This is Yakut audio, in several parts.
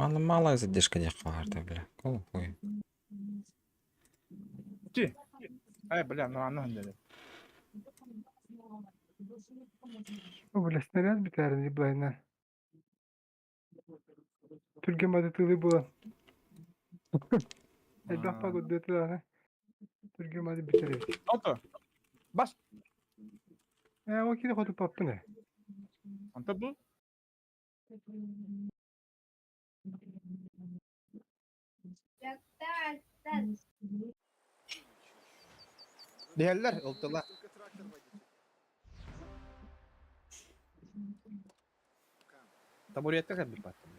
Мало-малая задержка диэххэ баарда, бля. Кол хуй. Ти. Ай, бля, ну аны ханнары. О, бля, снаряд бүтээрин блайна. Түргэн бадытыылыы буолан. Элбэх пагуддыатылааны. Түргэн бады бүтэр эбит. Ото. Бас. Ээ, ол киһи хотуппаппын ээ. Онто бу. Диһэллэр ылтыла. Табуретка кэлбит баттым.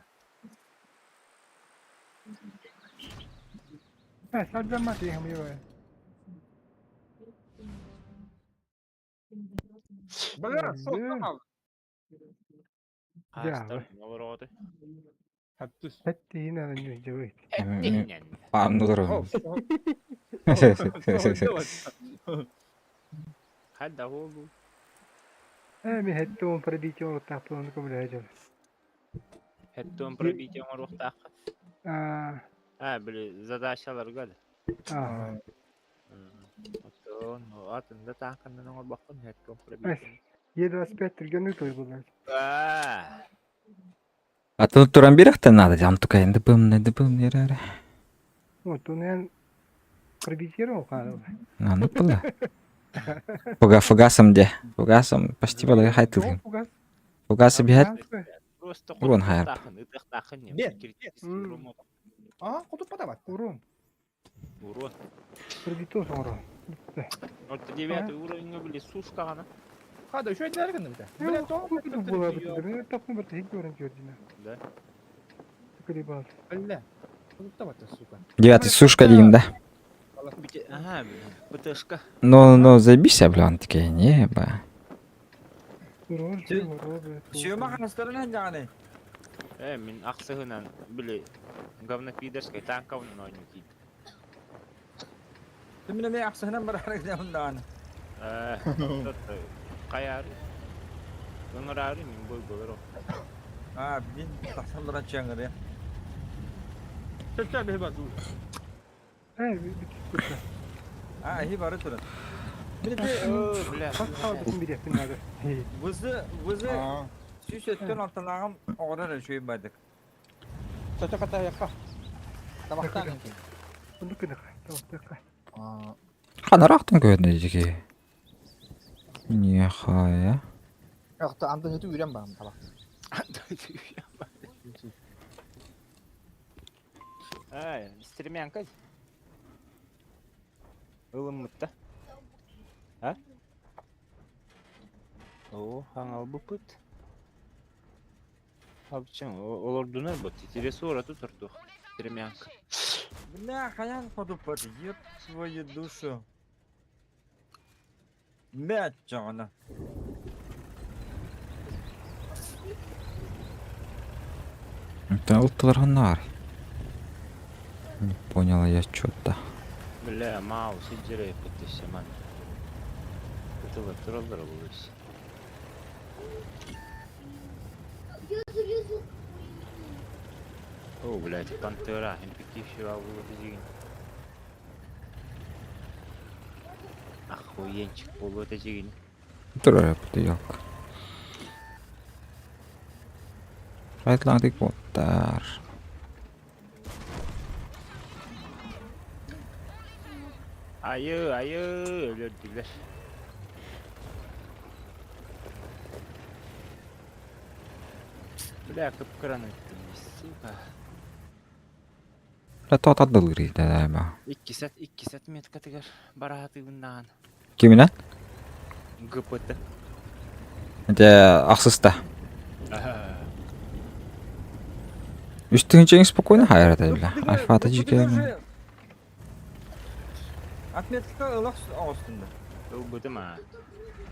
Ээ, сардаммат иһим йоо. Бля, соттан Дьаабы. Олороҕотой. Хаттыс. Эттиин ананньу дьабыт. Пааннылар. Хадда буолу. Ээ, ми хэтти он пробитие оҥоруохтаахпын ону көмөлөһө дьон. Хэттон пробитие оҥоруохтаахха. Аа, А, били задачаларга да. аа. Оттон атын да таахханнан оҥорбоккун хэттон пробитие. Е25 түргэнник той булар. Аа. А тут туран бирэхтэн надо, там такая дыбым, дыбым, эрэ. Вот, он эн пробитировал хаалла. А, ну было. Фуга, фугасом де. Фугасом почти было хайтылым. Фугас. Фугасы биһэт Просто Урон хайар. хотуктаахын, ытыахтаахын не. Бер. Критический М. урон. А, хотуппата бат. Урон. Урон. Пробитос оҥорон. Вот девятый уровень были сушка она. Хада, еще эдилер гынды бите. Бля, то. Була бит. Тапны бір тек көрін көрдін. Да. Колебал. Бля. Хотупта бат, сука. Девятый сушка дейм, да? Ага, ПТшка. Ну, ну, заебись, бля, он такие, не, ба. Урон, урон. Сүйөмө ханастарын даҕаны. Э, мин ахсыһынан били говнопидорскай танковын оонньуу киирдим. Түмүнэ мэ ахсыһынан барарык даҕаны. Э, хайаары. Ыҥыраары мин бойголор. А, блин, тахсан баран чаңыры. Чөчө бе базу. Э, бит. А, хи бары турар. О, бля. Хас хаалбытын билиэхпин наада. Вызы, вызы, Аа. сүүс өттөн алтанааҕым оҕорор үчүгэй бардык. Чөчө ката якка. Табактан. Онду күнэхэ. Тавтыка. Аа. Ханараахтан көрдө дики. Нехая. Якта андын өтү үрен бам табак. Ай, стремянка. Ылыммытта. А? О, хаҥалбыппыт. Хапчың, олордунар бут. Интересу тут ортух. Стремянка. Бля, хаян хотуппат, еб свою душу. Мэ чаҕана. Это ылтылар ханнаар. Не поняла я чё-то. Бля, мау, сиджерей пытышся ман. Кытылар тураллар булуш. О, блядь, пантера, импектившего було дигин. Охуенчик було дигин. Турар бу ёлка. Хайтлаң боттар. Айы, айы, өлөрдүлөр. Бля, кыпкыран өттүм, сука. Бля, то тадылыр да ба. Икки сет, 2 сет меткатыгар бараатыгыннаан. Киминен? ГПТ. Это ахсыста. Үстүн спокойно хайрата бля. Альфа жике. Отметка ылах оҕустунда. Ылбытым а.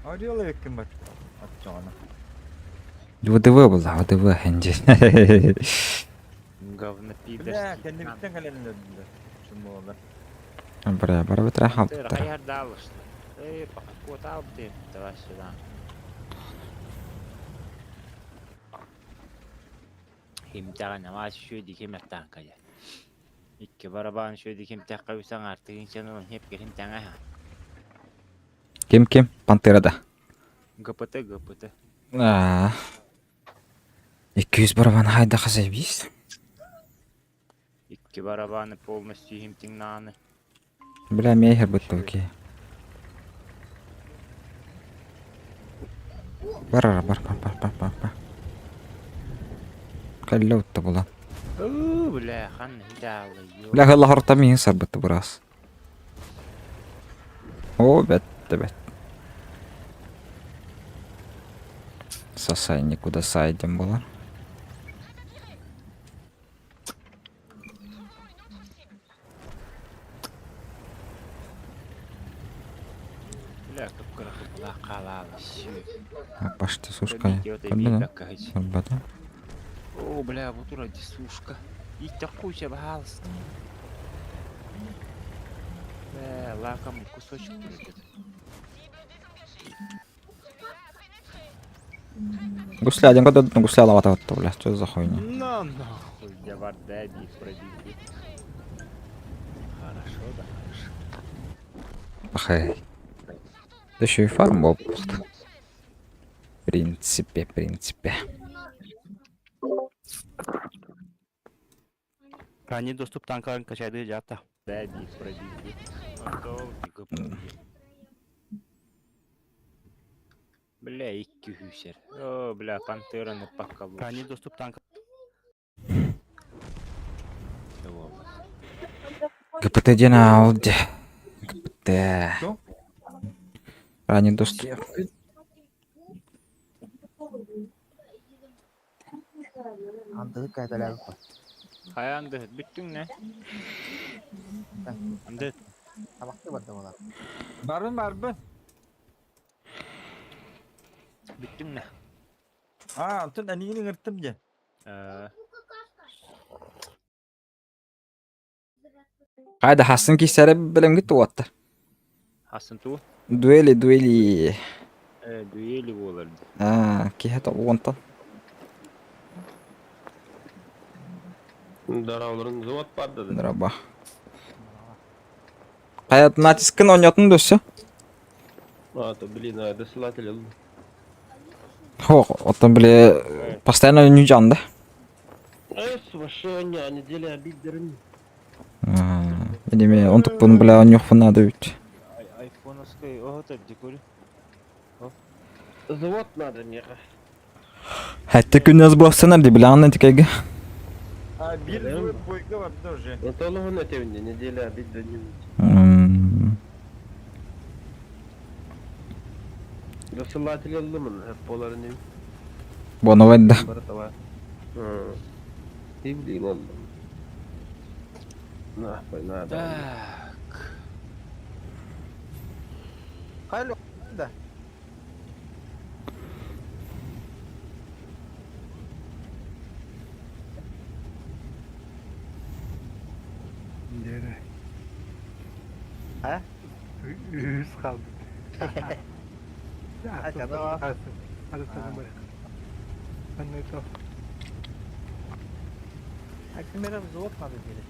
Орел эккин бат. Атчаҕана. ВДВ была, ВДВ хенди. Бля, Говнопидорский. кэннибиттэн кэлэннэрдилэр. Шумуолар. Бра, бара битра хаптар. Хайардалышты. Эй, пока кот алты. Давай сюда. Химтэҕин амаас үчүгэйдик химэхтээн кэлэр. Икки барабаан үчүгэйдик химтэххэ үс аҥаар тыһыынчаны ылан хиэпкэ химтэҥэ Ким ким? Пантера да. ГПТ ГПТ. Аа. 200 барабан хайда хасайбис. Икки барабаны полностью химтиҥнааны. Бля, мехер бытта окей. Бар бар бар бар бар бар бар. Кэллэ утта була. Уу, бля, ханна хитаалы Бля, хылла хорта миин сарбытты бырас. О, бэтте бэт. Сасай никуда сайдем буолар. Бля, кып-кыра кыпылаах хаалаалы сүү. Пашта сушка. Көрдүн Сарбата. О, бля, вот вроде сушка. И такую пожалуйста. Бля, лакомый кусочек будет. Гусля, один год гусля лавата вот, бля, что за хуйня? На нахуй, я варда бит пробил. Хорошо, да, хорошо. Пахай. Да еще и фарм был. В принципе, в принципе. Ранний доступ танкаларын качайды жаата. Да, бит пробил. Бля, икки хүсер. О, бля, пантераны пока Ранний доступ танка. ГПТ диэн аалды. ГПТ. Ранний доступ. Андыгы кайталаабыппын. Хайа андыһыт бүттүҥ нэ? Андыһыт. Табахты барда буолар. Барбын барбын. Бүттүҥ нэ? Аа, онтон эниигин ыҥыртым диэн. Хайда хасын киссэрэ билэмгит уоттар. Хасын туу? Дуэли, дуэли. Э, дуэли буолар дии. Аа, киһи тобуонтан. Дарауларын завод бар да. Драба. Хайа натискын оонньоотун дөссө? А, то блин, а досылатель ылла. Хох, оттон били постоянно ньүдьан да. Эс, вообще не, неделя обидерин. Видимо, онтукпун бля оонньуохпун наада эбит. Айфоновскай оһото дикури. Завод надо меха. Хәтта күннәс буасынар ди биле аннан тикәйгә. А, биир бойга барда уже. Ну то лоҕун этебин неделя обидерин. Досылатель ыллымын, хеп боларын Боновай да. Братова. И блин ыллым. Нахуй надо. Так. Хайlo да. Дere. А? Үс қалды. Айтады. Аты бар. Анны то. Акимера взвод надо делать.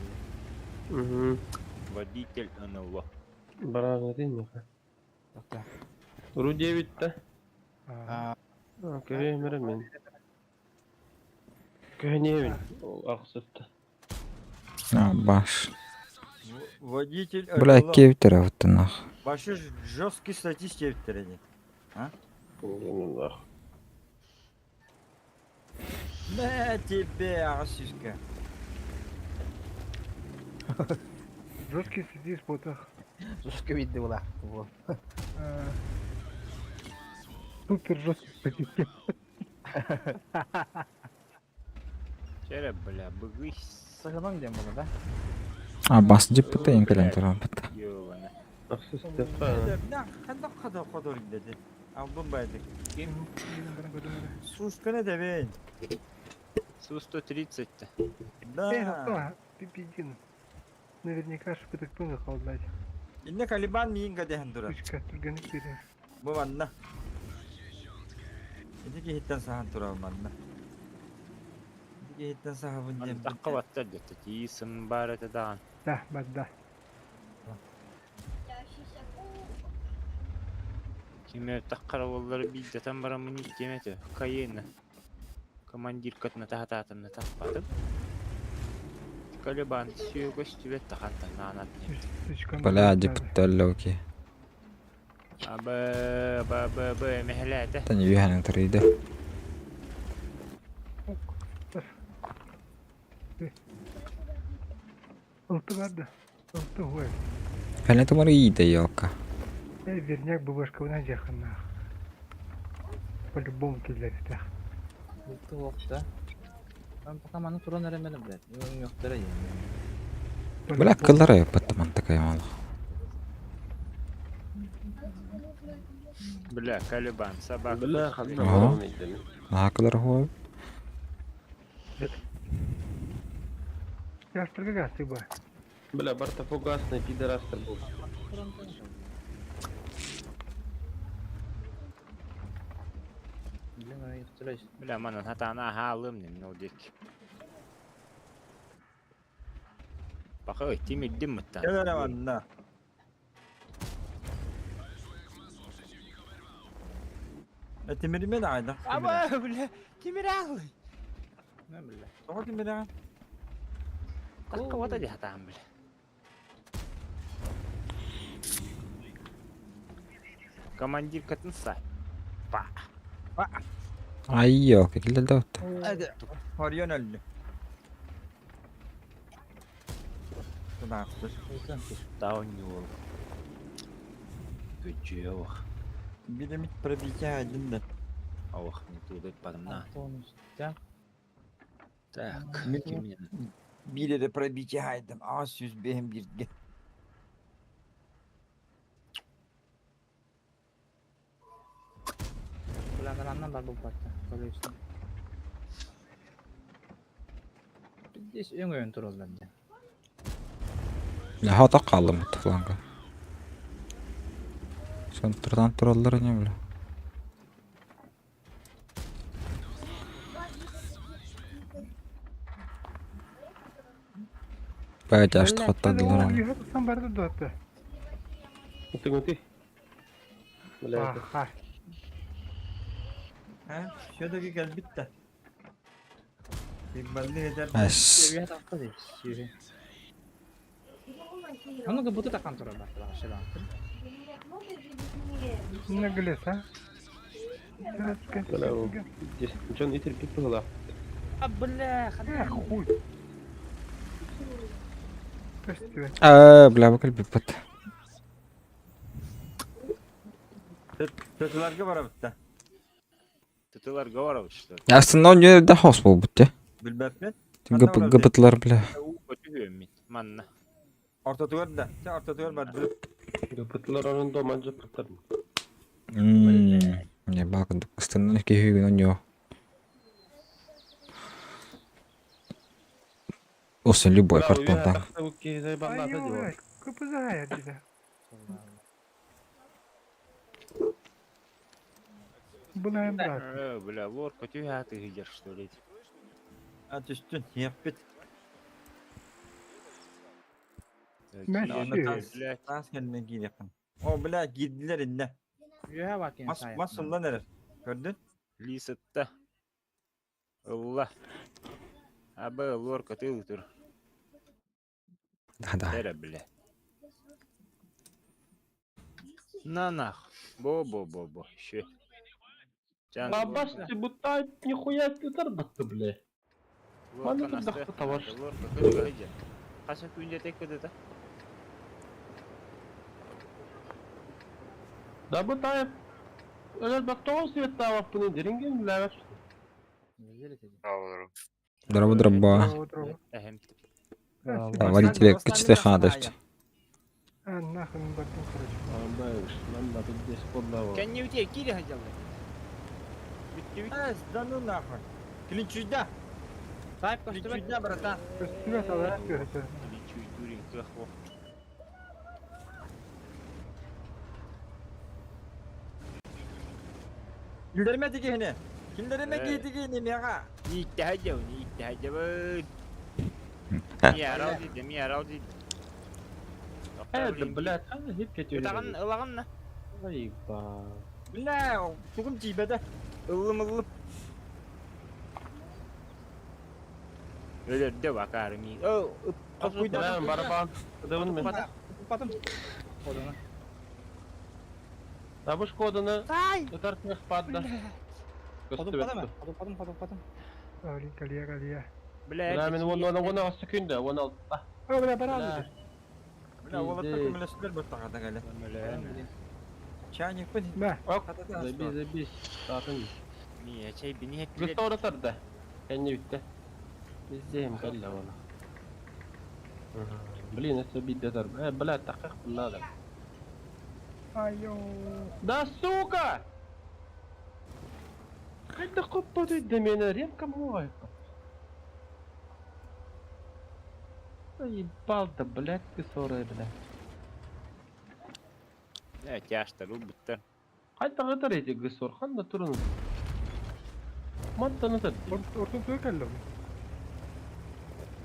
Угу. Водитель НЛО. Баран один меха. Ру 9 да? А, Көһө мен. Көһө Ақсытты. А, баш. Водитель Бля, кевтер нах. Башы жесткий статистика эбиттер А? На тебе, арсишка. Жесткий сидишь потах. Жестко видно было. Вот. Супер жесткий статистик. Череп, бля, быгысь. Сожалом дем было, да? А, бас дип тейин кэлэн туран бытта. Ёбана. Ақсытты. Ханна қада қадор dedi. Албын байдык. Сушка не дебейин. Су-130-то. Да. Пипидин. Наверняка шпытык холдать. Инне Калибан миин гадехан дура. Тучка, түргені кире. Бу манна. Ити киһиттен сахан тура манна. Киһиттэн сахабын диэн Тахха баттар дьэ тиисым баар этэ даҕан. Да, бадда. Ким таххара буоллар биирдэтэн бараммын ииттиэм этэ. Кайына. Командиркатына таһатаатымна тахпатым. Калибан сүө көстүбэт тахантан наанат диэн. Бля, дьиппиттэллэ окей. Абы, б, б, б, мэһэлээтэ. Тань үһэнэн тарыйда. Ылты барды. Ылты хуй. Кэлэ тумарыйда ёлка. Э, верняк быбашкабына жаханнаах. По-любому киллэритэх. Ылты уохта. Ben пока маны туран эремелим, блядь. Өң өктөрө Бля, кыллара яппаттаман такая мало. Бля, Калибан, собака. Бля, ханна Ага. баран идэми. Наха кыллара хуа. Ястырга гасты ба. Бля, барта фугасный пидорастер был. Бля, манан хатаана аһаалым нем ол дик. Баха тимирдим мыттан. Кел эрэ манна. Э, тимириме да айда. Аба, бля, тимир аалы. Не бля. Тоҕо тимирэҕин? Такка вата ди хатаан, бля. Командир катын сай. Па. Ай, ёлка, киллерде отта. Hadi. Хорйон өлдү. Тунахтыр. Тауни ол. Күчүө Билемит пробитие айдын да. Ох, не туда падна. Антон Так, Мен- кимнен? Бире де пробитие айдым. Аз сүз бэһим бирге. Kulağından бар бұл батта. Көресің. Здесь өң өң туралар да. Бля, хата калдым фланга. Сон турдан тураллар не бля. Бля, жашты хаттадылар аны. Үйе tutsan барды дуатты. Ты Бля, Аха. Ha? Все-таки кэлбит да. Бибалли эдер. Әс. Сүйе тақты дейт, сүйе. Аны гыбыты такан туралар, шыдан. Не глес, а? бля, здесь Джон Итер пипала. А бля, Эх, хуй. Көстүбэт. А, бля, бакал биппат. Тытыларга барабыт да. Тытылар говорил, что ли? Aslında он да хос болбут те. Билбэппин. Гыпытлар, бля. Өтүгүөм мин. Манна. Ортотугар да. Сен ортотугар барды. Гыпытлар onun доманжы пыттар. Не бак, астында кихүгүн оньо. Осын любой картон там. Ай, кыпызая диде. Булайым брат. Э, бля, лор көтү хаты хидер, что ли? А түстүн. Яппит. Мәши. Блядь. Таас кэлмен киириэххин. О, бля, киирдилер инне. Үйе бакен Мас масылдан эрер. Көрдүн? Лисетта. Алла. Абы лор көтү тур. Да, да. Эре, бля. На нах. Бо-бо-бо-бо. Еще. Жан. Абас, ты будто нихуя ты тарбатты, бля. Маны турдахты товар. Лор көтү хидер. Каса күндө тек көтө Да бутайып. Өлөр бак тоғыз свет тавап бұны деринген бля. Драба драба. Эхем. Да, водитель кичте хадышт. А, нахуй бардым, короче. Андай, нам да тут здесь поддавал. Кенни үте кири хадялы. Бүттү бүт. Эс, да ну нахуй. Клинчуйда. Сайып көстүбэт. Клинчуйда, братан. Көстүбэт алар көстүбэт. Клинчуй турин кахво. Килдерме дигени. Килдерме Э. дигени мега. Ииттэһэ дьабын, ииттэһэ дьабын. Миярал диде, миярал диде. Это, блядь, ханна хит кетүүрэ. Ытаҕын ылаҕын на. Заебал. Бля, тугум тиийбэтэ. Ыллым ыллым. Өлөрдө бакаары мии. О, Бля, барабан. Кыдыбын мен. Туппатым. Кодуна. Табыш кодуну ытар кыах падда. Ходуппатым, ходуппатым, ходуппатым. Блин, калия, калия. Бля, Бля, мен он он он он секунда, он алта. О, бля, баран. Бля, уолаттар Пиздец. көмөлөстүлэр баттаҕа кэлэ. Чайникпын Бә. Ок, хатата забей, забей. Сатын. Мия чай бини хеттилер. Гыстора тарда. Кэнни бүтте. Везде кэллэ оны. Блин, это бидде тар. Э, бля, таках надо. Айо. Да сука! Хайда коппа да мені ремка мой. Заебал да, блядь, ты сорая, блядь. Э, тяжтар ылбыттар. Хайда гытар эти гысор, ханда турун. Маттан ытар. Ортон туй кэллэ.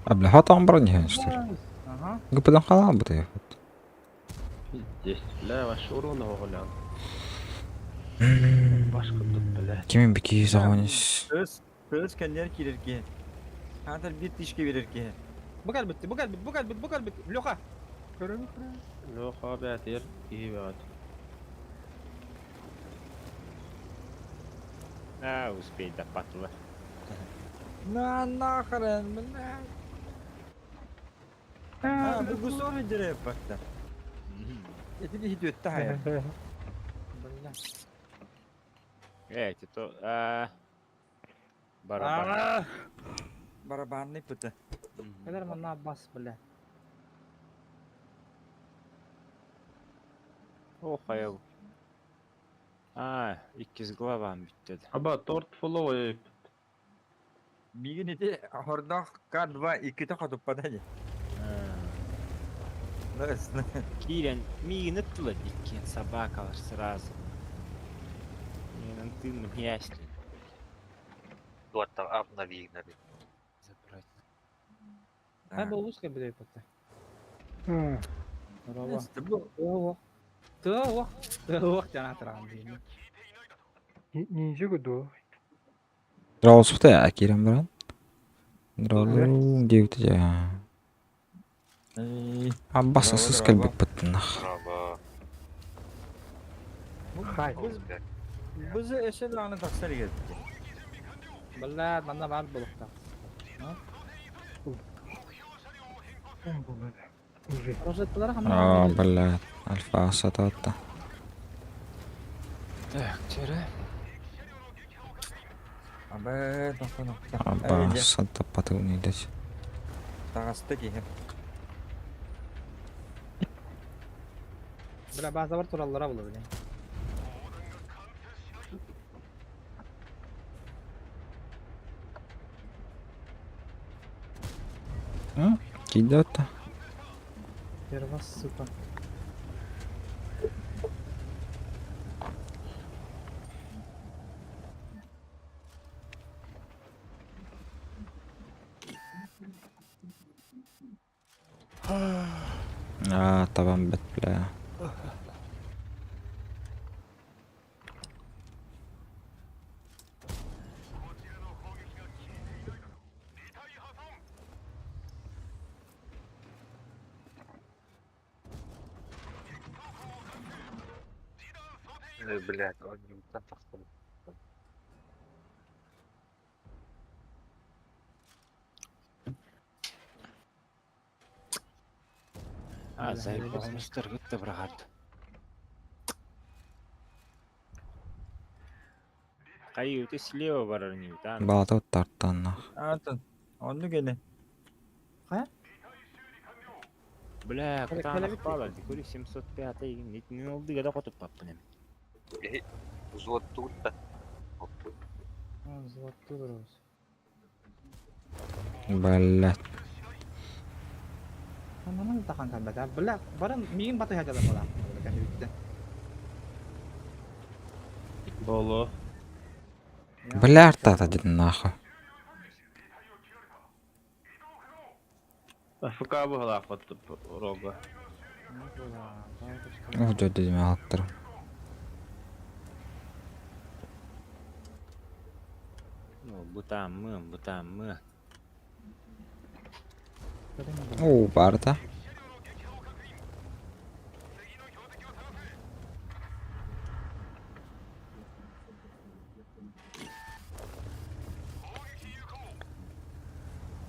Бля, хатан баран иһэн что ли? Ага. Гыпыдан хаалбыт эбит. Пиздец, бля, ваш урон оҕолян. Башка тут, блядь. Кимин бики загонис. Өс, өс кэннер киирэр киһи. Хаатар биир тишке биэрэр киһи. Бу кэлбит, бу кэлбит, бу кэлбит, бу кэлбит. Леха. Көрөм. Лоха бәтер, киһи бәт. А, успей да патла. На нахрен, бля. А, бу гусор видереп бакта. Этини хитүөттэ хайа. Бля. Э, эти то... А... Барабан. Барабанный пыты. Кэлэр манна бас, бля. О, хайал. А, иккис главам бүттеді. Аба, торт фоллоуэй. Мигин ити хордох К2 икките хотуппата дии. Кирен, миин ыттыла диккен собакалар сразу. Мен тыным ясли. Дуаттар обновили. Забрать. Хай бу улуска билей патта. А, Браво. Тыа Тыа Тыа жана туран дейм. ниндзя гуду. Дролспута акирен баран. Дролу диэбит дьэ. Аббас сыс кэлбит быттынах. Браво. Хай. Бызы эшен аны тахсар кетти. Бля, манна бар булукта. Он был это. Уже. Рожеттылар А, бля, альфа сататта. Так, тері. Абы тохтон. Аббас сатаппаты дать. Тагасты киһи. Бля, база бар тураллара булу, бля. Кидата. Первас, сука. А, табан бит, бля. Ой, блядь, он не там тахсар. А, Бля, заебал, гытты брат. Кайы өте слева барар не там. Балата тартаннах. Атын. Онну гене. Бля, Кэлэ- кытаанах кэлэбит баала, дикори 705 нитин олды гада котуп паппын эми. Взвод тут да. Золотой брос. Бля. Манан тахан калбата. Бля, баран миин баты хажала була. Бля, Боло. Бля, артата дедин нахуй. АФК быһалаахпат рога. О, дьэ, алыктарым. Ну, бутааммыан, бутааммыан. Оо, баарта.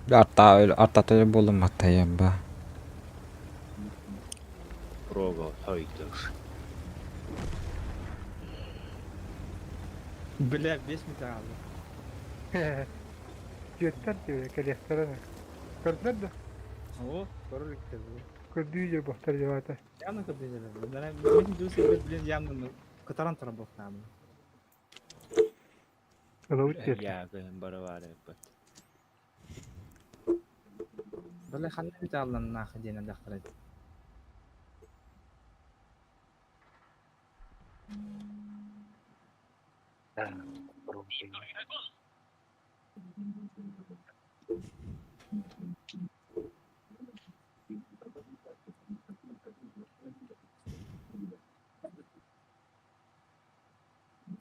Артата буоллум маттайым ба. Рога хойдуш. Бля, весь металл. Дьүөттэр диэбэ, кэлиэхтэрэ нэ. Көрдүлэр да? О, король кэлли. Көрдүү дьэ бохтор дьабаата. Явно көрдүү Мен дүүсэ блин явно кытаран турар буолтаабын. Ылабыт диэтэ. Я баравары бат. Бля ханна металлан нахы диэн дахтара. Да, оружие.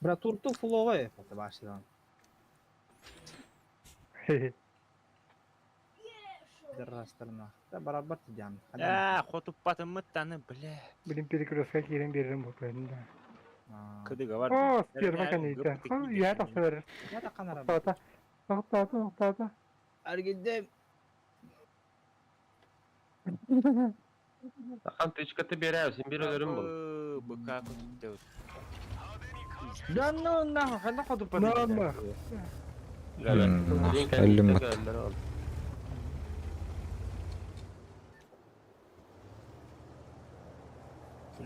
Бра турту фуловай это башынан. Дыррастырна. Да барабар тидян. Аа, хотуппатыммыт таны, бля. Блин, перекрестка киирэн биэрэрим буолбайын да. Кыдыга бар. О, сперва канита. Я тахсар. Я да канара. Тоқтата. Тоқтата, тоқтата. Аргидем. Ахан тычкаты берәв, син бир өлөрүм бул. Быка көтүттэ. Да ну нахуй, ханна хотуппат. Нормально. Өллүм бат.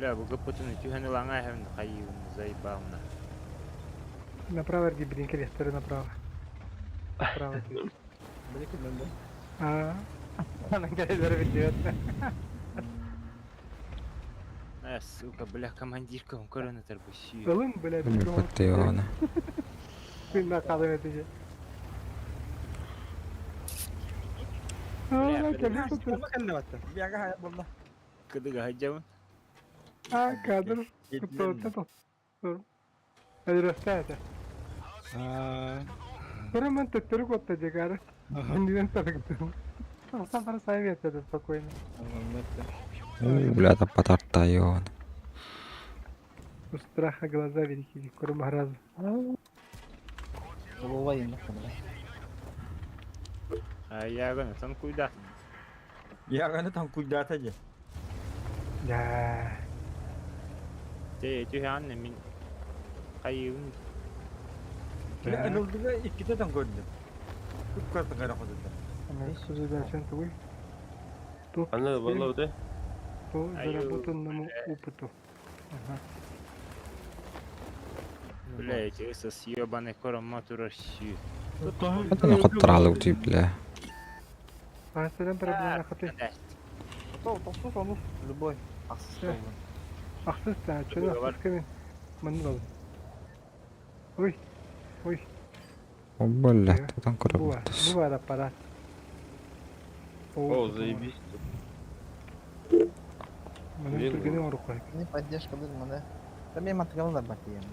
Бля, бу гыппытын түһэн ылаңа хэм хайыын заебална. Направо, арги, блин, кэлиэхтэрэ направо. Направо. А. Анан кэлэлэр билбэт. Э, сука, бля, командирка, он көрөн этер бу сүй. Ылын, блядь. Баттайоона. Күн қалып етіже. А, кэлли Бяга хая болла. Кыдыга хаджабын. А, кадр. Кутталытта Өлөрөстө это. Көрөмөн төттөрү котта жегары. Үндүнөн тарыктым. Сам бара сайып ятады спокойно. Оо, бля, таппатартайоона. У страха глаза велики, көрөм разу. Фуловай бля. Аягын, сан куйда. Яганы там куйдата же. Да. Те, түһэн мин хайыын. Бля, ынылдыга икките там көрдүм. Күп карты кара хотуппат. Ана сужидашен тугуй. Тут Аны болла бу. по заработанному опыту. Ага. Бля, эти с ебаный кором турар сүй. Хатаны хоттаралы утуй, бля. Астадан проблема хаты. Любой. Ахсыз болду. Ахсыз та, чөдө ахсыз кемен. Мын болду. Ой. Ой, О, бля, тутан буа, көрөбүттүс. буа аппарат. О, заебись. Мына түргене орук кой. Не поддержка дым, да. Да мен материал да батыям.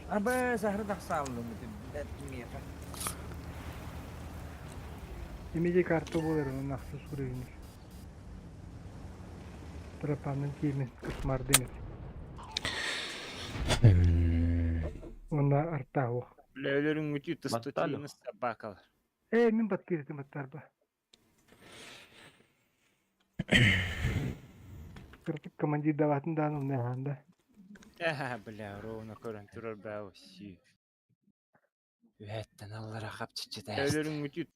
Абы сахар тахсааллым блядь, меха. Эмеге карта болар, onun ахсыз уровень. Тропанын киймен кусмар демет. Онна арта ох. Бля, өлөрүң үтү Баттали. тыстытыны собакалар. Э, мен бат кирдим аттарба. Кыртык командир даватын даанын наханда. Э, бля, ровно көрөн турар баа сүй. Үһэттен аллара хапчычыта. Өлөрүң үтү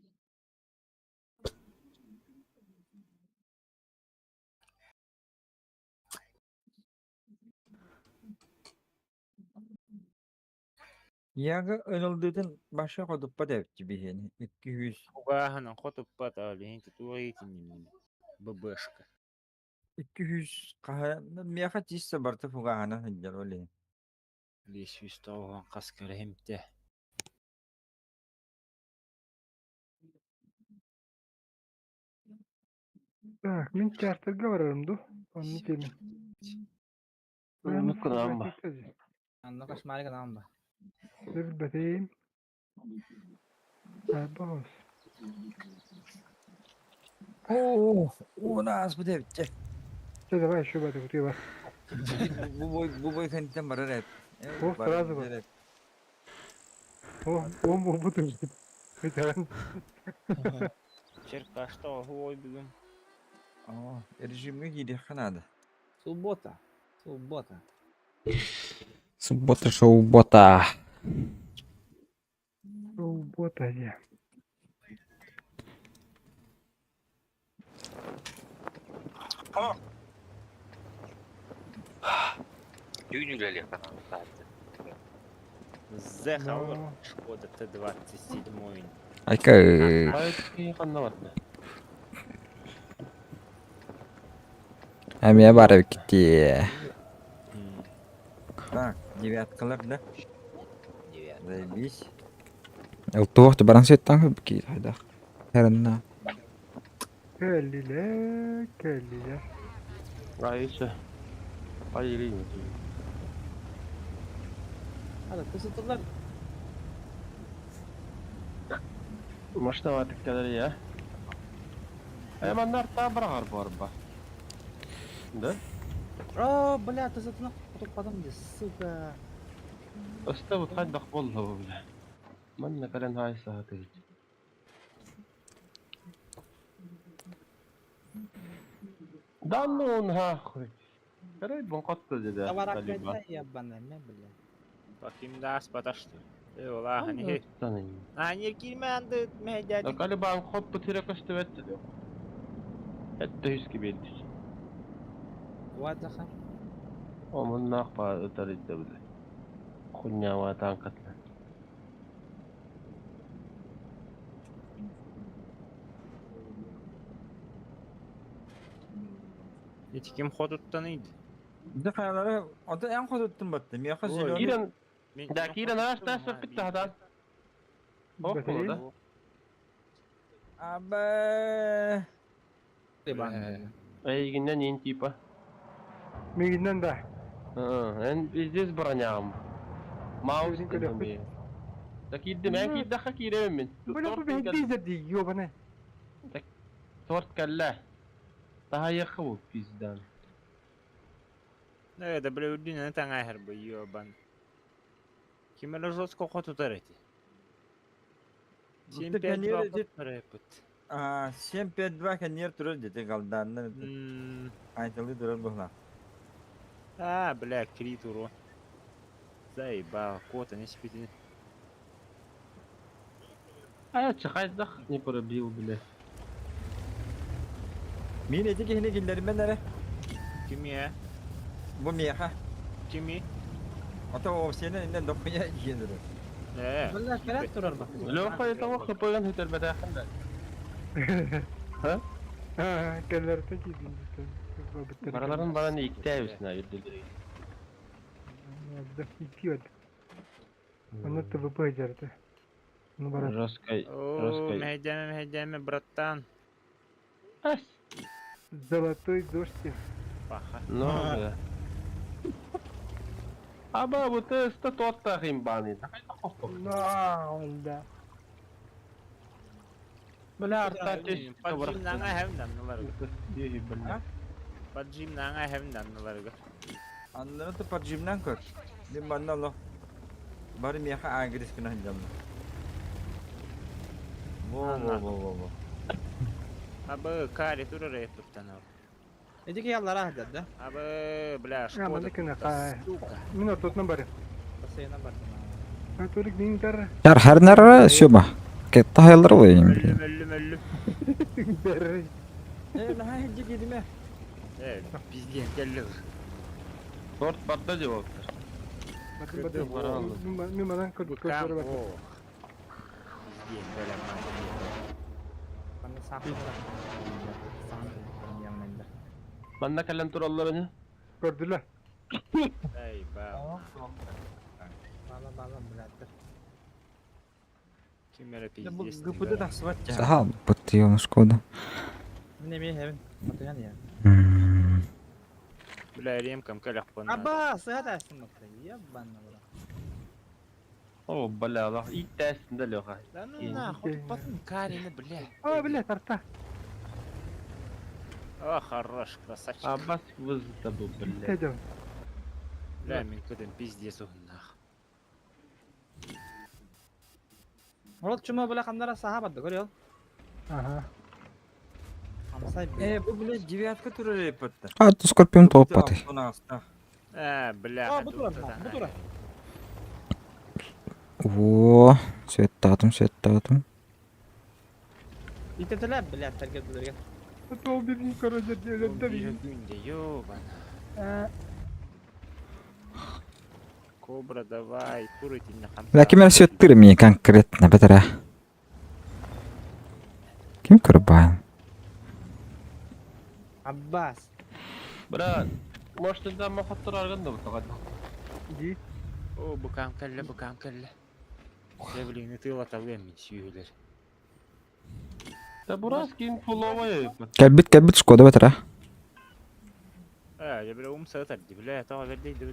Яга ынылдытын баша хотуппат эпти бихени. 200 угааһынан хотуппат алин тутуа итинним. ББшка. 200 каха меха тиссе барты фугахана хыджар оле. Лес тоҕуон хас көрөһүмтэ. Так, мин чартерга барарым ду. Онну тиэмин. Оннук гынан ба. Анна кошмарик гынан ба. Билбэтим. Арбаҕас. Оо, уона ааспыт эбит чэ. Чэ, давай еще баты кутуй бар. Бу бой бу бой кэнниттэн барар эбит. О, сразу бар. О, он буолбут эбит. Бүтэҕин. Черкашта оһуой бүгүн. Оо, режимҥэ киириэххэ наада. Суббота. Суббота. Суббота шоу-бота. Шоу-бота диэ. Түүн үлэлиэххэ наада. Зеха Но. Шкода Т-27. Айка Ай, ханна барда. эмиэ баар эбиккит Так, девяткалар да? Девятка. Заебись. Ылтуох баран сөттан бики хайдах. Хэрэнна. Кэллилэр, кэллилэр. Ай, еще. Ай, или Hadi kısıtlılar. Машина ватыкталар я. Ай, маннар та барар барба. Да? О, бля, ты затынак тупадым ди, сука. Өстө бут хайдах болла бу бля. Манна кэлэн хай сааты. Да ну нахуй. Карай бун котто деди. Товар ебаная, ме, бля. Bakayım da аспаташты. Э, hani. Hani кирме анды мehдәдик. Калибан хоп бу тире көстө бетти диyor. Этте хүс кибелди. Вот, Захар. Омун нах па ытар идде биле. Хуйня танкатла. Ити ким хотуттан иди. Да хаялары, ота эн хотуттун батты. Миэхэ Ой, зеленый. Кирен, да кирен аш тас битте хадан. Ох да. Абэ. Эйгиннен ин типа. Мигиннен да. Эн здесь броням. Маус Өзүң көрөкпүт. Да кирди мен кирди ха киремин мен. Бля, бу бейдизер ди, ёбаный. Торт кэллэ. Таha yakı bu pizdan. Э, да бля үрдүнэн таңайхар бу ёбан. Ким эле жестко хотутар эти. Бутта 7-5-2 каньер хотутар эпит. А, 7-5-2 каньер турар дети галданнан. Айтылы турар бугла. А, бля, крит урон. Заебал, кота не спит. А я чахайдах не пробил, бля. Мин эти кихини киллермен эре. Кими, Бу миэхэ. Кими? Ото овсене иннен дохуя иенер. Э. Бля, кэлэн турар бак. Леха это хапаган хитер бетаханда. А, кэллэртэн киирдин. Бараларын баран иктәбесенә йөрделәр. Да, идиот. Онно ТВП дьэрдэ. Ну барар. Жесткой, О, жесткой. мehдәме, мehдәме, братан. Ас. Золотой дождь. Паха. Ну, да. Аба, вот это тот тахим баны. На, да. Бля, арта теш. Поджим наңа хәм данныларга. Бля. Поджим наңа хәм данныларга. Аннары то поджимнан көр. Мин манна алла. Бары миэхэ агрес кына ханжамна. Во во во во во. Абы, кари турар эпиттан. Эдики яллар ахдar да. Абы, бля, А, шкода. манна кына хай. Сука. Мин ортотунан барым. Бассейна бар. А турик мин тар. Яр хэрнэр сюба. Кетта хайлар блин. Өллүм, өллүм, өллүм. Бер. Э, наха хиджи кидиме. Э, пиздец, келлер. Торт барда дип. Батын батын. Мин манан көр Кам, көр бар. ох. Пиздец, бля, мать. Bana sahne Sahne Манна кэлэн тураллар ини. Көрдүлэр. Эй, ба. Бала бала блядь. Ким эле Бу пиздец. гыпыды тахсыбат жа. Саха бут ёна шкода. Мин эмиэ иһэбин. Батыһан иһэбин. Бля, ремкам кэлэхпин наада. Аба, сыһа тээстим батта. Ебанна бра. О, бля, лах иттээсин да Леха. Да ну нахуй, потом Карина, бля. А, бля, тарта. О, хорош, красавчик. Абас вызыта был, блядь. Идем. Бля, мин көтөн пиздец уһуннаах. Ол чума бля ханнара саха барды көрүө. Ага. Хамсай бля. Э, бу блядь, девятка турар эппетте. А, ты Скорпион топ-паты. Э, бля, А, бу турар, бу турар. О, светтаатым, светтаатым. Итетелер бля, тәргә. Это убили, короче, делят Күндә, ёбана. Кобра, давай, тур итинне хамса. Бля, ким эрэ светтыыр мии конкретно, бэтэрэ. Ким көрбаан? Аббас. Брат, может ты там мохоттор арган да бутаган. Ди. О, букам кэллэ, букам кэллэ. Дьэ, блин, ытыалаталыам мин сүүһүлэр. Да бураскин фуловая эппет. Кэлбит, кэлбит, Шкода бэтэрэ. Э, дьэ, бля, умса ытар дии, бля, тоҕо бэрдэй да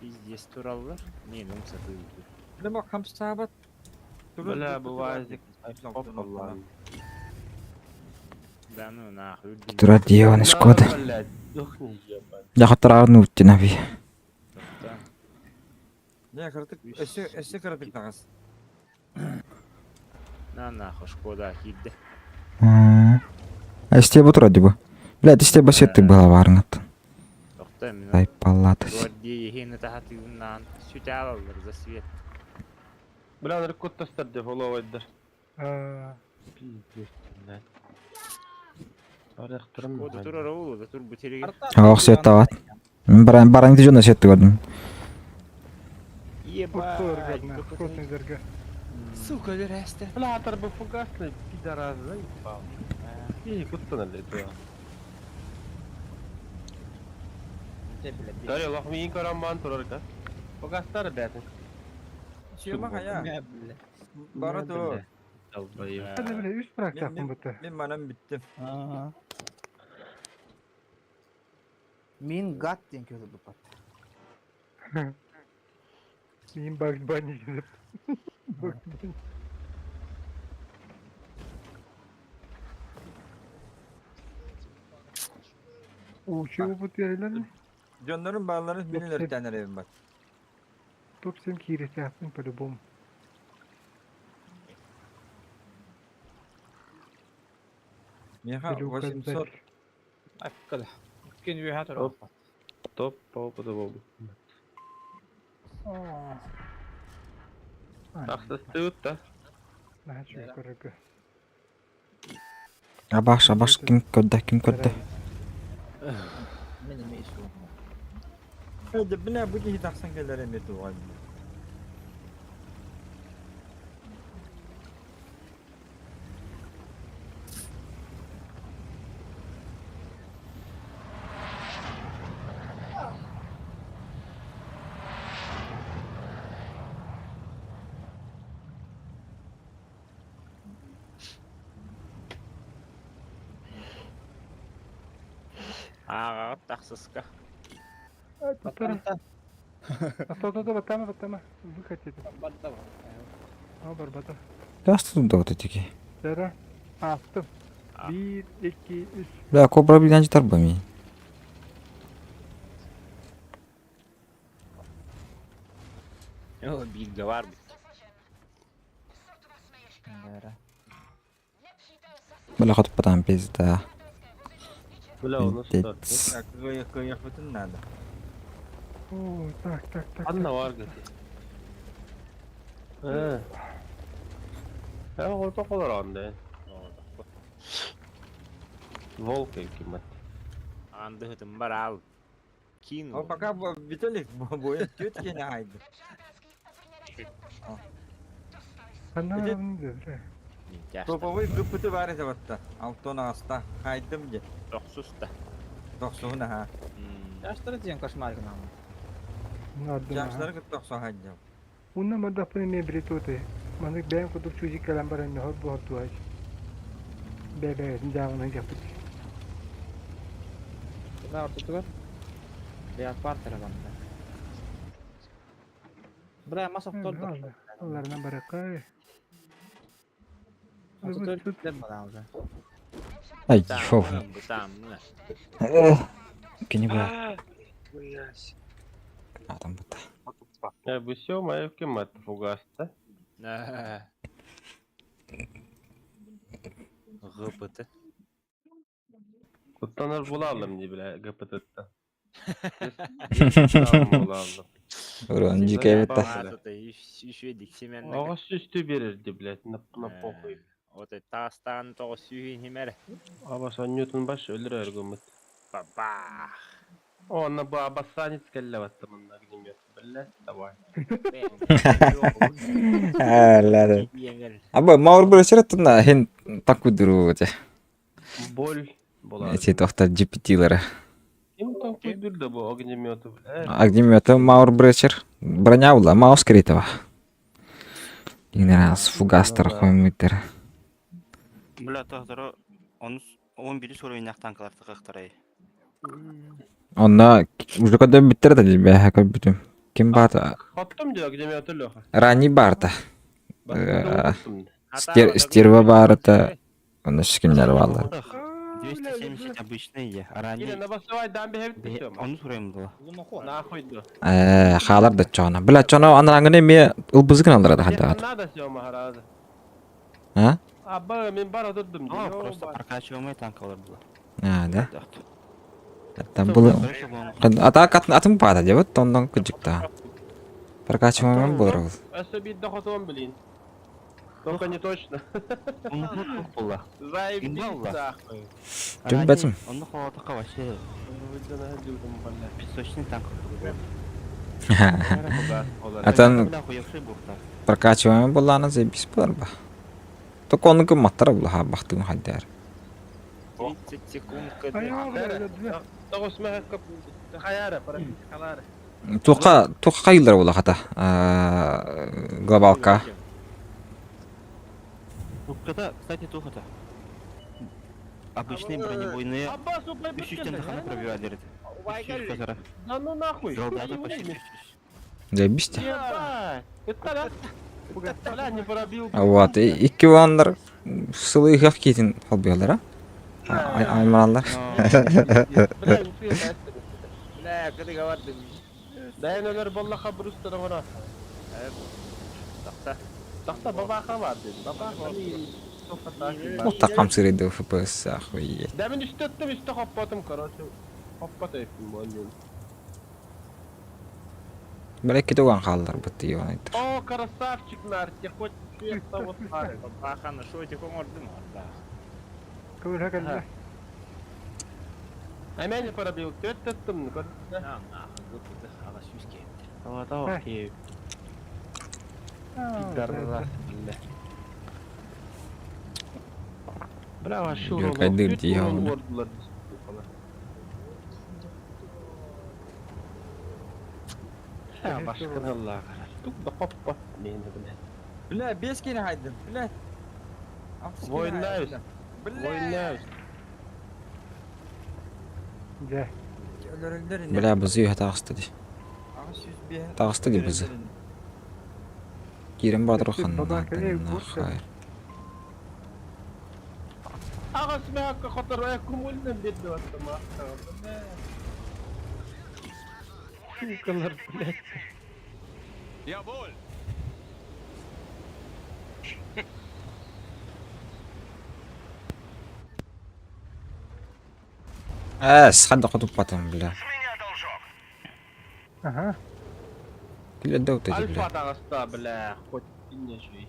Пиздец тураллар. Не, ну умса тыылдыр. Бля, бак хамсаабат. Бля, бывает. Опа, Да ну нахуй, үрдүн. Турар диэҕин Шкода. Блядь, духни ебать. Дьахтараар нууттина би. Тоқтаа. Не, кырдык, өссө өссө кырдык тагас. На нахуй, Шкода киирдэ. А исте бу турар дии бу. Бля, исте бу светтыыр быһалабаарыҥат. Тоқтаа, мин Ай, паллатыс. Гвардия ехени тахатыгынан сүтэ алаллар за свет. Бля, наркотастар де фуловайдар. А, Пиздец, блядь. Арахтырым. Шкода турар оолу да тур бу тереген. Ох, светтаабат. Баран баран дьоно светтыыр көрдүм. Ебать, Ортолорга, какой-то- кротный Сука, өлөрөөстө. Бля, атар бу фугасный пидорас, заебал. И куттан эле туа. Дьэ, бля. Дарья, лох миин карамбан турар ка. Фугастар бәтин. Чема хая. Бля, бля. Бара тур. Долбоеб. Hadi бля, үс bırakacak bu Мин манан бүттүм. Аа. Мин гат диэн көрү буппат. Мин Багс Банни деп. Багс Банни. Учу bu diğerler Дьоннорун бааларын мин өлөртәнер эбим бар. Топ 7 киресе yaptım по-любому. Миха Или 800 указатель. Аккада. Күн үһә турар. Оп. Топ по по Тахсастыут да. Начал короче. Абаш, абаш, ким көрдө, ким көрдө? Мин эме ису. Э, бля, бу киһи тахсан кэлэр эми туган. Ааҕаҕыт тахсыска. Тура. А то то баттама баттама. Выход это. Барда. А барбата. Тас да вот эти. Сера. Астым. 1 2 3. Бля, Кобра билэн житар бу мии. О, бииргэ бар бит. Бара. Бля, хотуппатаан пизда. Бля, у нас так. Пиздец. Кыйыхпытын надо. О, так, так, так. Анна бар гати. Э. Э, орто колор анда. Волк кимат. Андыһытын бар ал. Кин. О, пока Виталик бойын төт кене айды. Анна Иди. бля. Топовой гыпыты бар эте батта. Алтон аста. Хайдым де. Тохсуста. Тохсуһун аха. Жаштары диэн кошмар гынан. Надо. Жаштары кыт тохсу хайдым. Уна мадапны ме бретоты. Манык бәйм кудук чужик калам баран нохот бу хот дуач. Бэйэ-бэйэбитин дьаабылаһан иһиэхпит. Куда ортотугар? Леопард эрэ барда. Бля, мас охтордо. Алларынан барыахха. Ортотугар киирдэр бала уже. Ай, фу. Бытааммы. Кини бу. Блядь. Атам бутта. Э, бу все, моя кемат фугаста. ГПТ. Куттанар булалым не бля ГПТ-та. Урон дикая бутта. Еще диксимен. Ағас үсті берерді, блядь, на, на похуй. Вот тастан тоғы сүйін химер. Абас Ньютон баш өлір өргөмөт. Бабах. О, на ба абасанец келлеватты мында огнемет. Блядь, давай. Алла. Аба маур бір өсіреттін хен такудуру те. Боль була. Эти тохта GPT-лері. Ким там күйдүрдү бу огнеметы, блядь? Огнеметы Маур Бречер. Броня була, Маус Критова. Генерал с фугастер хоймитер. Бля, тахтара он 11 уровень танкалар тахтарай. Онна уже когда биттер да бе хак бүтүм. Ким барда? Хоттум диyor огнеметы Леха. Рани барда. Стерва барда. Онна шкимнер балар. 270 обычные, а Или ранее на басовай дан бехебит все. он уровень было. Нахуй да. Э, халар да чона. Бля, чона анраңыны ме ылбызгын алдар да хада. Надо все махараза. А? Аба мен бар отырдым Ну, просто прокачиваемые танкалар было. А, да. Там было. Ата катын атым бада деп, тондан күжүктө. Прокачиваем болор. Особенно дохотом, блин. Только не точно. Было. Заебись, нахуй. Түм бәтім. Он холодака вообще песочный танк. Атан Бля, хуёвший бухта. прокачиваем болланы заебись болар ба. Только оны кым маттар була ха бактын хаддар. 30 секунд Туqa туqa кайылар була хата. Глобалка. Тухата, кстати, тухата. Обычные бронебойные үш тахана пробивали. Да ну нахуй. Солдаты почти. Заебись те. Бля, не пробил. Вот, икки боландар сылыйгах кетин холбиялар, а? Аймалар. Бля, кыды говордым. Да я, наверное, баллаха брустера вара. Тақта. Тақта бабаха бар деді. Бабаха. Вот так камсырыды ФПС, охуеть. Да мен үсті өттім, үсті хоппатым, короче. Хоппат өйттім, бұл Бля, кетуган қалдыр бітті ебанайдыр. О, красавчик, Нарти, хоть честно вот так. Бабаханы шотик оңордым. Көңіл кэллэ. А меня пробил, төт өттім, На, нахуй, ГПТ, ага, сюське. Вот, окей. Пидорас, бля. Бля, вообще урон. Юркай дыр дии, Башкын Аллаға. Тук да хоппа. Мені, бля. Бля, бес кені хайдым, бля. Войнаюсь. Войнаюсь. Дьэ. Бля, бызы үйе тағысты ди. Тағысты ди бызы. Кирен батыр хан. Ағас мәккі қотыр әкім өлдім деді ваттым. Сукалар, блядь. Әс, ханда құтып батым, бля. Аха. Күлі дәу теді, бля. Альфа тағыста, бля, хоть не жүй.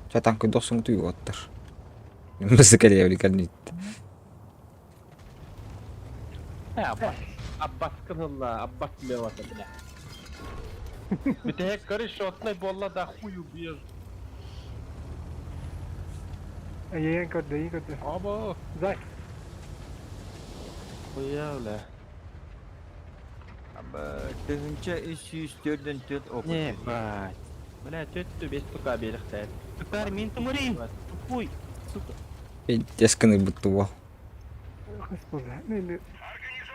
Чатан күн досың түйіп оттыр. Бізі кәле әулі Аббас, Аббас кынылла, Аббас мевата, бля. Бітек короче, отной болла да хуй убьешь. Эйэн көрдө, эйэн көрдө. Аба. Зай. Хуя, бля. Тыһынча 304 опыт. Не, бать. Бля, төттү бес тука беріқтәр. Тукар мин тумурин. Тупой, сука. Пиздец гынырбыт уол. Хас буолла? Мен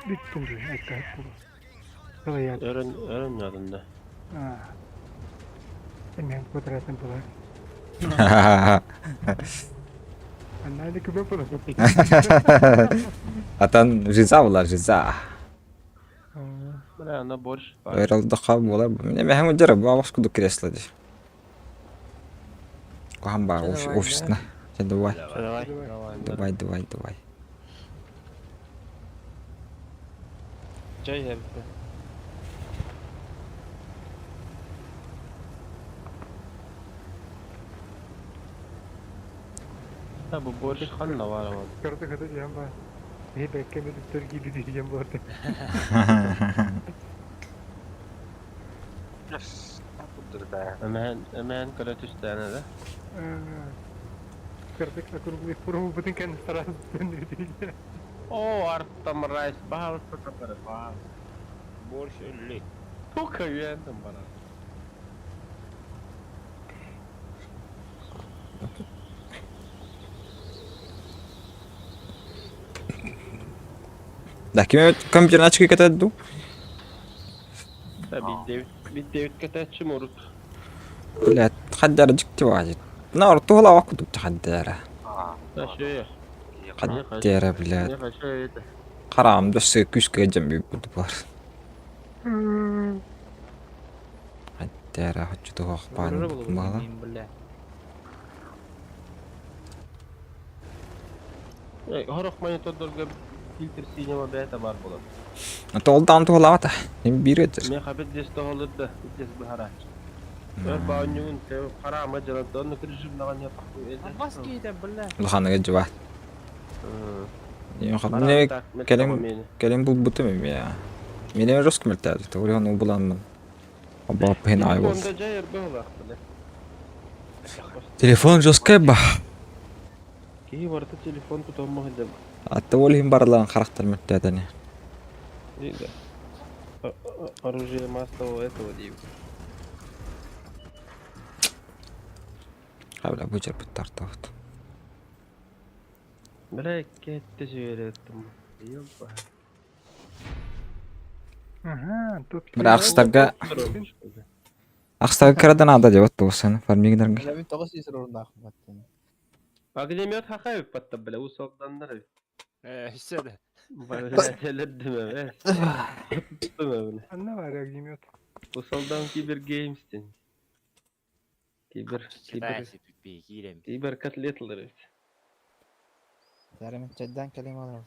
бүттүм дии, айта буолла. Салайаат. Өрөн өрөн надында. Аа. Мен квадратын буолар. Анна да көбө буолар. Атан жиза буолар, жиза. Бля, она борщ. Ойролдохха буолар. Мен мэхэм дьара бу абас кудук кресло дии. Куһан баар офисна. Чэ давай. Давай. Давай, давай, давай. Чай хәбитте. Та бу борщ ханна бар ама. Карта ката диэн баар. Киһи бэккэ мүлүктэр киирди диэн буолар. Эмэһэн эмэһэн көрө түстээнэ да. Кырдык округлый форму кэн сразу О, артам райс баһалыста тапары баһал. Борщ өллөй. Тука үйәндім бара. Да, ким компьютер очки кэтэр дуу? Та биддевит биддевит кэтээччи мурут. Блядь, хаддара дьикти баҕайы. Наар туһалаах курдук хаддара. Та шөйө. Хаддара, блядь. Не шөйө. Хараам да өссө күүскэ дьэммит бар. Хаддара хоччутуох баан баала. Бля. Хорох монитордорга фильтр синема бэйэтэ баар буолар. Толдаан туһалаабата. Мин биир өтөр. Мен хабит дес тоһолурда, дес быһарааччы. Өр баанньугун те хараама дьаланта онно режимнаҕан япахпы Аббас киһитэ, бля. Улаханыга дьуба. Не кэлин кэлин булбутум эмиэ. Мин жестко мөлтөөдү. Улахан буланмын. Абап хин ай бол. Онда жайыр быһылаах биле. Телефон жестко ба. Киһи барыта телефон тутамма сылдьар. Атта ол иһин барылаан харахтар мөлтөөтөни. Да. Оружие массового этого дейбит. Хабла бу жербит тартабыт. Бля, кетте жібереттім. Ёпа. Ага, тут Бир ахстарга ахстарга кырадан ада деп атты болсын фармигнерге. Бля, тоҕус сүүс оруннаах баттын. Огнемет хахайып батта, бля, усалдандар. Э, да. Бля, телердім, э. Бля. Анна бар огнемет. Усалдан кибер геймстен. Кибер, кибер, Кибер. кибер котлетлар. Сәрәмин чайдан кэлим олорор.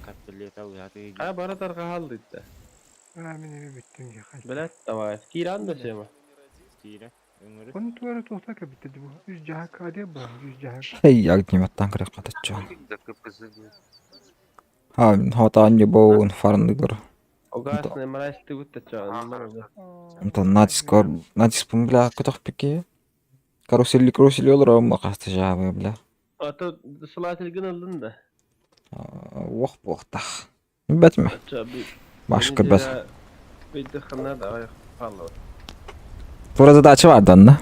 Котлет алгаты. А, баратарға халды да. А, мен эми бүттүм я хай. Бля, давай. Киран да сема. Кире. Өңөрү. Onun tuvalet olsa ka bitti bu. Yüz cahak hadi bu. Yüz cahak. Hey, огнеметтан кырак катаччы. Ha, хотаан жобоун фарндыгыр. Огасны мрасты гутта чан. Онтон натиск натиск бля көтөх пики. Карусель карусель олор ма касты жабы бля. А то сылателген алдын да. Ох бохтах. Бэтме. Баш кырбас. Бейді хана давай қалып. Тура задача бар данна.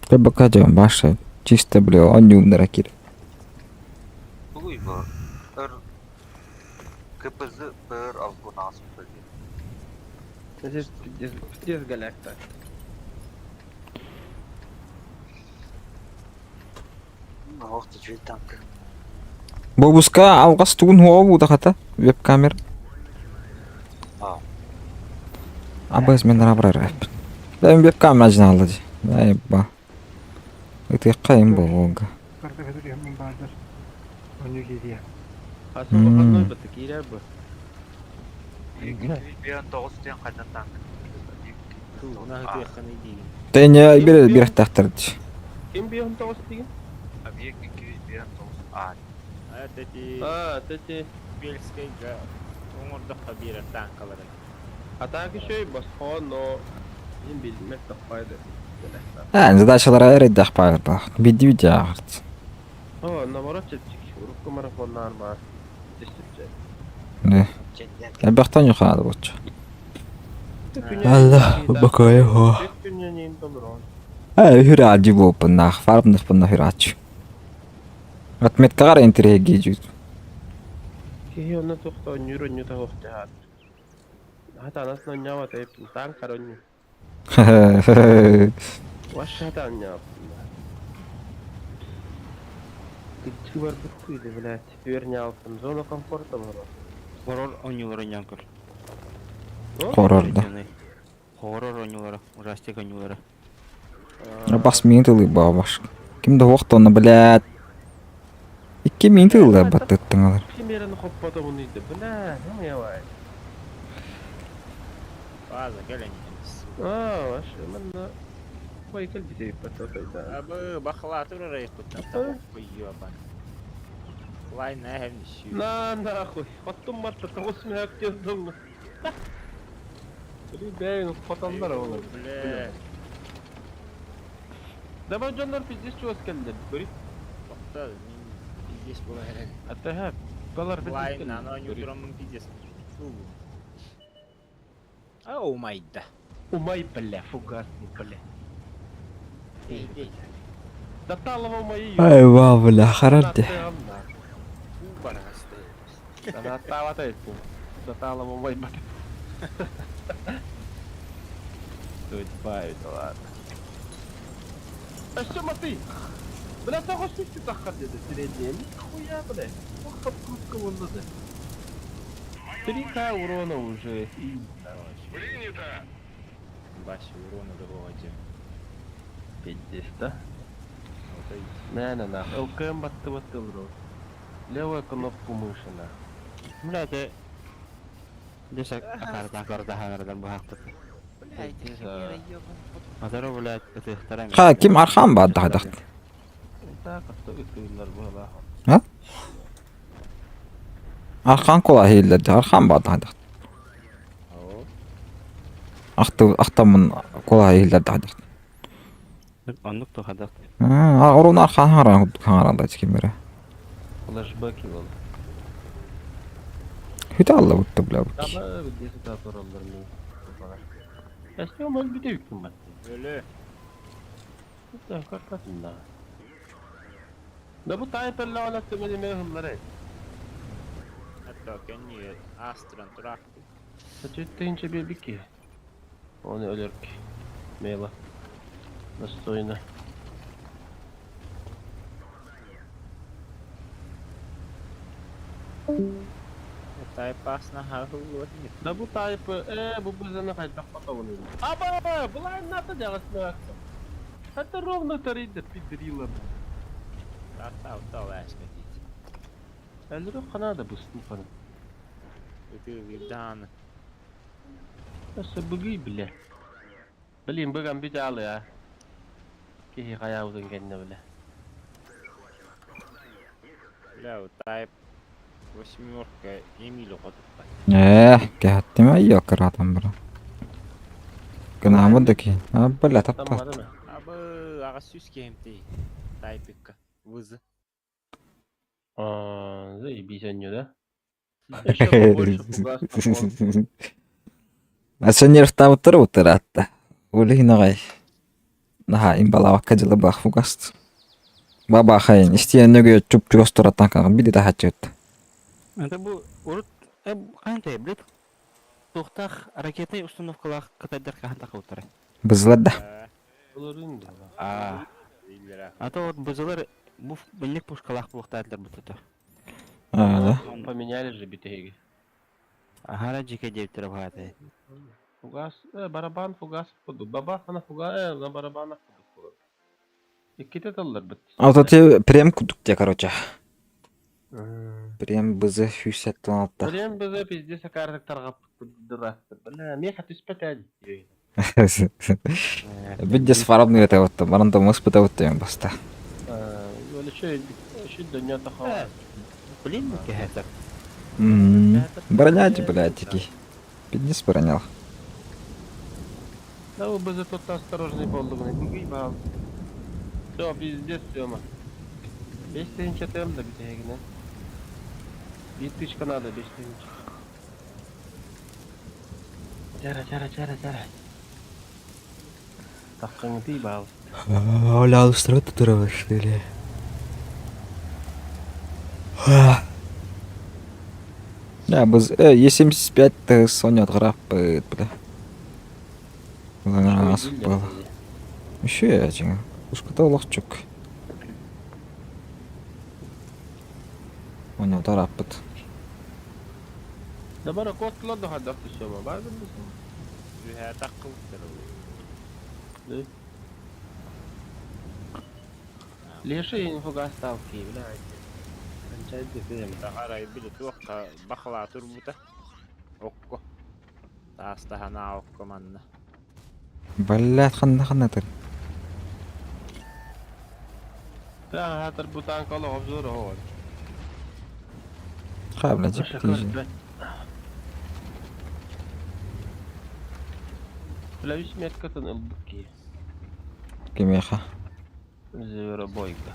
Рыбака жон башы. Чисто бля, онюмнара кир. Тугуй бу. Өр КПЗ бер алгунас Здесь здесь галякта. Охты чүй танк. Бобуска алгас тугун хуа буда хата веб-камера. А. Абыз мен рабрар. Да веб-камера жиналды. Ай ба. Это кайым болга. Karta kadar yanım vardır. Onu geliyor. Асы бақанной бітті, кирер бұ. 209 ден қайдан танк. Тэне бир бир тахтырды. Ким бейін тоғыз деген? Объект 209 А. Ати А, тәте. Бельскайга оңордохха биэрэр танкалары. А так еще и басхон, но мен билмек таппайды. А, задачалар эреддах багырда. Бидди видео агырды. О, наоборот, чепчик. Урукку марафоннар бар. Чепчик. Не. Бахтан юхады бочу. Алла, бакай хо. Күннен толорон. Үһүрээдьи буолпуннаах, фармнаспынна үһүрээччи. Отметкаҕар интириэһиргии Киһи онно туох да онньуур онньута суох дьаһаат. Хатанас онньообот эбиппин, таанкар онньуу. Вообще хата онньообоппун да. Кырдьык барбыт кыыды, блядь, үөрньаабыппын, зона комфорта олорор. Хоррор оонньуулары оонньоон көр. Хоррор да. Хоррор оонньуулара, ужастик оонньуулара. Бас миин тылы баабаш. Ким да уохтонно, блядь. Икки миин тылы баттыттыңалар. Примерно хоппотомун ыйды, бля, ну явай. База кэлэн Аа, вообще, манна Ой, кэлбитэ баттатайда. Абы бахлаатыр арайыппыттан табах ёбан. Лайна эһэмнишүү. На нахуй, хоттум матта тоҕус мүһэк диэн Бэйин хотоннор ол. Бля. Давай дьоннор пиздец чугас кэллэр. Көрүй. Тохто, мин пиздец була эрэн. Атаһа, балар пиздец Лайн аны оонньуу тураммын пиздец. А умайда. Умай, бля, фугасный, бля. Эй, эй. Даталова мои. Ай, ва, бля, харарди. Уу бараҕастай. Даталова айттым. Даталова мой бат. Тут бавит, ладно. А что ты? Бля, того сути тахар где-то средняя. Нихуя, бля. Ох, подкрутка вон надо. 3к урона уже. Бася урона добавайте. Пиздец, да? На, на, на. ЛКМ батты батты урон. Левая кнопку мыши, на. Бля, это... Десак акарда хаҥардан быһаахпыт. Блядь, Азара, блядь, ытыахтара эмиэ. Ха, ким архан бааддах. Так, а то ытыыллар буолаа. Архан кула хиллер, архан бааддах. Ахты ахтамын кула хиллер дах. Оннук тухадах. Аа, орун архан харан харан да кимере. Флешбеки ол. Хүтэ алла бутта бля. Таба десять атыраллар мен. Эсте ол бите үккүн бат. Өлө. Это картасында. Да бу тайпелле ола төмени мен хыллары. Hatta кэнни астран турах. Сачеттейинче bir бики. Оны өлөрк. Мейла. Достойно. Тайпасна хахыллы. Да бу тайп э бу бузаны кайдак потовны. Аба, булай ната дагасна. Это ровно тарыйда пидрила. Тартау талашка дейт. Әлі канада бустун фан. Ытыылыйдааны. Өссө быгый бля. Блин, быган бит алы а. Кихи хаябытын кэннэ бля. Бля, тайп восьмерка Эмилю хотуппат. Ээ, кэхаттима йокаратам бра. Гынамы да ки. А, бля, Там тапта. барына. Абы аҕа сүүс киһимтий. Тайпикка. Вызы. А, заебись они, да? Еще побольше фугас попал. Асенер табыттар утыратта. Ули нагай. Наха имбалавакка жылы бах фугаст. Баба хайын истиэн нөгө чуп чугас тураттан кагын биди тахачыт. Это бу урут кантай, блядь. Тухтах ракетный установкалаах кытайдар хаһан тахыбыттара. Бызылар да. Олорун да. А, а то вот бызылар бу бинник пушкалаах буохтаатылар бутута. А, да. Поменяли же битеги. Ахара жике диэбиттэрэ баҕатай. Фугас, барабан фугас куду. Баба ана фуга, на барабанах куду. Икките таллар бит. А вот те прем кудук те, короче. Прем бызы хүсәттен алта. Прем бизе пиздец акардык таргап дырасты. Бля, меха түспәт әлі. Бидде сфарабны это вот, баранда мыс быта вот тем баста. Öyle şey, şey dünya taха. Блин, кэһэтэр. Бронять, блядь, таки. Пиздец бронял. Да bu bize тут осторожный болдук. Бүгүй бал. Все, пиздец, Тёма. 5 тысяч ТМ да битегине. Bir тычка надо, 5 тысяч. Жара, жара, жара, жара. Таххаҥытый баал. Оля устроит татуировки или? Да, быз Е75 ты Соня отграппыт, бля. Был. Еще я один. Ушката олохчук. Оня тараппыт. Да бара куоттулар да хайдах түсүөмэ баар билбисин. Үһээ таххыбыттар ол. Леша инфогасталки, блядь. Кончай дефем. Арай били туохха бахлаа турбута. Окко. Таастаһанаа окко манна. Блядь, ханна ханна ты. Да, хатыр бу танк олох обзор оҕор. Ха, блядь, птизи. Бля, үс меткатын ылбыт киһи. Кимиэхэ? Зверобойка.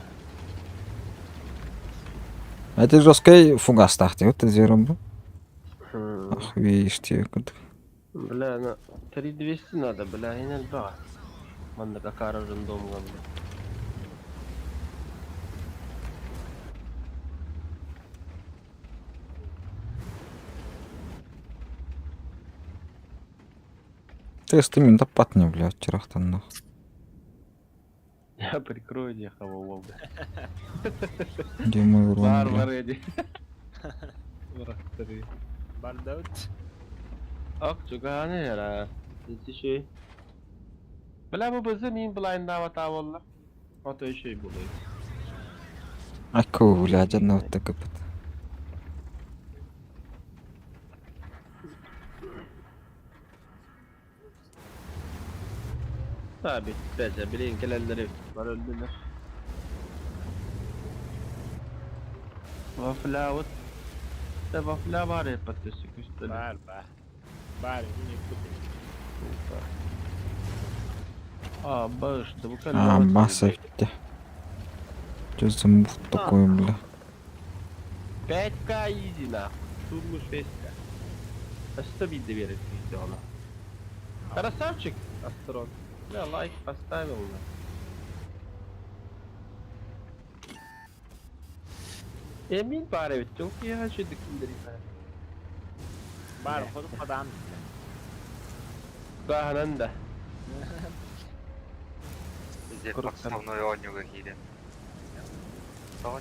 Это жесткий фугастаах диэбит зверобой. Ах, видишь, курдук. Бля, на 3200 надо, бля, и 02. Манна какара рандомга, бля. Ты с теми таппат не, блядь, чырахтан нах. Я прикрою дехава, бля. Где мой урон, бля? Варвары эти. Варвары. Бардаут. Ок, чуганы яра. Ити şey. Бля, бу бызы мин блайндава болла. Ото еще и булай. Аку, бля, дьонно вот кыпыт. Tabi, bece, bilin gelenleri var öldüler. Вафля, вот. Да, вафля бар епаттысы күстелі. Баар баар. Баар ини кут. А, баш, да бу А, масса, Что за мув такой, бля? 5к изи нахуй. Турмуш 6к. А что видно верит видео Красавчик, Астрон. Да, лайк поставил на. Emin bari çok iyi haşıdık Баар хоту хадаан. Каһанан да. Пиздец, Круто. подставной оонньууга киирэн. Тоҕо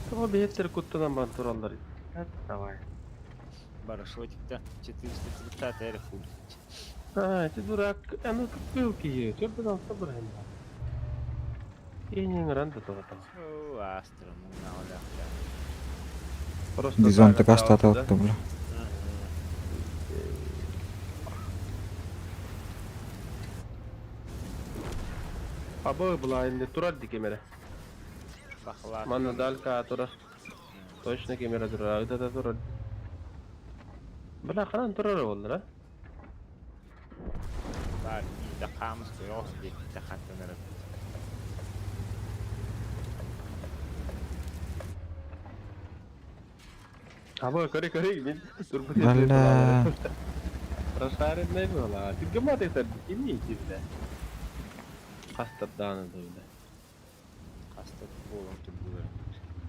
Тоҕо биһиттер куттанан баран тураллар. Давай. Барашотикта 430 эрэ фул. А, ты дурак. А ну как киһи. Чөппен алта бырайын. Иинин да тоҕо там. О, Астра, муна оля. Просто Дизайн так така остался, да? стата, бля. Абы былайын турар ди кемере. Бахлаа. Манна далька турар. Точно кемере турар. Агда да турар. Бля, ханан турар оллар, а? Баар биирдэ хаамыс көйөҕөс диэкитэ хантан эрэ. Абы, көрі көрі, мен турбут Бля. Прошаренный была. Ты гамат это имеете, бля. Хастардааны да, бля. Хаста буолан турдулар.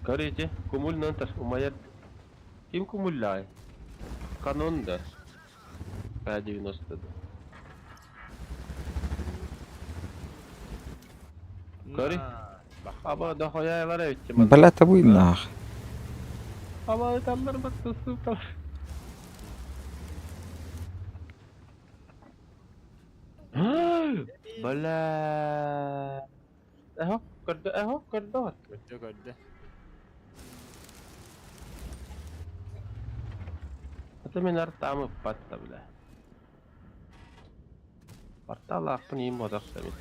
Көрите, кумуль нантар, умаят. Ким кумулляй? Канон да. К-90 да. Көрі. Аба да хояйлар эбит. Бля, табуй нах. Аба айталлар бак сука. Бля. Эхо, көрдө, эхо, көрдө. Көрдө көрдө. Это мен артамы патта, бля. Портал ақпын им бодақта мен.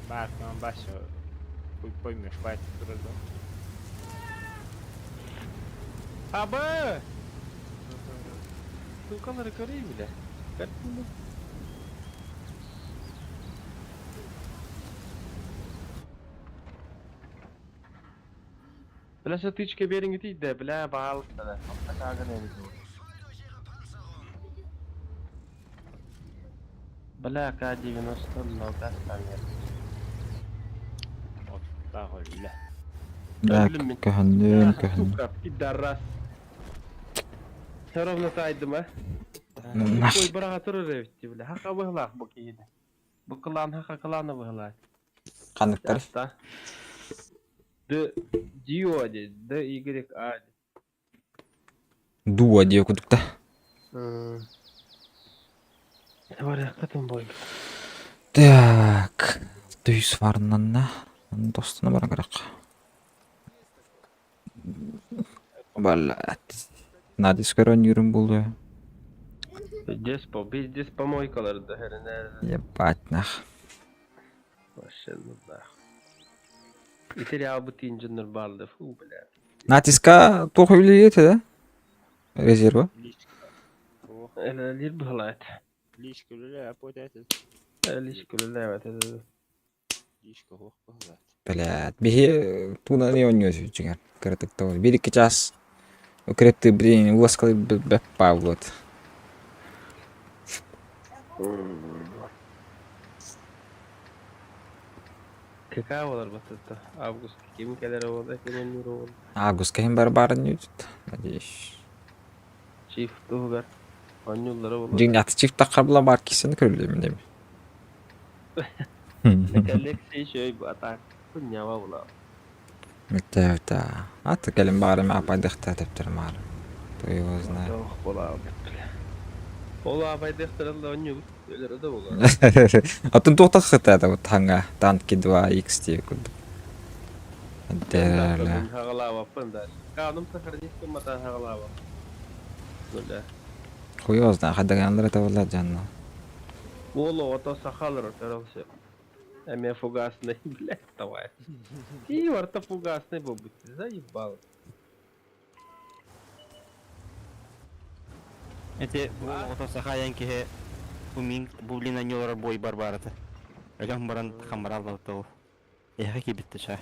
Баар кыман башы. Куй поймешь, байт турар да. Абы! Сукалары көрейін, бля. Көрдің бе? Бля, тычка бериң дейді, бля, бағалыста да. Алтакагын эмис. Бля, К-90 много станет. Оттаах өллө. Да, Өллүм мин. көһүннүм, көһүннүм. Сука, пидорас. Все равно таайдым, а? Нах. Ой, быраҕа турар эбит дии, бля. Хаха быһылаах бу киһини. Бу кылаан хаха кылаана быһылаах. Ханныктар? Аста. Д, Дио ди, Д, Y, А ди. Дуо диэ курдук да. Барыаххытын бой. Так, түйс варнанна. Достуна баран көрөк. Блядь. Надис көрөн юрун булду. Пиздец, по, пиздец помойкаларда херенер. Ебать нах. Вообще, ну да. Итери албыт инженер барды. Фу, бля. Натиска туох үлэлиир этэ да? Резерва. Личка. Ох, Элэлиир быһылаат. личка үлэлээ, аппот этэ. Личка үлэлээбэт этэ. Личка ох быһылаат. Блядь, биһи туунан оонньуо дьиҥэр кыратык да биир икки чаас укрепты блин уоскалый бэп паавлот. Какая болар батыта? Август ким кэлэр оҕото, ким оннуур оҕото? Августка иһин бар баарын ньүүтүт, надеюсь. Чиф туһугар оонньууллара буолуо. Дьиҥ аты чиф таххабыла баар киссени көрүлүөм деми. Коллекция еще и атак. Хуйнява була. Мөттөөтө. Аты кэлин баарым апайдыхта тептер маар. Кто его знает. Ох, була бля. Ол апайдыхтаралла оонньуубут өлөрө да буолуо. Атын туохтах сытаата бу таҥа танки 2X диye курдук. Дэрэлэ. Хагалаабаппын да. Кааным сохранить гымматан хагалаабап. Бля. Хуй его знает, хадаганлар это была дьанна. Уол оҕото сахалар отаралсы. Эмиэ фугасный, блядь, давай. И орто фугасный буолбут. Заебал. Эти оҕото сахайан киһи бу мин бу блин анньылара бой барбарата. Өлөн баран хамараллабыт ол. Эһэ киирбитте чаа.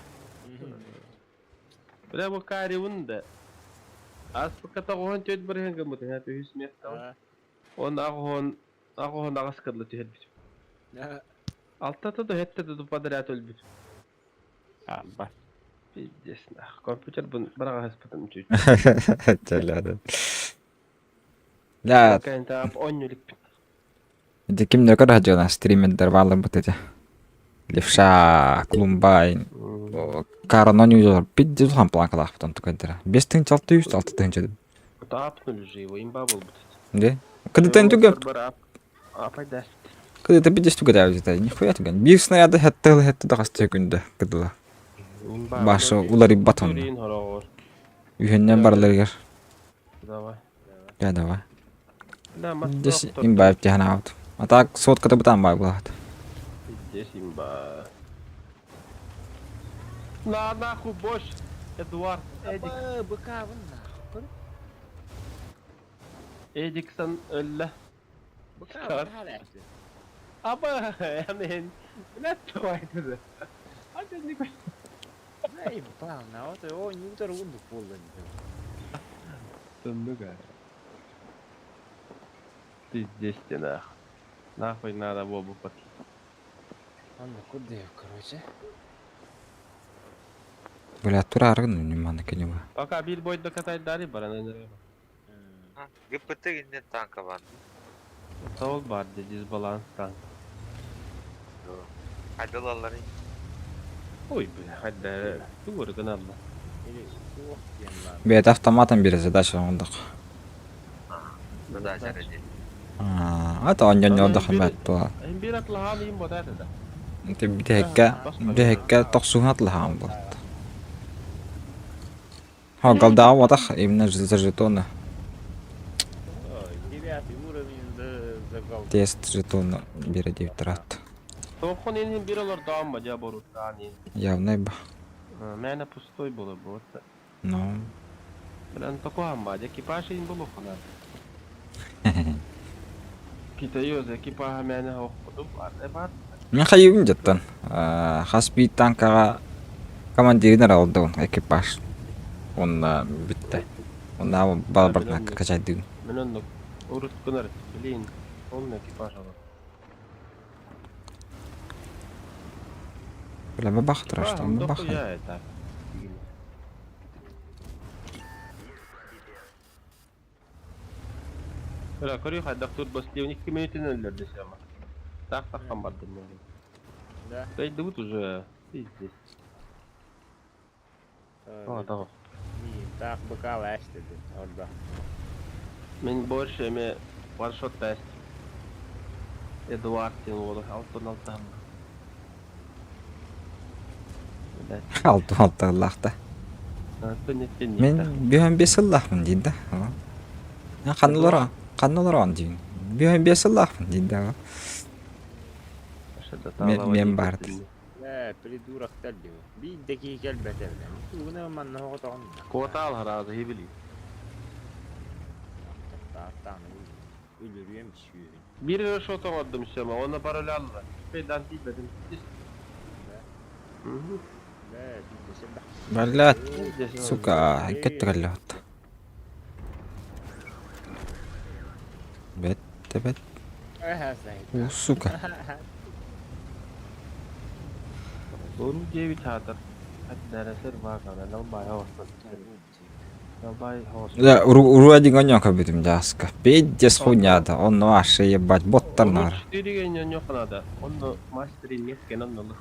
Бля, бу кариун да. Ааспыкка тоҕуһун түөрт барыһын гыммытын, ха үһүс миэстэҕэ. Он аҕыһын аҕыһын аҕыс кырла түһэрбит. Алтата да хэттэ да подряд өлбүт. Аба. Пиздец нах. Компьютер бун быраҕаһыспытым чуть. Чалады. Да, Кэнтап онньуликпит. ити ким нөкөр хадьына стримердер баалар бут эти. Левша, Клумбайн, Каранон юзор пидди улахан планкалаахпытан тукайдара. 5 600 6 000. Тапнули же его, имба был будет. Де? Кыдытан түгэн Апайда. кыдыта пиддес түгэтээбит нихуя түгэн. Биир снаряды хэттэл хэтте да хас күндэ кыдыла. Имба. Башы уларыйбат онно. Турин хорогор. Үһүннэн барыларыгар. Давай. Да давай. Да, Здесь имба тяханаабыт. А так сотката бытаан баар буолаат. Здесь имба. На нахуй бош. Эдуард, Эдик. Быкабын нахуй. Эдиксон өллө. Быкабын хаалааччы. Аба, yani не твой Hadi не Заебал, на вот его не удар унду полный. Тынныга. Пиздец ты нахуй. Нахуй надо Бобу под. Ладно, куда я, короче? Бля, турааргын внимание кенеба. Пока бильбойд докатать дали барана. ГПТ иннен танка бар. Сол бар де дисбаланс танк. Хайдалалары. Ой, бля, хадда. Тугур гыналла. Или суох диэн баар. Бэйэтэ автоматом биэрэ задача оҥордох. Задача ради. А, это онньонньордох бэт туа. Им бир атлахан им бота да. Ити бүтэһиккэ бүтэһиккэ тохсуһун атлаһаан буолт. Ха, голда ватах именно за жетоны. Ой, девятый уровень за за голду. Тест жетона биэрэ диэбиттэр Тохон инин бир олор даам ба жа борут таани. Явно ба. Мэна пустой было бы вот. Ну. Блин, такого ба, экипаж им было хана. Китайоз экипаж мэна охпуду бар. Бар. Мен хайыбын жаттан. Хас би танкаға командирин алды экипаж. Онна битте. Онна балбартна качайды. Мен онны урут кынар, блин, полный экипаж алар. Бля, бабах турар, бабах. Бля, көрүй хайдах тут баслевник кимейтин өллөрдө сема. Так таххан бардым мен. Да. Дойдубут уже. Пиздец. А, того. Так быкал эстеди орда. Мен больше эме ваншот тест. Эдуард сен уолу алтын алтан. Алты алты ыллахта. Мен бүһөн бес ыллахпын дейін да. Ханналар ханналар дейін. Бүһөн бес ыллахпын дейін да. Мен барды. Э, придурок диви. Биир киһи кэлбэтэ билэн. Тугуна манна оҕотоҕун. Куотаал хараазы хибили. Тааттааны өлөрүөм сүүһүн. Бир шот оҥордум сема, онно параллелла. Пейдан тиийбэтим. Бээ, биирдэсэ бах. Блядь, сука, кеттирэллэхт. Бэт, бэт. Эһэ, У, сука. Doğru 9 хатыр. Хаддарасыр баакана, налбай хостон. Налбай хостон. Да, уруа дигонёка бүтүм жаска. Пиздец хуйня да. Он вообще ебать, боттар нар. 4 ньоханада. Онно мастери нехкен онно.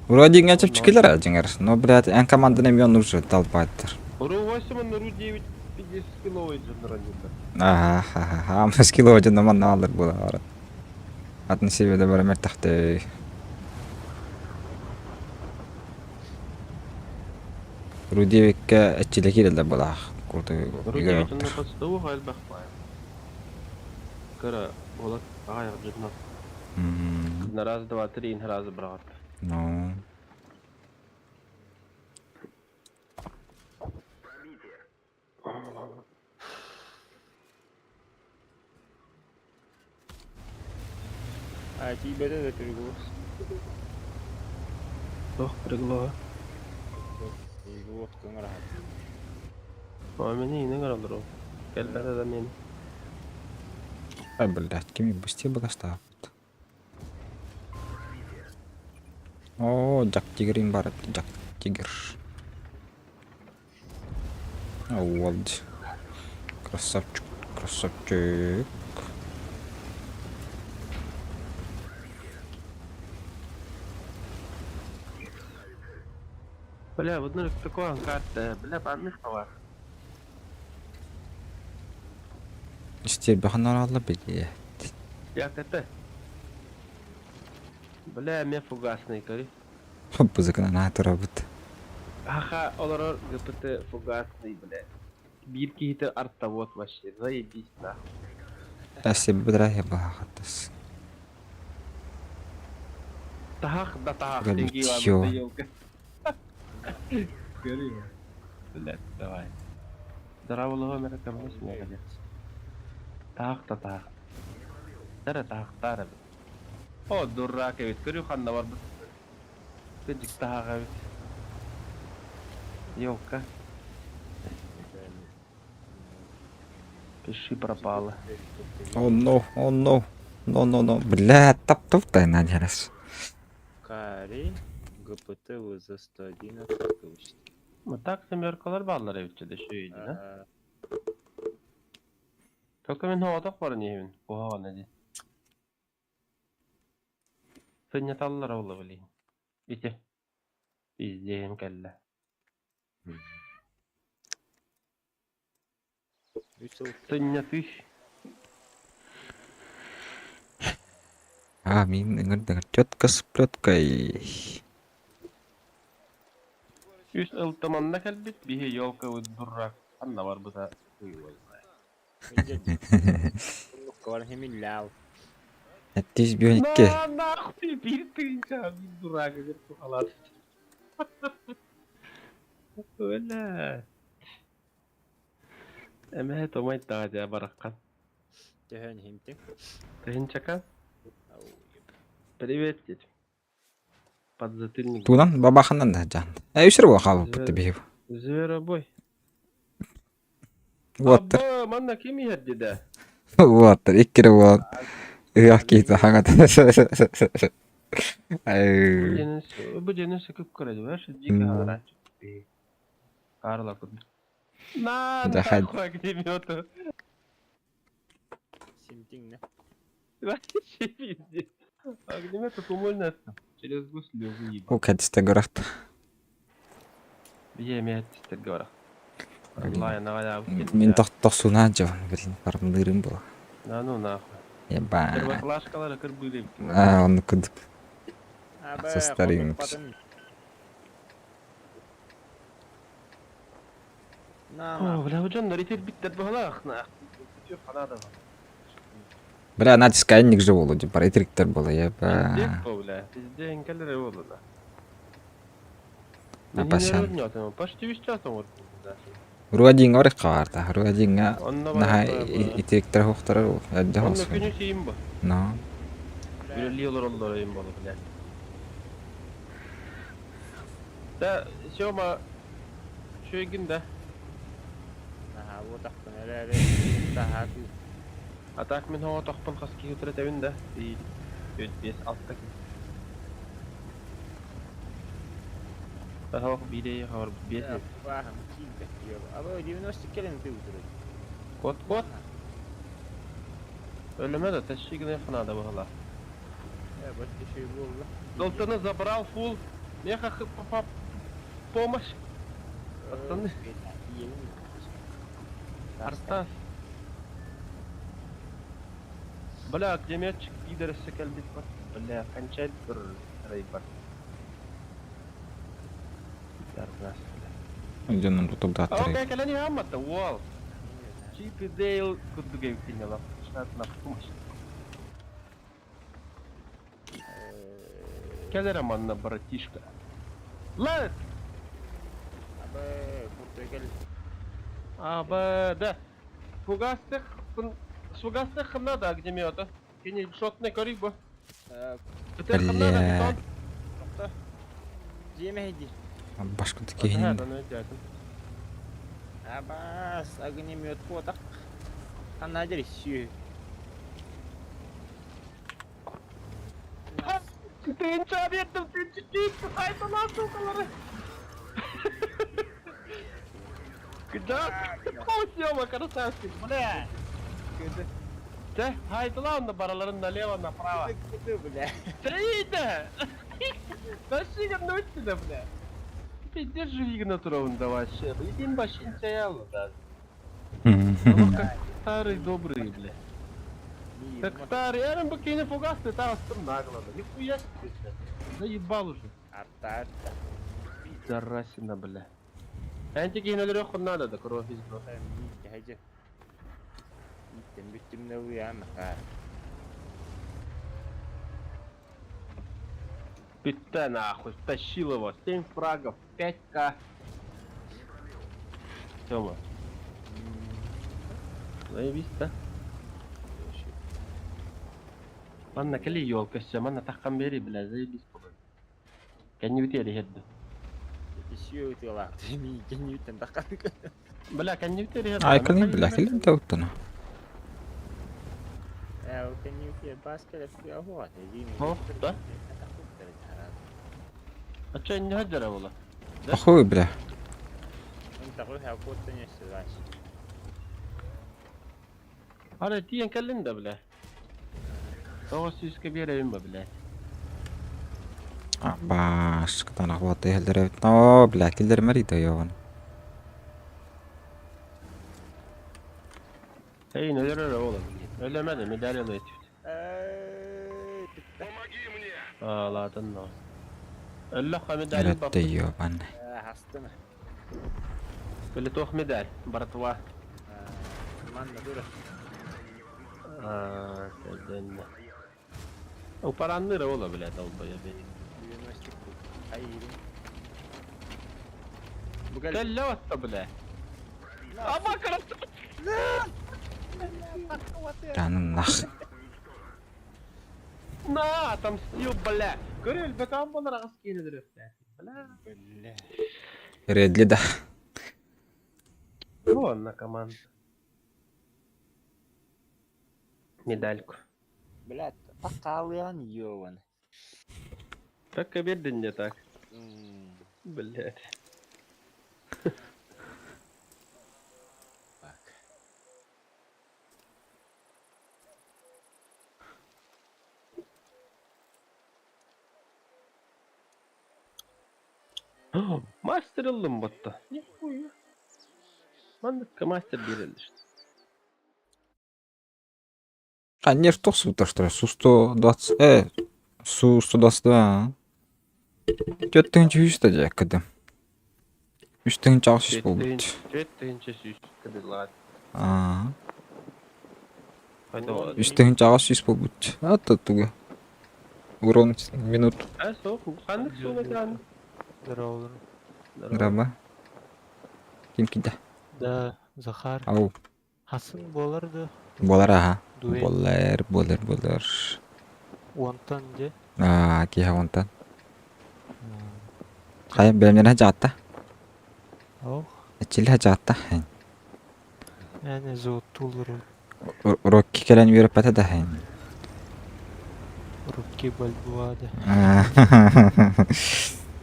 Уруа дигэн чепчикилер ажиңер. Но, блядь, эн команданы мен уже толпаттыр. Уру 8, уру 9 50 киловый жандыранында. Ага, ага, ага, скило жандаман алыр була. Атын себеде бар мертахты. Рудевикке эчиле кирелде була. Курду. Уру 9 онно подстову хайл бахпай. Кара, болат аяк жудна. На раз, два, три, ин раз брат. Ну. А тиийбэтэ да түргүс. Тох пригло. Уох көҥөр А мени ине гаралдыр. Келбәдә да мен. Ай, блядь, кими быстрее багастап. О, Жак Тигр бар, Жак Тигр. Вот. Красавчик, красавчик. Бля, вот ну такой карта, бля, память бар. Истер баханар беге. Я КТ. Бля, мен фугасный, кори. Бузыкна на турабыт. Аха, олорор ГПТ фугасный, бля. Бир кихите арта вот вообще, заебись нахуй. Спасибо, бдрахи бахатас. Тахах да тахах, Бля, деньги чё? вам, елка. Гори. Бля, давай. Здорово, номер камеры Тахах да тахах. Тара тахах тара. О, дурак, ведь көрү ханна бар. Кыжык тахах ведь. Елка. Пиши пропало. О, но, о, но. Но, но, но. Бля, тап топ та на раз. Кари ГПТ ВЗ-111 кылышты. Мы так семеркалар баллар эвче де шүйді, да? Только мен хоғатақ бар не Оға не де. Сыняталлар олы білейін. Ите. Издейім кәлі. Үс сыл Сынятыш. А, мин ыңыр тетка с плеткой. Үс ылтыманна кәлбит, бихе елка дурак. Анна бар бұта. Бар хемиллял. Әттес бионикке. На, нахуй, бир тыгынча, бир дурак, деп тухалат. Өлә. Әмә томай тага бараккан. Төһөн химтик. Тыгынчака? Привет, дед. Подзатыльник. Тунан бабаханан да жан. Ә үсір бол қабы бітті бейіп. Зверобой. Вот. Абба, манна ким ерді да? Вот, иккері бол. Ұяқ кейті хаңат. Ай. Бу дьиэни сөкүп көрөдүбэр, дьиэ хаалааччы. Карла курдук. На, нахуй огнемету. Симтиҥнэ. Вообще пиздец. Огнемет тумульно через гуслю выебал. О, кэдистэ көрөхт. Биэ эмиэ говорах. Аллай, наваля. Мин тохсунаа дьон, блин, барымныырым була. На ну нахуй. Еба. Первоклашкалары кырбыылы. Аа, оннук курдук. Абы, Состарыҥ. хотуппатын. На, на. О, бля, бу дьоннор итирбиттэр быһалаах нах. Ханада бар. Бля, натискайник же болу, деп бар итириктер була, еба. Пиздец, бля. Пиздец, кэлэр буолла да. Апасан. Почти үс час оҥор. Руадиҥ орек хаварта, Руадиҥҥа Онно наһаа барар. итириктер хуохтарар эрдэ Онно хос. күнү сиим бу. Но. Үлэлии олороллор им болу, бля. Да, Сёма, үчүгэйгин да. Наһаа буотахпын эрээри таһаа А так мин хоҕотохпун хас киһи утары да. 1, 4, 5, 6 киһи. Таһох биирэй хавар 5. Бааһым киирбэт Абы 90 кэлэн ты утурur. Кот кот. Өлөмө да тащи гына ханада баһала. Э, вот еще и буолла. Долтаны забрал фул. Меха помощь. Пацаны. Арстас. Бля, огнеметчик пидорасы кэлбит бар. Бля, кончает бір рейбар. Пидорас, бля. Дьонун тутугдааттар. Окей, кэлэн иһамматта, уол. Чип и Дейл курдугай кинела. Штат на помощь. Кэлэр манна, братишка. Лет! Абы, куртугел. А, Б, Д. Фугастых, фугастых надо огнемета. Кини шотный көрүй бу. Бля. Жемейди. Башка киһини. Абас, огнемет куотах. Ханна сүү. Тынча бердим, тынча тип, хайта сукалары. Куда? О, Сёма, красавчик, бля. Да, хайталан бараларын налево, направо. Куды, бля. Трейда! Вообще ночью, бля. Пиздец живи на трон да вообще. Един башин чаял, да. Ну, как старый добрый, бля. Как старый, я бы кине фугасты, там стом нагло. Нихуя себе, бля. Заебал уже. Арта, арта. Пидорасина, бля. Энти кине надо, да кровь из бро. Хайжы. Иттен бүттүм уян ха. Питта нахуй, тащил его. 7 фрагов, 5к. Тёма. Заебись, да? Манна кали елка все, манна тахкан бери, бля, заебись. Кәнни битери хедді. Сүү тыла. Ми кеннүттен тахкан. Бля, кәнни битери хедді. Ай, кэлин, бля, кэлин тауттана. Э, кеннүтте баскет хуа. О, да? А че не хаджара була? Охуй, бля. انت قولها قوت نسلاش. Ара тиен кэлин да, бля. Тоғыз сүйіске берейін ба, бля. Баш, кытанах вот эхэлдер. О, бля, киллер марита йован. Эй, нөлөр ола, бля. Өлемеді, медаль етіп. А, ладно. Өллөккө медаль Эретте йован. Хастым. Или тох медаль, братва. Манна дура. А, кэлден. У паранныра ола, бля, долбоеб. 90 Хайрин. Бугал. Кэллэ бля. Аба, красавчик! Жаным нах. На, отомстил, бля. Көрөл, бекам болар ағыс кейінедір Бля. Бля. Редли да. Вон на команда. Медальку. Бля, тақалыан йован. Так биэрдин не так. Блядь. Так. Мастер ыллым батта. Нихуя. Манныкка мастер биэрэллэр. А нерв тохсубуттар что ли? Су-120... Су-122. 4 тыһыынча да дьэ 3 800 буолбут. 4 100 кабеллаат. Аа. Хайда 3 800 буолбут. А туга. Урон минут. А суох, ханнык суuna Здорово. Граба. Ким кида? Да, Захар. Ау. Хасын буолар да. Буолар аха. Дуэль. Буолар, буолар, буолар. Уонтан де. Аа, киһи онтан. Хайа бэлэмнэрэ дьаатта. Ох. Эчилэ дьаатта. Әне зоотулуру. Рокки кэлэн үөрөппэтэ да хэн. Рукки бальбуада.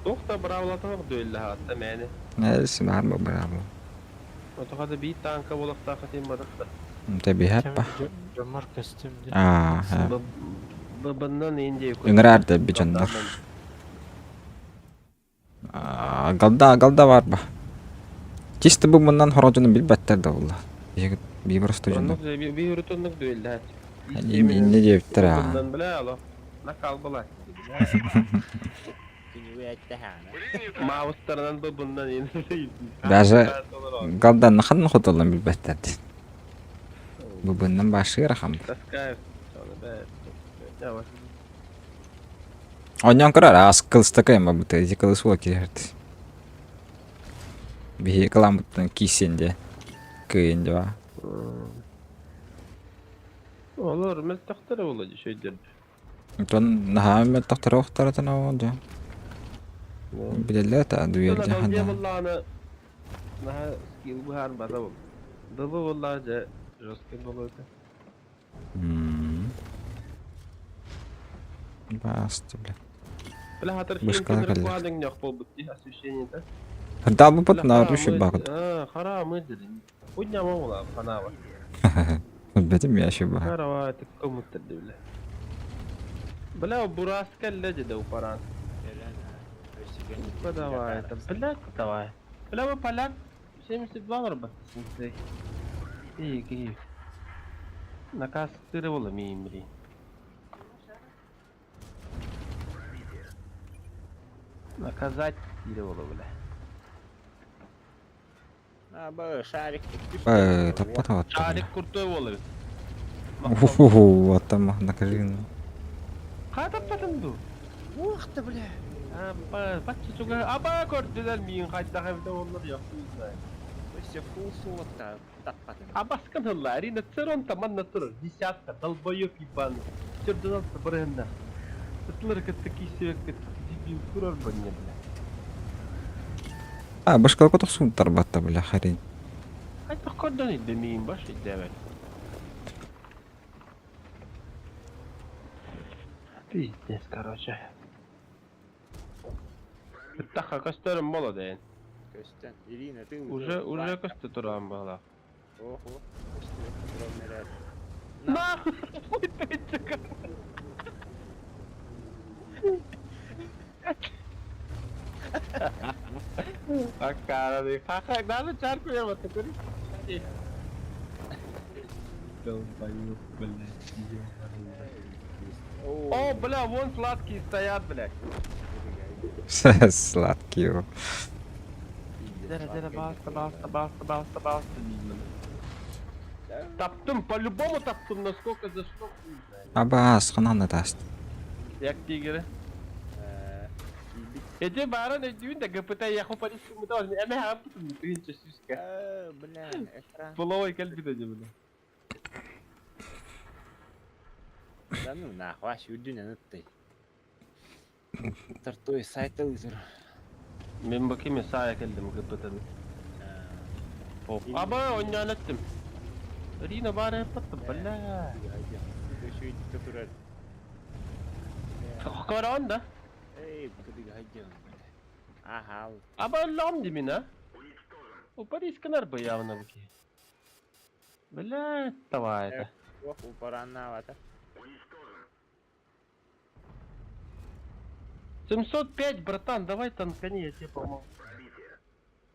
Туох да быраабылата дуэллаһаатта мээнэ. Сымаар браво. Отохата биир таанка буолахтаах этим бадахта. Тэбиһэппа. Жомар костюм де. Аа. Бабаннан Индия. Ыҥыраар да бичаннар. Галда галда бар ба. Чисто бу муннан хорожуну билбэттэр да булла. Би просто жуну. Оннук биир оннук дуэллаһаат. Инне диэбиттэр аа. Буннан бля ало. Накал была. Күнүгү эттэһаана. Маустарынан бабыннан Индия. Даже галдан ханна хотоллан билбэттэр. Бу буннан башыра хам. Таскаев. Давай. Онньон көрөр аас кылыстакай ма бу ити кылыс ула киһэрт. Биһи кыламыттан киисен де. Кыйын дьа. Олор мөлтөхтөр була дьүшөйдөр. Онтон наһаа мөлтөхтөр охтаратын оо дьа. Билэллэр та дуэл Туна дьа балдия хана. буллааны наһаа скилл быһаар бата бул. Дылы буллаа дьэ жесткий болуота. Басты бля. Бля хатыр Бышкала кэллэр. куадың ньох болбут ди освещение да. Дабы на руши багыт. Хара мы дедим. Удня була ханава. Бетим я ши ба. Харава тыккомуттар бля. Бля бурас кэллэ деді упаран. Ну давай, это, блядь, давай. Бля, вы поляк 72 нарабатываете. Эй, кей. Наказ тырывала мимри. Наказать тырывала, бля. А, б, шарик. Э, таппата Шарик крутой волы. Уху, атама накажи. Хатаппатынду. Ух ты, бля. Аба, бачча чуга, аба көрдүлөр миин хайдах эбде олар яхшы знаю. Өссө фул суотта таппатын. Абаскан хылла, арина церон таман натур, десятка, долбоёб ебаный. Чердонался бренда. Ытлар кытты кисебек дебил курар банне, бля. А, башка котох тарбатта бля харин. Хайдах көрдөн идде миин баш иддебет. Пиздец, короче. Таха көстөрүм боло дейин. Көстөн. Ирина, ты Уже, уже көстө туран бала. Охо. Көстөн. На! Акара, хаха, даже чарку я вот такой. Долбоёб, блядь, О, бля, вон сладкие стоят, блядь. Сладкий. Дера, дера, баста, баста, баста, баста, баста. Таптым, по-любому таптым, насколько за что. хуй знает. Аба, схананы даст. Як тигры. Эти баран эдүүн да ГПТ яху полицию мы должны. Эме хаптым, тыгынча сюска. Бля, экран. Половой кэлбит эди, бля. Да ну нахуй, аш үрдүнэн ытты. Тартой сайт ылыр. Мен bakayım сая келдим ГПТ-ны. Аба, ойнан эттим. Рина бары паттым, бля. Көрөҕүн да? Эй, кыдыга хайдыам, бля. Ахал. Аба өллөҕүм дии мин, а? Упарисканар быйаабына бу киһи. Бля, давай это. Ох, упараннаабата. 705, братан, давай танкани, я тебе помогу.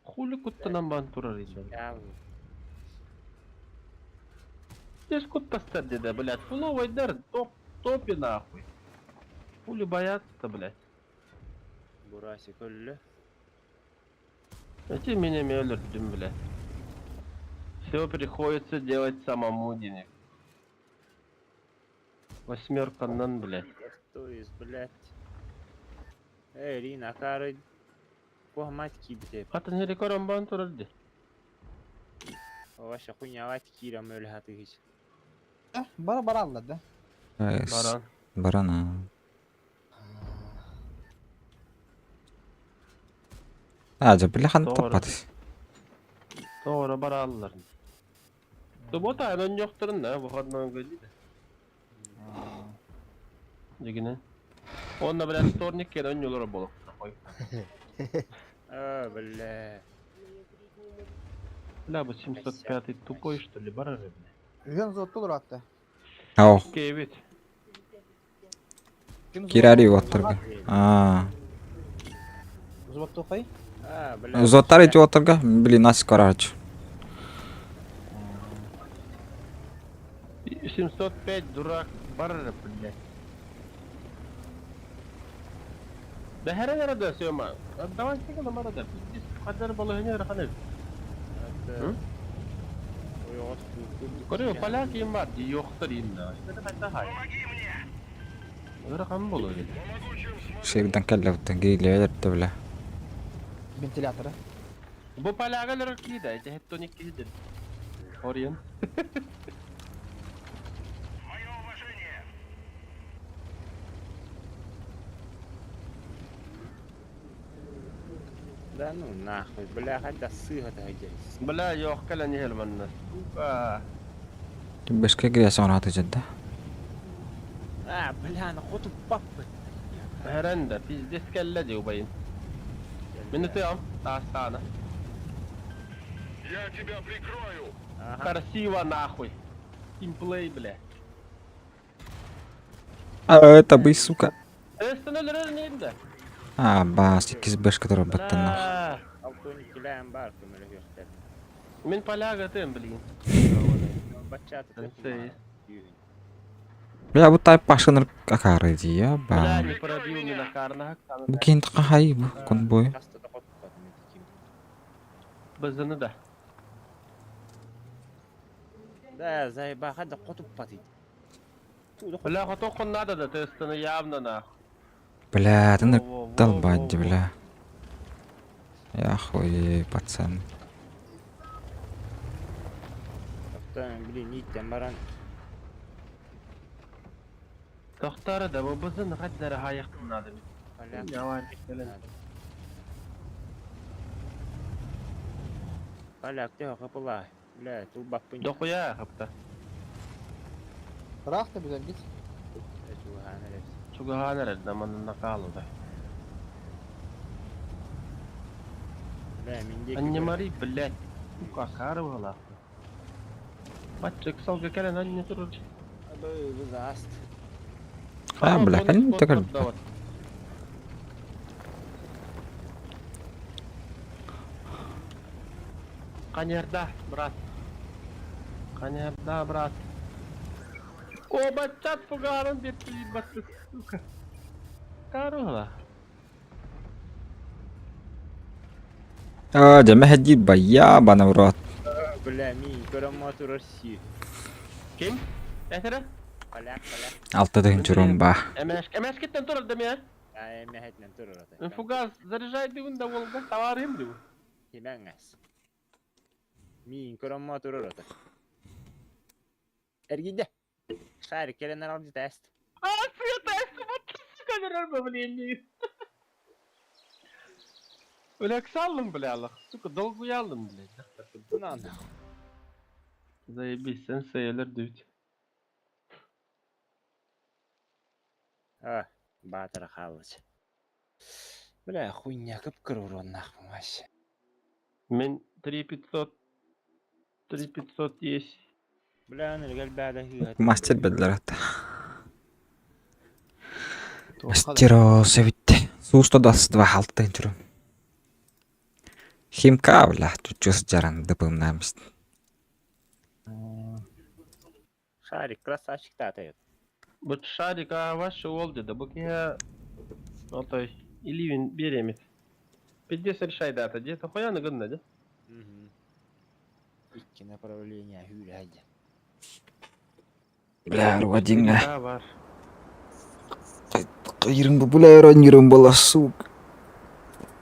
Хули куттанан бан турар иде. Здесь кут тастар деда, блядь. Фуловый дар, топ, топи нахуй. Хули бояться-то, блядь. Бурасик өллө. Эти меня өлөрдүм, блядь. Все приходится делать самому денег. Восьмерка нан, блядь. То есть, блядь. Эй, Рина, акары. Кох мать кибите. Хатын хери көрөн бан турар ди. Ваша хуйня мать кира мөлі хаты хич. Бара бара алла да. Баран. Баран а. А, бля, хан Doğru. таппат. Doğru бараллар. Тубота эн онньохторун да, выходной көдү. Дигине. Онно блядь вторник кен онньолоро болук. А, бля. Бля, бу 705 тупой что ли, барары, бля. Үгэн зоттул атта. Ау, Кевит. кирари оттарга. А. Зотту хай. А, бля. Зоттар эти оттарга, блин, нас короче. 705 дурак барары, блядь. Да хера хера да сёма. Давай сека мара да. Пиздец, хадар балыгыня раханет. Көрө поляк им бар, йоктор им да. Это кайта хай. Рахам болу. Шерден келлептен гийлер бля. Вентилятора. Бу полягалар кида, это хеттоник кида. Ориен. Да ну нахуй, бля, хотя сыга то здесь. Бля, йох кала не хелманна. Сука. Бешке грясон хаты жадда. А, бля, на хоту папы. Херенда, пиздец келле ди убайын. Мин тыам, тастана. Я тебя прикрою! Ага. Красиво нахуй. Тимплей, бля. А, это бы, сука. Эстен А, бас, иккис бешке турар баттан нах. Бля. Алтоник килаем бар, көмөлө көктер. Мин поляга тем, блин. Бачата. Сенсей. Бля, бу тайп башкыныр акары ди, я Бля, ба. не пробил ни на карнах. Бу кин хай бу конбой. Бызыны да. Да, заеба, хада котуп патит. Бля, хотохун надо да, тестаны явно нахуй. Бля, ты Во, во, во, долбать, во, во. бля. Я хуй, пацан. Блин, ниттен баран. Тохтары да, бу бызыны хаддары хаяктын надо. Поляк. Явар, Поляк, ты хапыла. Бля, тул баппын. Дохуя хапта. Рахта bizden git. Чугахан да манна накалу да. Бля, минде. Анне блядь. Сука, кары была. Батчик салга келен анне турur. Абы, заст. А, бля, калин текал. Канерда, брат. Канерда, брат. О, батчат фугарон бетти батты, сука. Карула. А, жама хаджи бая бана брат. Бля, ми, көрөм Россию. Ким? Әтере? Поляк, поляк. Алты дыгын чурум ба. Эмеш, эмеш кеттен турur деме. А, эме хетнен турur ата. Фугас заряжай дивун да Волга, товарым дивун. Химеңес. Мин көрөм турur ата. Эргиде. Шарик келенер алды тест. А, света, вот сука, вернул блин. Бля, саллым, бля, Аллах. Сука, долго ялым, блядь. Нан. Заебись, сенсейлер дүйт. А. Баатара хааллычы. Бля, хуйня кып-кыра уруоннаахпын вообще. Мин 3500 3500 есть. Бля, аны баада хыыһа. Мастер биллэр это. Мастерос эбит. Суусто 22 алтын түрүм. Химка, бля, чучус жаран дыпымнамст. Шарик красавчик таатайыт. Бу шарик а ваш уол деді. Бу киһи отой иливин биэремит. Пиздец решайдаата дии. Тохуяны гынна дии. Икки направление хүүрэ Бля, Родина. Да бар. Кыйрым бу, бля, ронирым была, сука.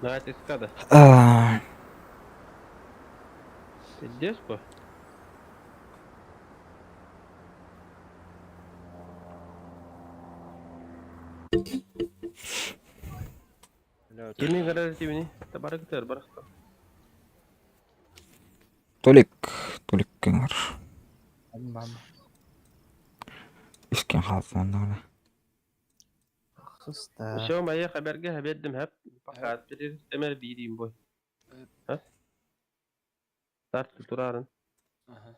Давайте скада. А, Пиздец бу. Кими гарар тибини? Табара кытыр барахта. Толик, Толик кеңер. Мам. Искен халсын онда. Хыста. Все, моя хаберге хабердим хап. Пока бир эмер бирим бой. Ха? Старт турарын. Ага.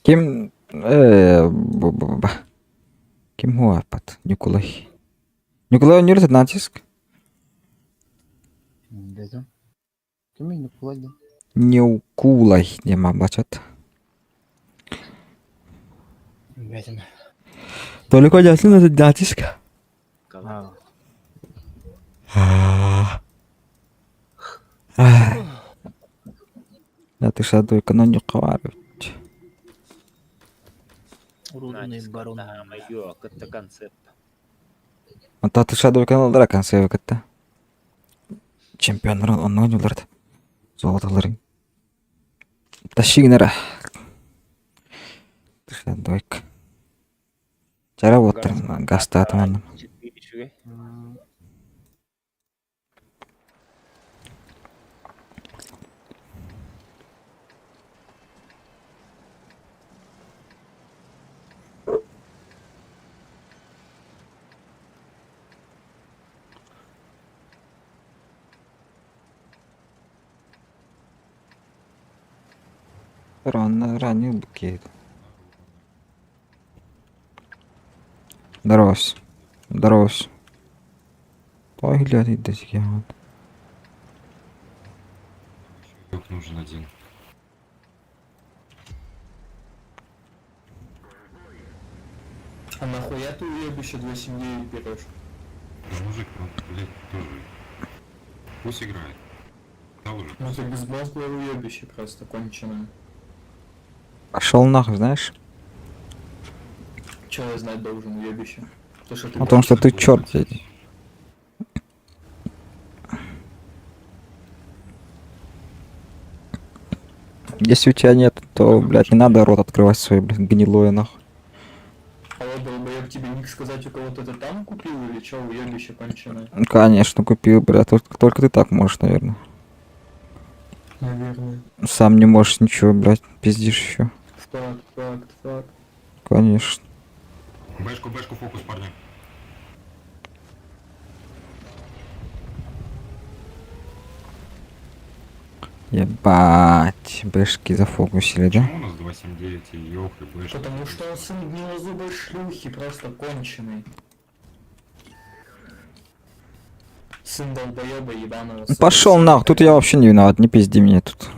Ким бу бу бу. Ким хуапат? Николай. Николай университет натиск? Дедим. Ким Николай? Неукулай нема бачат. Дедим. Толик ясын это натиск. А. Да ты шадой каноник кавар. Урудный барон. Майо, кытта концепт. Ата ты шадой канал дара консерв кытта. Чемпионнар онно ойнулар. Золотоларын. Ташигнера. Шадойк. Чара боттар гастатыман. Үчүгэй. Рано, ранее букет. Здоровс. Здоровс. Ой, глядь, до сих пор. Нужен один. А нахуя ты уебище 279 берешь? Да мужик, ну, блядь, тоже. Пусть играет. Да уже. Ну ты безмозглое уебище просто конченое. Пошел нахуй, знаешь? Че я знать должен, уебище? То, что ты О том, что ты черт, блядь. Если у тебя нет, то, блядь, не надо рот открывать свой, блядь, гнилое нахуй. Алло, долбоеб, тебе ник сказать, у кого-то ты там купил или че, уебище конченое? Ну, Конечно, купил, блядь, только ты так можешь, наверное. Наверное. Сам не можешь ничего, блядь, пиздишь еще. Факт, факт, факт. Конечно. Бэшку, бэшку, фокус, парни. Ебать, бэшки зафокусили, да? Почему у нас 279 и Йох, и бэшка? Потому что он сын гнилозубой шлюхи, просто конченый. Сын долбоеба ебаного. Ну, Пошел нахуй, тут я вообще не виноват, не пизди мне тут.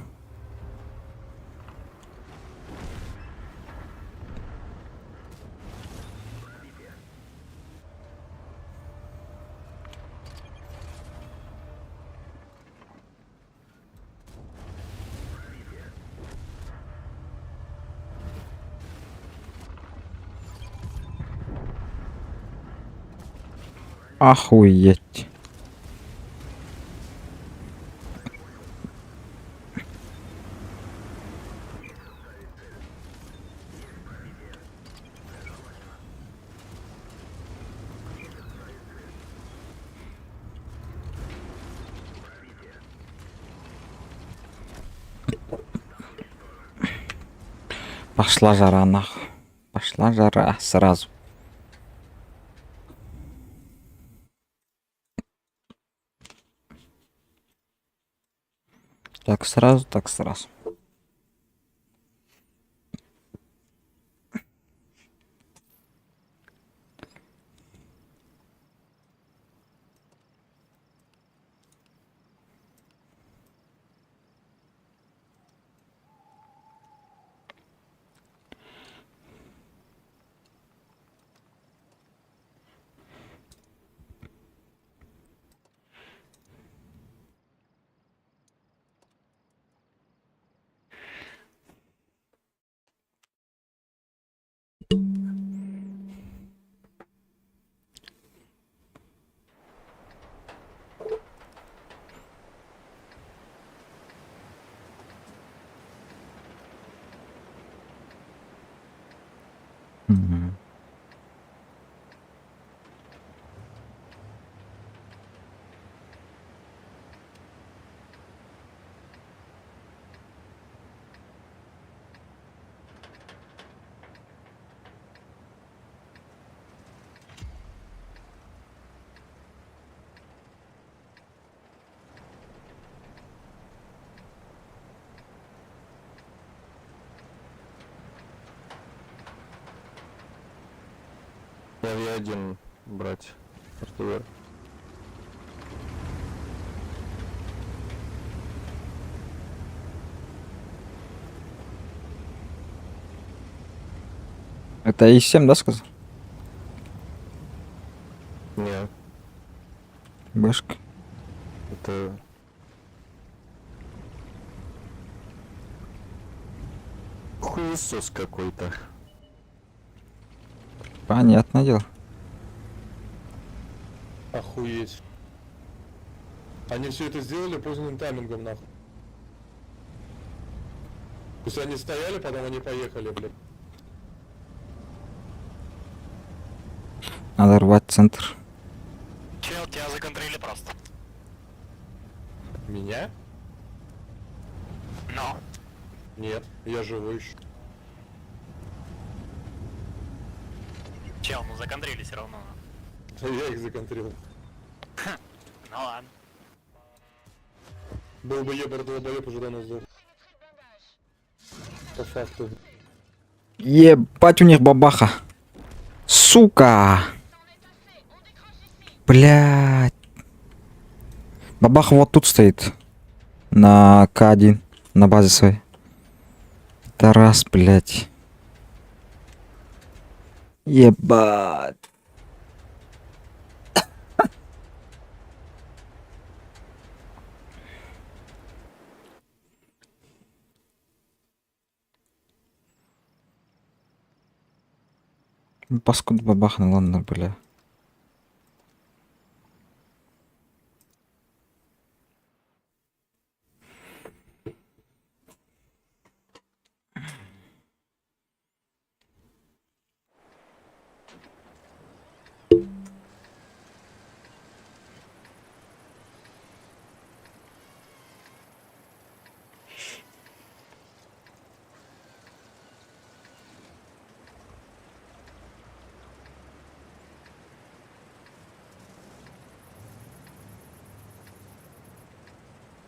Охуеть. Пошла жара нахуй. Пошла жара сразу. Так сразу, так сразу. Мгм. Я в один брать. РТВ. Это И7, да, сказал? Не, Бэшка. это... Хуесос какой-то. Понятное дело. Охуеть. Они все это сделали поздним таймингом, нахуй. То есть они стояли, потом они поехали, блядь. Надо рвать центр. Чел, тебя законтрили просто. Меня? Но. Нет, я живой еще. Чел, ну законтрили все равно. Я их законтрил. Ну ладно. Был бы ебар долбоеб, уже давно сдох. По факту. Ебать у них бабаха. Сука. Блядь. Бабаха вот тут стоит. На К1. На базе своей. Тарас, блядь. Ебать. Паскуд бабахну, ладно, бля.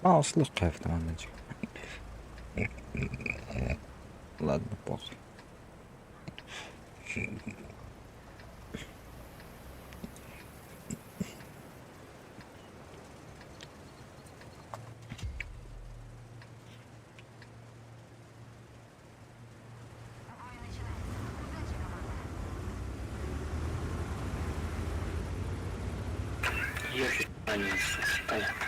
А, услуг кайф там, Ладно, похуй. Понятно.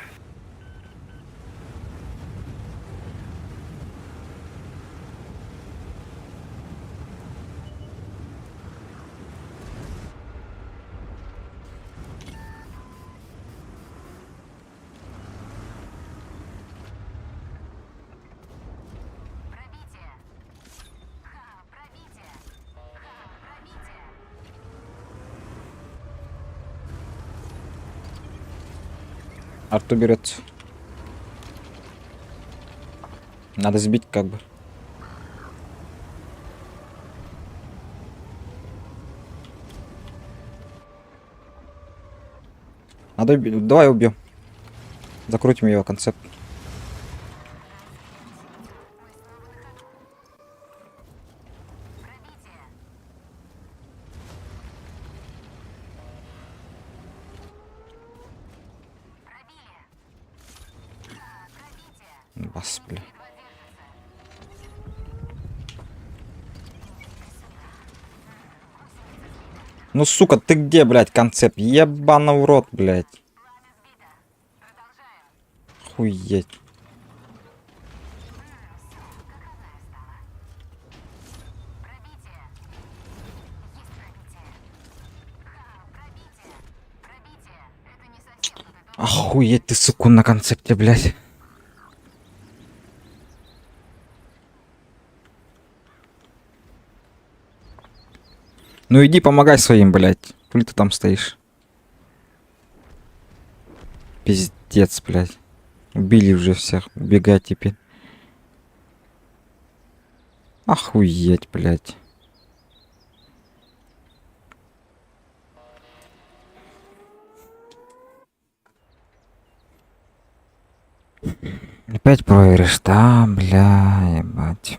Арту берется. Надо сбить как бы. Надо давай убьем. Закрутим его концепт. Бас, бля. Ну, сука, ты где, блядь, концепт? Ебана в рот, блядь. Хуеть. Охуеть ты, сука, на концепте, блядь. Ну иди помогай своим, блядь. Хули ты там стоишь? Пиздец, блядь. Убили уже всех. Убегай теперь. Охуеть, блядь. Опять проигрыш, да, бля, ебать.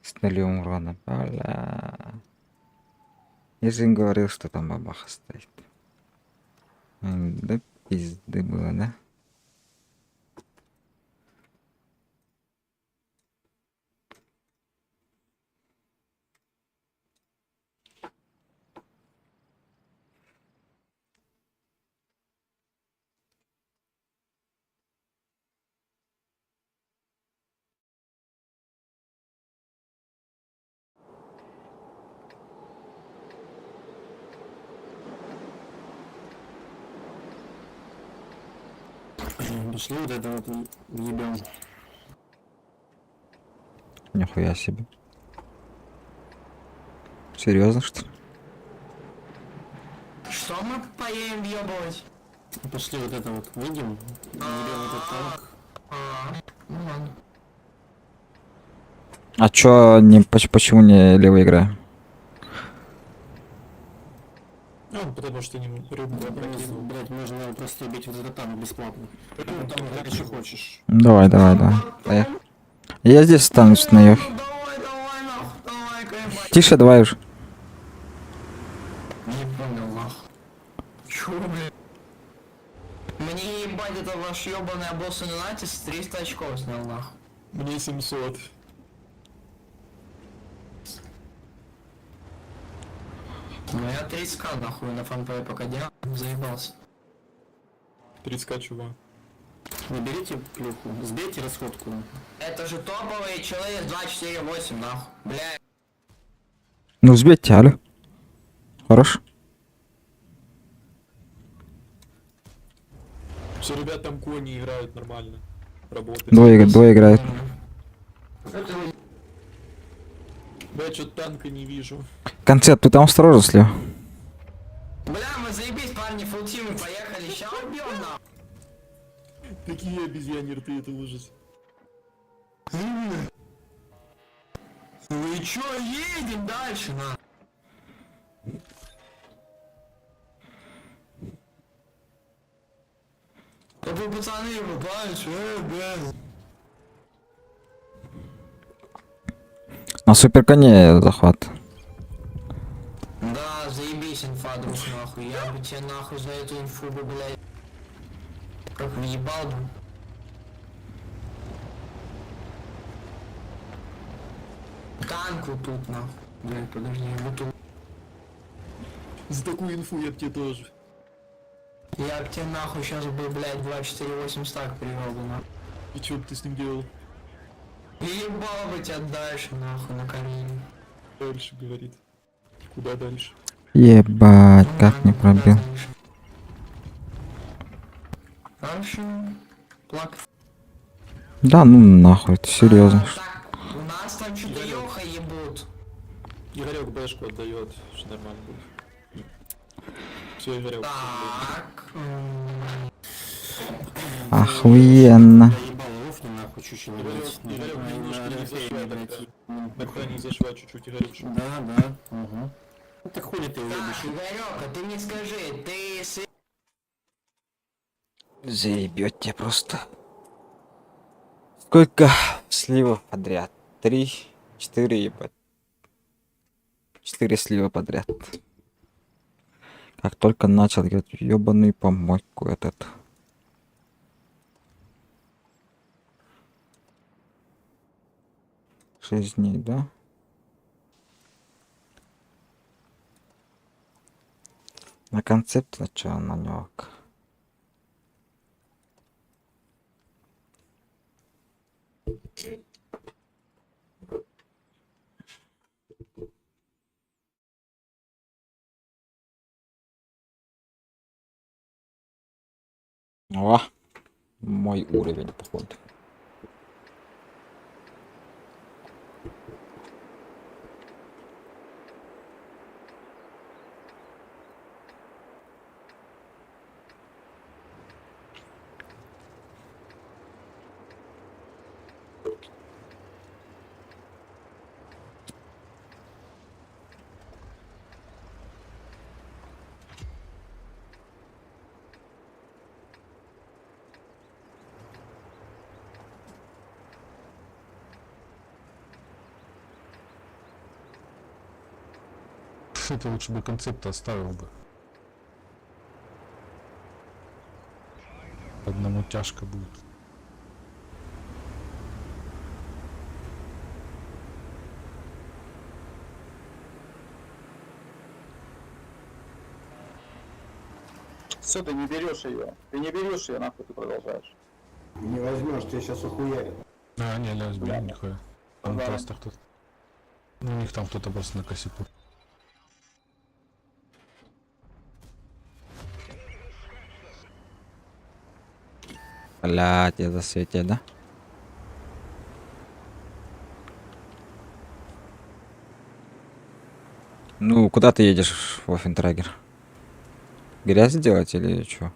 С нулем урона, бля. Я же им говорил, что там бабаха стоит. Да пизды было, да? Пошли вот это вот въебем. Нихуя себе. Серьезно, что ли? Что мы поедем въебывать? Пошли вот это вот выйдем, въебем этот танк. Ну ладно. А чё, не, почему не левая игра? Ну, потому что не рыбу опрокинул. Блять, можно просто убить вот этот танк бесплатно. Ну, там как еще хочешь. Давай, давай, давай. Поехали. Я здесь останусь на Йохе. Давай, давай, нахуй, давай, Тише, давай уж. Не понял, нахуй. Чё, блядь? Мне ебать это ваш ёбаный обоссанный натиск 300 очков снял, нахуй. Мне 700. Ну я 30к нахуй на фанпе пока делал, заебался. 30 чего? Наберите плюху, сбейте расходку. Это же топовый человек 248, нахуй. Бля. Ну, взбейте, алло. Хорош. Все, ребят, там кони играют нормально. Работают. Двое, двое играют. Бля, что-то танка не вижу. Концепт, ты там осторожно слева. Бля, мы заебись, парни, фулл тимы, поехали, ща убьем нахуй. Такие обезьяне рты, это ужас. Вы чё, едем дальше, на? Да вы, пацаны, вы бля. На суперконе захват. Да, заебись инфа, друг, нахуй. Я бы тебе нахуй за эту инфу бы, блядь, как въебал бы. Танк вот тут, нахуй. Блядь, подожди, вот тут. За такую инфу я б тебе тоже. Я б тебе нахуй сейчас бы, блядь, 248 стак привел бы, нахуй. И чё бы ты с ним делал? Ебал бы тебя дальше, нахуй, на колени. Дальше, говорит. Куда дальше? Ебать, как не пробил. Дальше плакать. Да ну нахуй, ты серьезно. Так, у нас там что-то ёха ебут. Игорек бэшку отдает, что нормально будет. Все, Игорек. Так. Охуенно. Игорек, блядь. Игорек немножко не зашла блядь. тогда. Тогда не зашла чуть-чуть Игорек. Да, да, угу. Ну ты хули ты уебишь? Игорек, а ты мне скажи, ты с Заебете просто. Сколько сливов подряд? Три, четыре, ебать. Четыре слива подряд. Как только начал играть в ебаную помойку этот. 6 дней, да? На концепт сначала на него. О, мой уровень, походу. Ты лучше бы концепт оставил бы. Одному тяжко будет. Все, ты не берешь ее. Ты не берешь ее, нахуй ты продолжаешь. Не возьмешь, тебя сейчас ухуярят. А, не, ля, сбили, нихуя. Там Да. просто кто-то. Ну, у них там кто-то просто на косяку. Блядь, я засветил, да? Ну, куда ты едешь, Вофентрагер? Грязь делать или что?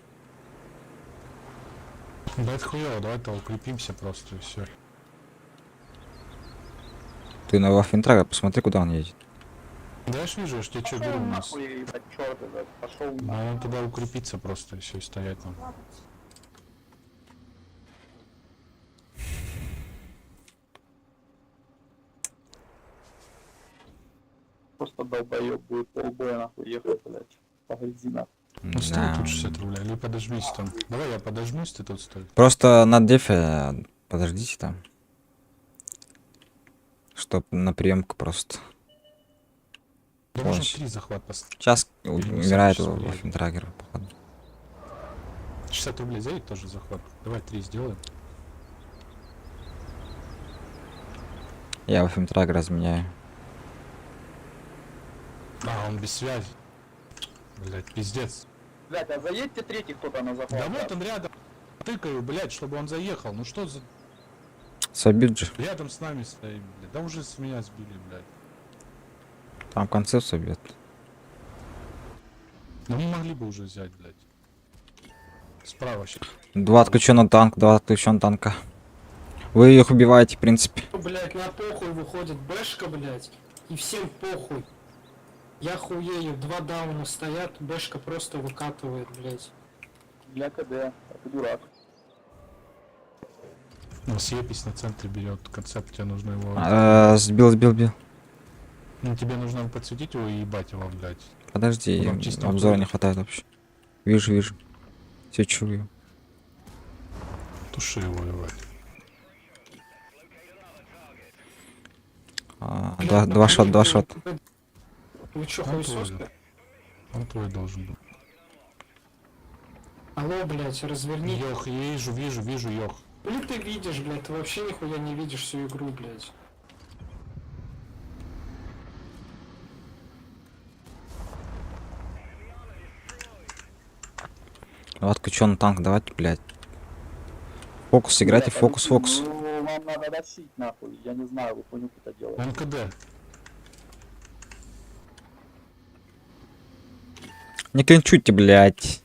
Да это хуёво, давай-то укрепимся просто и все. Ты на Вофентрагер посмотри, куда он едет. Да я ж вижу, я ж тебе что говорю, у нас. Нахуй, ебать, черт, этот, пошел. Надо туда укрепиться просто и все, и стоять там. Просто долбоеб будет полбоя нахуй ехать, блядь. По грязи нахуй. Ну стой Да. тут 60 рублей, или подожмись там. Давай я подожмусь, ты тут стой. Просто на дефе подождите там. Чтоб на приемку просто. Да можно три захват поставить. Сейчас Или мы умирает сами щас приедем. Вофентрагер, походу. 60 рублей заедет тоже захват. Давай три сделаем. Я Вофентрагер разменяю. А, он без связи. Блять, пиздец. Блядь, а заедьте третий кто-то на захват. Да вот он рядом. Тыкаю, блять, чтобы он заехал. Ну что за... Собьют же. Рядом с нами стоит, блядь. Да уже с меня сбили, блядь. Там концепт собьет. Ну мы могли бы уже взять, блядь. Справа сейчас. Два отключена танк, два отключен танка. Вы их убиваете, в принципе. Блять, на похуй выходит бэшка, блять, и всем похуй. Я хуею, два дауна стоят, бэшка просто выкатывает, блять. Для КД, а ты дурак. Ну, съепись на центре берет концепт, тебе нужно его... А, сбил, сбил, сбил. Ну, тебе нужно подсветить его и ебать его, блядь. Подожди, Потом чисто обзора не хватает вообще. Вижу, вижу. Свечу его. Туши его, ебать. А, два шот, два шот. Вы чё, Он твой, хуесосы? Он твой должен был. Алло, блять, разверни. Йох, я вижу, вижу, вижу, Йох. Или ты видишь, блядь, ты вообще нихуя не видишь всю игру, блядь. Ну, отключен танк, давайте, блядь. Фокус, играйте, Блядь, фокус, ну, фокус. Ну, вам надо тащить, нахуй. Я не знаю, вы хуйню какую-то делаете. Он КД. Не клинчуйте, блядь.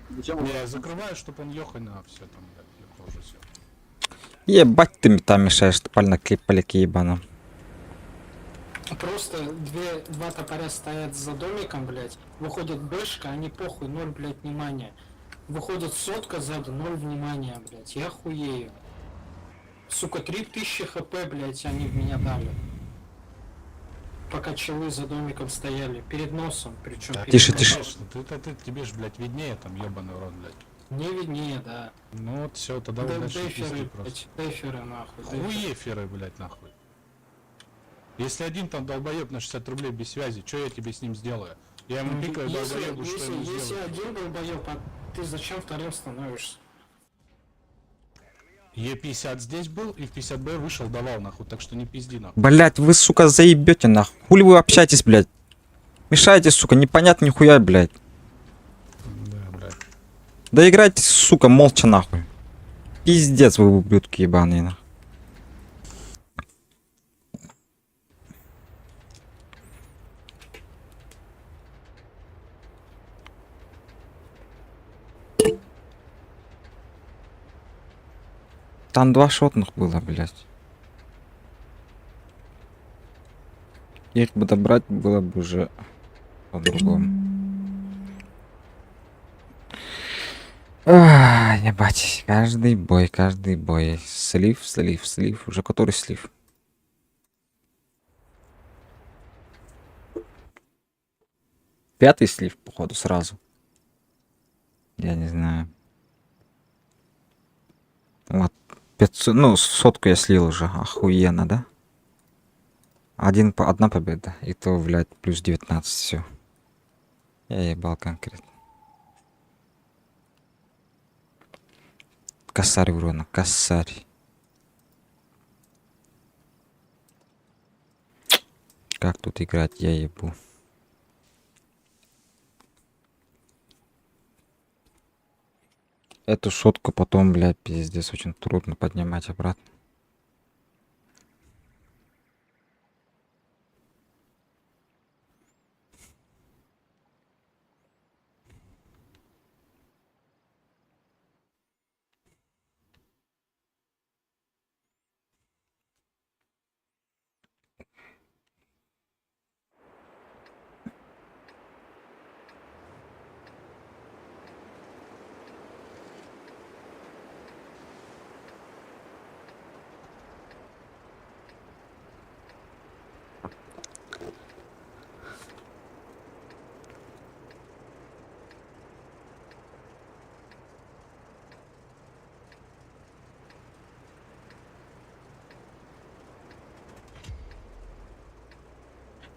Зачем Не, я закрываю, чтобы он Йоха на все там, блядь, Йоха уже все. Ебать ты там мешаешь, пальна поляки ебаным. Просто две, два топоря стоят за домиком, блядь. Выходит бэшка, они похуй, ноль, блядь, внимания. Выходит сотка сзади, ноль внимания, блядь. Я хуею. Сука, 3000 хп, блядь, они в меня дали. Пока челы за домиком стояли. Перед носом, причем. Да, Тише, тише. Конечно, ты, ты, тебе ж, блядь, виднее там, ебаный в рот, блядь. Не виднее, да. Ну вот все, тогда Да, вот дальше деферы, пизди просто. блядь, деферы, нахуй. деферы. Хуеферы, блядь, нахуй. Если один там долбоеб на 60 рублей без связи, что я тебе с ним сделаю? Я ему Ну, пикаю если, долбоебу, что если, ему если сделаю? один долбоеб, а ты зачем вторым становишься? Е50 здесь был и в 50Б вышел, давал нахуй, так что не пизди нахуй. Блять, вы, сука, заебете нахуй. Хули вы общаетесь, блядь? Мешаете, сука, непонятно нихуя, блядь. Да, блядь. Да играйте, сука, молча нахуй. Пиздец вы, ублюдки ебаные, нахуй. Там два шотных было, блядь. Их бы добрать было бы уже по-другому. А, ебать, каждый бой, каждый бой. Слив, слив, слив. Уже который слив? Пятый слив, походу, сразу. Я не знаю. Вот, 500, ну, сотку я слил уже. Охуенно, да? Один, одна победа. И то, блядь, плюс 19, все. Я ебал конкретно. Косарь урона, косарь. Как тут играть, я ебу. Эту сотку потом, блядь, пиздец, очень трудно поднимать обратно.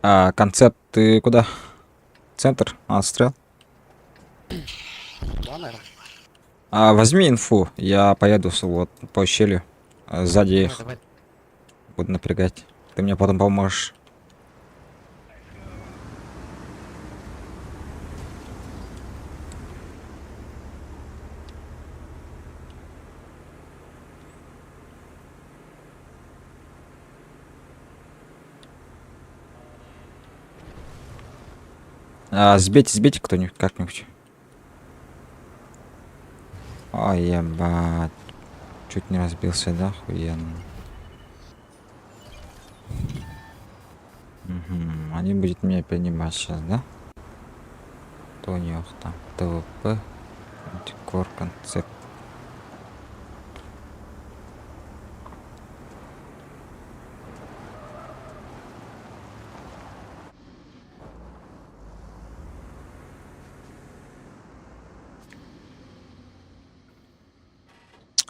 А, концепт ты куда? Центр? А, отстрел? Да, наверное. А, возьми инфу, я поеду вот по ущелью. А, Сзади их Давай. буду напрягать. Ты мне потом поможешь. А, сбейте, сбейте кто-нибудь как-нибудь. Ой, ебать. Чуть не разбился, да, охуенно. Угу. Они будут меня принимать сейчас, да? То у них там? ТВП. Декор, концепт.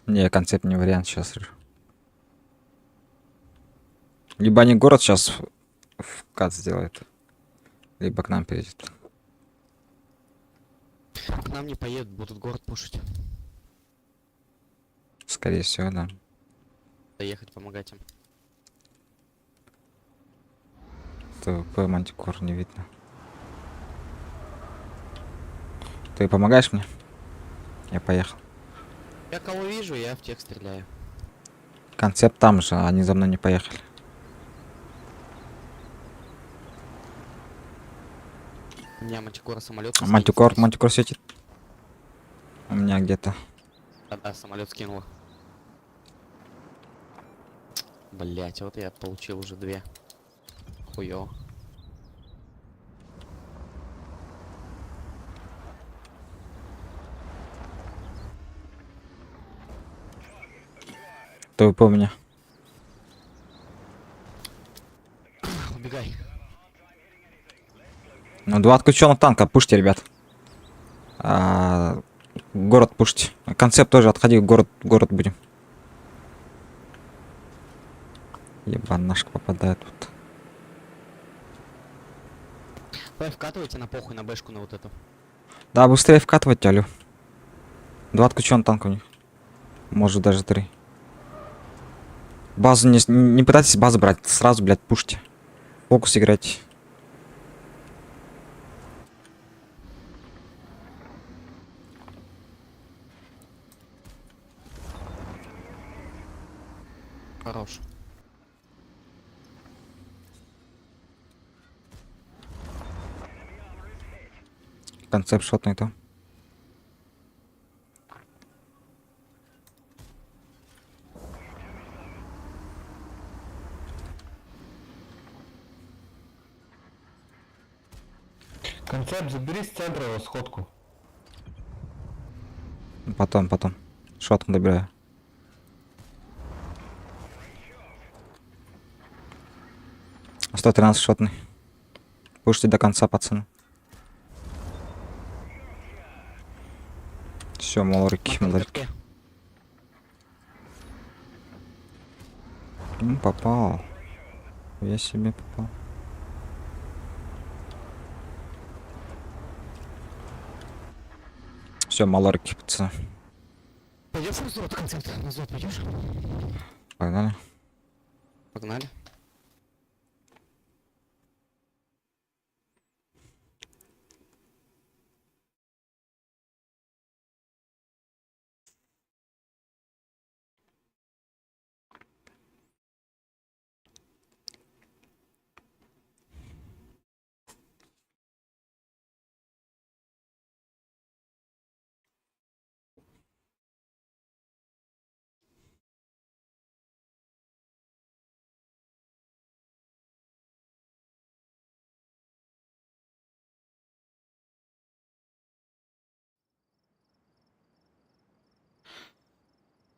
Не, концепт не вариант сейчас. Либо они город сейчас в кат сделают, либо к нам перейдет. К нам не поедут, будут город пушить. Скорее всего, да. Доехать, помогать им. ТВП, мантикор не видно. Ты помогаешь мне? Я поехал. Я кого вижу, я в тех стреляю. Концепт там же, они за мной не поехали. У меня мантикора самолет. Мантикор, мантикор светит. У меня где-то. Да, да, самолет скинула. Блять, вот я получил уже две. Хуё. Ты помни. Убегай. Ну, два отключенных танка, пушьте, ребят. А, город пушьте. Концепт тоже отходи, город, город будем. Ебан, наш попадает тут. Давай вкатывайте на похуй на бэшку на вот эту. Да, быстрее вкатывать, алё. Два отключенных танка у них. Может даже три. Базу не, не пытайтесь базу брать, сразу, блядь, пушьте. Фокус играйте. Хорош. Концепт шотный там. Концепт, забери с центра его сходку. Потом, потом. Шотку добираю. 113 шотный. Пушьте до конца, пацаны. Все, молорики, молорики. Ну, попал. Я себе попал. Все, малорики, пацаны. Пойдешь на взвод, концерт? На взвод пойдешь? Погнали. Погнали.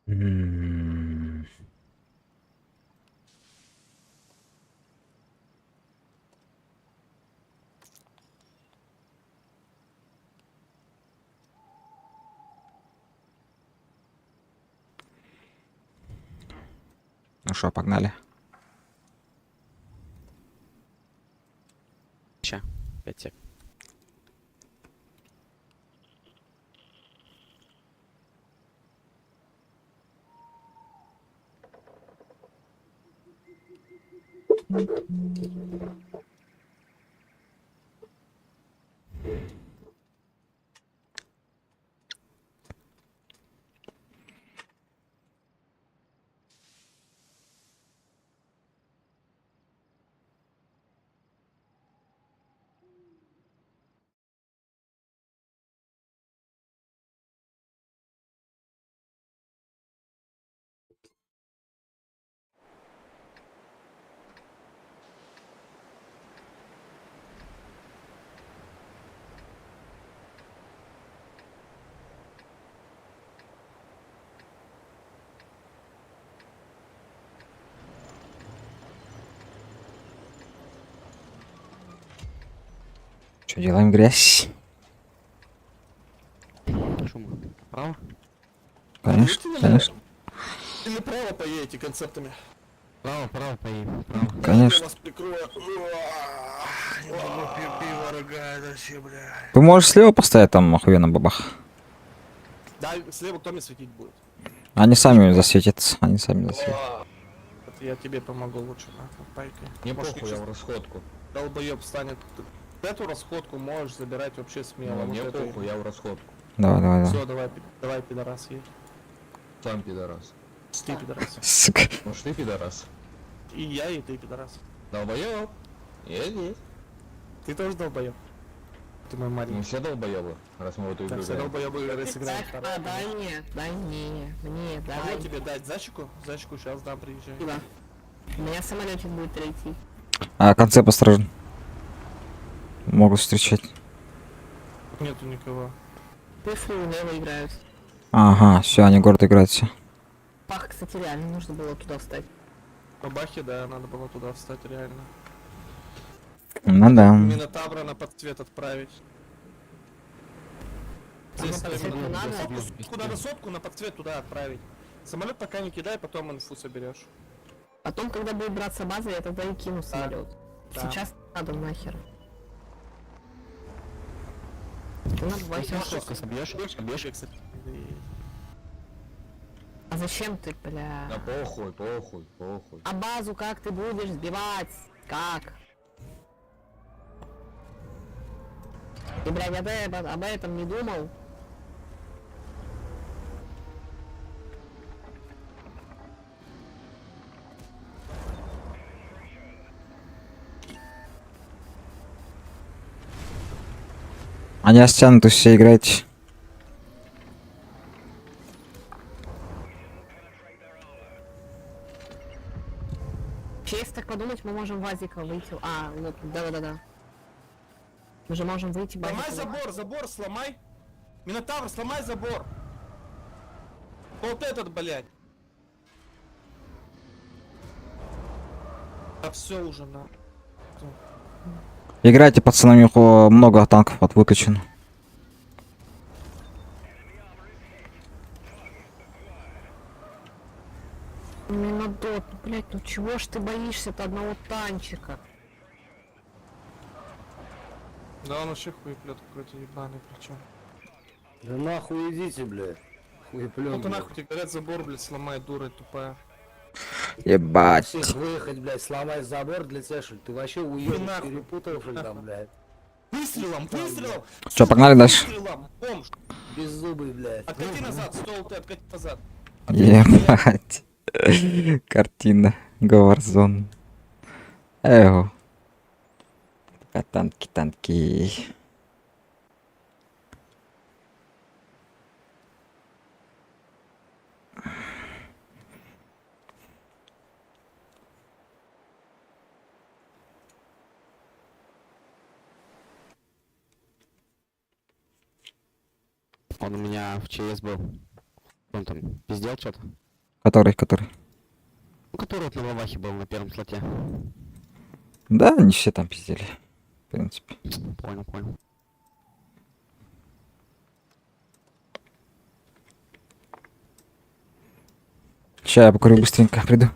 М. Ну что, погнали. Ща, 5 сек. Что, делаем грязь? Шума. Право? Конечно, конечно. Или право поедете концептами? Право, право поедем. Право. Конечно. вас прикрою. Не могу, пиво рыгает вообще, бля. Ты можешь слева поставить там охуенно бабах. Да, слева кто мне светить будет? Они сами засветятся, они сами засветятся. Это я тебе помогу лучше, нахуй, пайкой. Не Может, похуй, я в расходку. Долбоеб станет. Эту расходку можешь забирать вообще смело. Ну, вот мне эту. похуй, я в расходку. Давай, давай, давай. Все, давай, давай, пидорас, едь. Сам пидорас. Ты пидорас. Сука. Может ты пидорас? И я, и ты пидорас. Долбоеб. Я здесь. Ты тоже долбоеб. Ты мой Мы маленький. все долбоебы, раз мы в эту игру Так, все играем. долбоебы игры сыграем. А, дай мне, дай мне, мне, Кого дай. тебе дать? Зайчику? Зайчику сейчас дам, приезжай. Спасибо. У меня самолетик будет третий. А, концепт осторожно. Могут встречать. Нету никого. Пыфы у Нева играют. Ага, все, они город играют все. Пах, кстати, реально нужно было туда встать. Бабахи, да, надо было туда встать реально. Ну да. Минотавра на подсвет отправить. А Здесь на подсвет не надо? Сотку, сотку надо сотку на подсвет туда отправить. Самолет пока не кидай, потом инфу соберешь. Потом, когда будет браться база, я тогда и кину самолет. Да. Сейчас надо нахер. На бабахе. Сотку собьешь? Собьешь? А зачем ты, бля? Да похуй, похуй, похуй. А базу как ты будешь сбивать? Как? Ты, блядь, об этом не думал? Они растянуты все играть. Вообще, если так подумать, мы можем Вазика выйти. А, вот, да-да-да. Мы же можем выйти Сломай Вазика. забор, забор сломай. Минотавр, сломай забор. Вот этот, блядь. А все уже на. Играйте, пацаны, у них много танков вот выключено. Минодот, ну, блядь, ну чего ж ты боишься-то одного танчика? Да он вообще хуеплет какой-то ебаный причем. Да нахуй идите, блядь. Хуеплет. Ну то нахуй тебе говорят, забор, блядь, сломай, дура тупая. Ебать. Всех выехать, блядь, сломать забор для тебя, что ли? Ты вообще уебок нахуй. перепутал, что ли, там, блядь? Выстрелом, выстрелом! Чё, погнали дальше? Выстрелом! Бомж! Беззубый, блядь. Откати назад, стол ты, откати назад. Ебать. Картина. Warzone. Эго. Пока танки, танки. Он у меня в ЧС был. Он там пиздел что-то. Который, который? Ну, который вот на Бабахе был на первом слоте. Да, они все там пиздели. В принципе. Понял, понял. Ща я покурю быстренько, приду.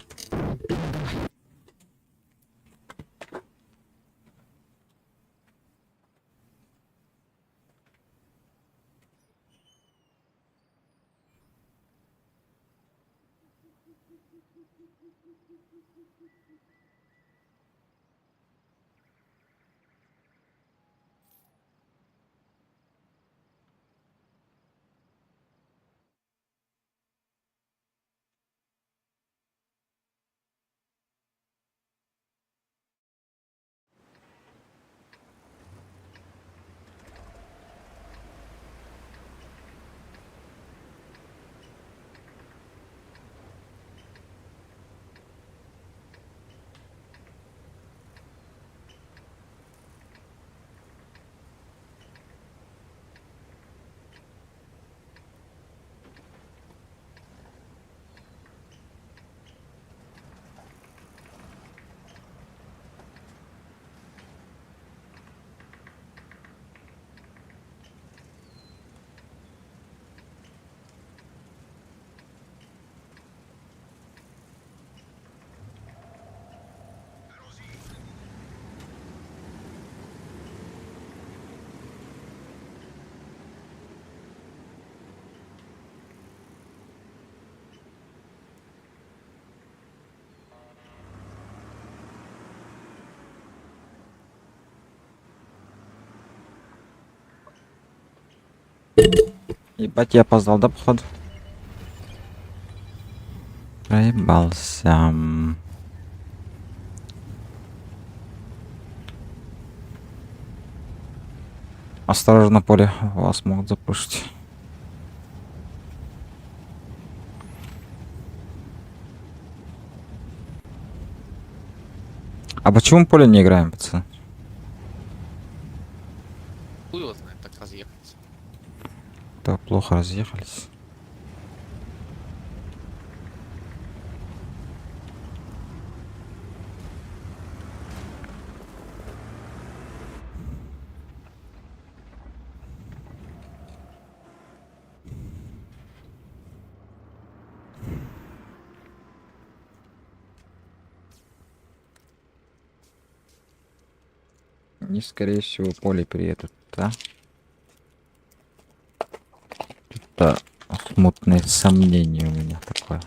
Ебать, я опоздал, да, походу? Проебался. Осторожно, поле, вас могут запушить. А почему поле не играем, пацаны? Хуй его знает, так разъехаться. Так плохо разъехались. Они, скорее всего, поле приедут, да? Это смутное сомнение у меня такое.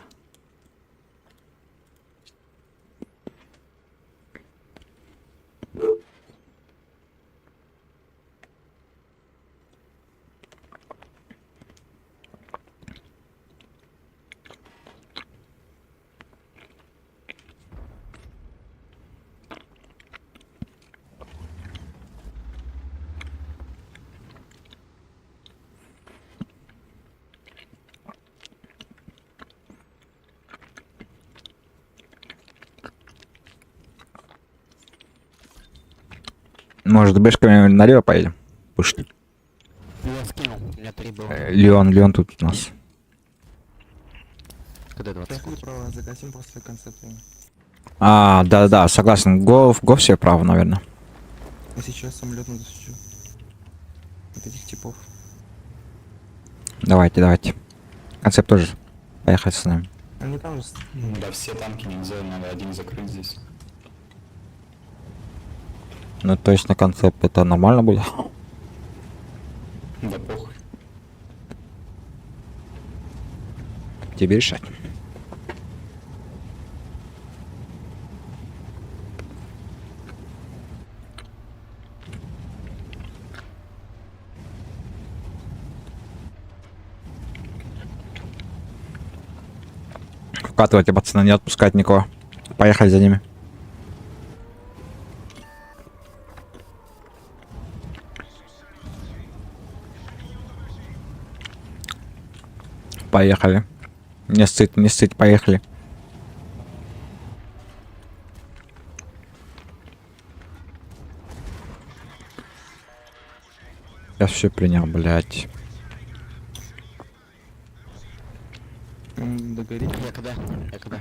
Может, бэшками налево поедем? Пусть. Я скинул, у меня три было. Леон, Леон тут у нас. КД 20 секунд. Право, загасим после концепта. А, да-да-да, согласен. Го, го все право, наверное. А сейчас самолет надо сучу. Вот этих типов. Давайте, давайте. Концепт тоже. Поехали с нами. Они там же. Да все танки нельзя, надо один закрыть здесь. Ну, то есть на концепт это нормально будет? Да похуй. Тебе решать. Вкатывайте, пацаны, не отпускать никого. Поехали за ними. Поехали. Не ссыть, не ссыть, поехали. Я все принял, блядь. Он догорит. Я КД, я КД.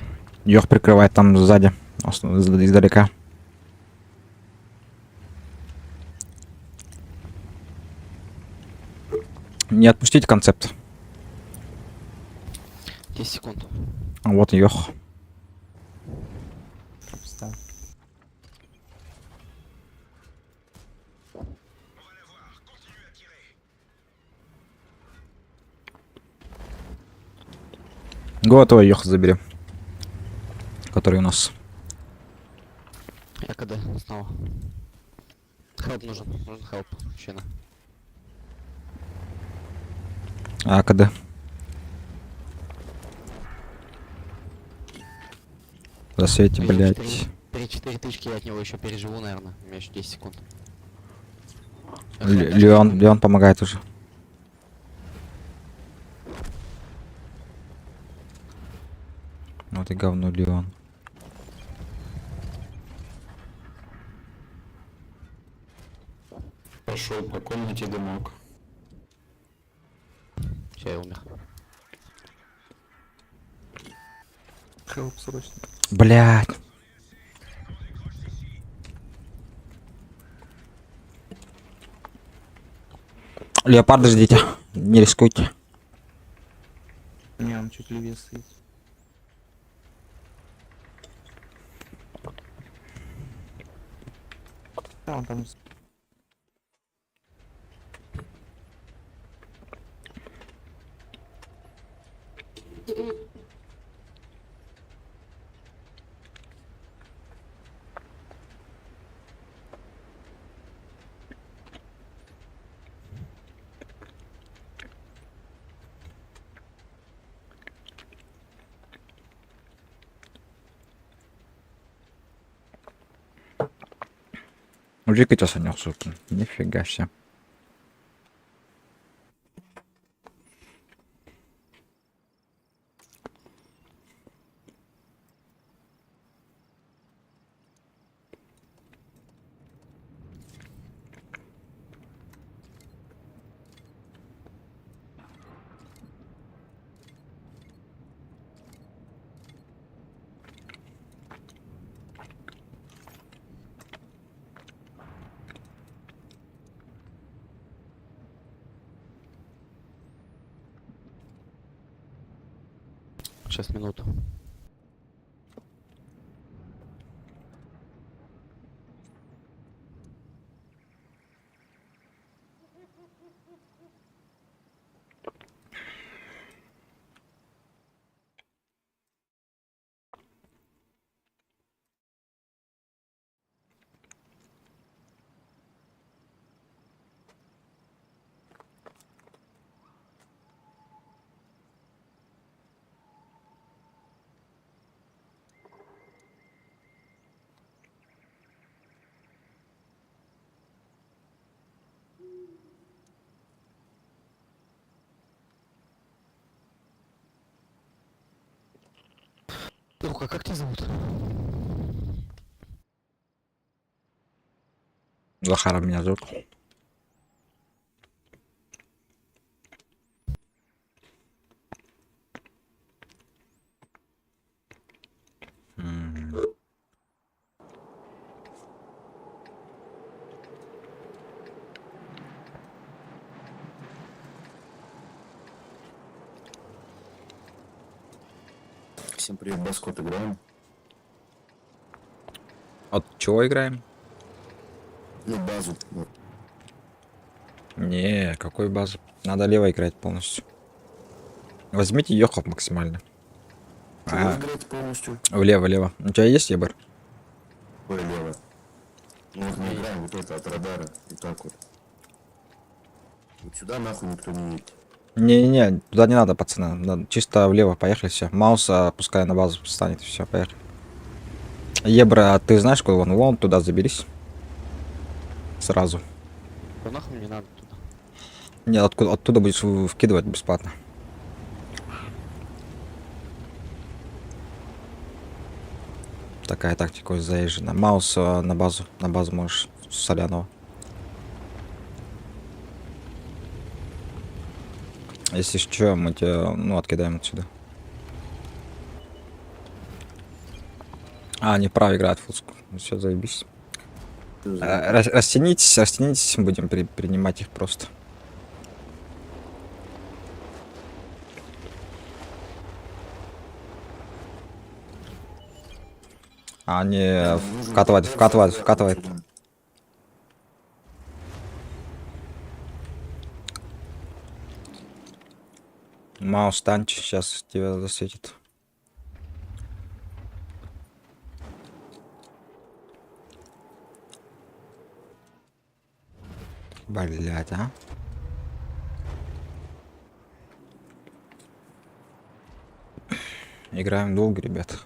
Йох прикрывает там сзади, издалека. Не отпустить концепт. 10 секунд. Вот Йох. Пропустил. Го твой Йох забери. Который у нас. Я КД снова. Help нужен, нужен help, мужчина. А, КД. Засвети, блядь. 3-4 тычки я от него еще переживу, наверное. У меня еще 10 секунд. Леон, Леон помогает уже. Вот и говно, Леон. Пошел по комнате дымок. Все, я умер. Help срочно. Блядь. Леопарда ждите. Не рискуйте. Не, он чуть левее стоит. Да, он там. Мужик это санёк, сука. Нифига себе. Сейчас, минуту. Друг, а как тебя зовут? Захаров меня зовут. М. Всем привет, Баскот, играем. От чего играем? Ну, базу. Вот. Не, какой базы? Надо лево играть полностью. Возьмите Йохов максимально. Чего А, играть полностью? влево, влево. У тебя есть ебр? Ой, лево. Ну вот мы играем вот это от радара. И так вот. Вот сюда нахуй никто не едет. Не-не-не, туда не надо, пацаны. Надо чисто влево поехали, все. Мауса пускай на базу встанет, все, поехали. Ебра, а ты знаешь, куда он? Вон туда заберись. Сразу. Да нахуй мне надо туда. Не, откуда, оттуда будешь вкидывать бесплатно. Такая тактика заезжена. Маус на базу можешь с Соляного. Если что, мы тебя, ну, откидаем отсюда. А, они право играют футску. Ну все, заебись. Растянитесь, растянитесь, будем принимать их просто. А они вкатывают, вкатывают, вкатывают. Маус танч сейчас тебя засветит. Блять, а? Играем долго, ребят.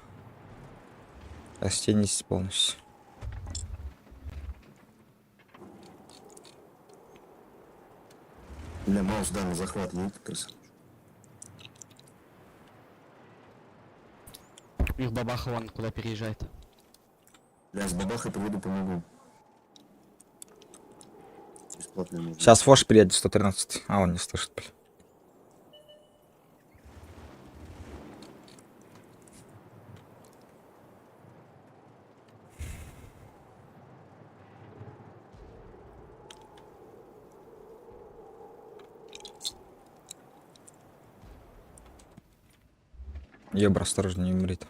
Растянитесь полностью. Бля, Маус, да, на захват едет, красавчик. У них бабаха вон куда переезжает. Бля, с бабахой приеду, помогу. Бесплатно можно. Сейчас Фош приедет 113. А, он не слышит, бля. Ебра, осторожно, не умрит.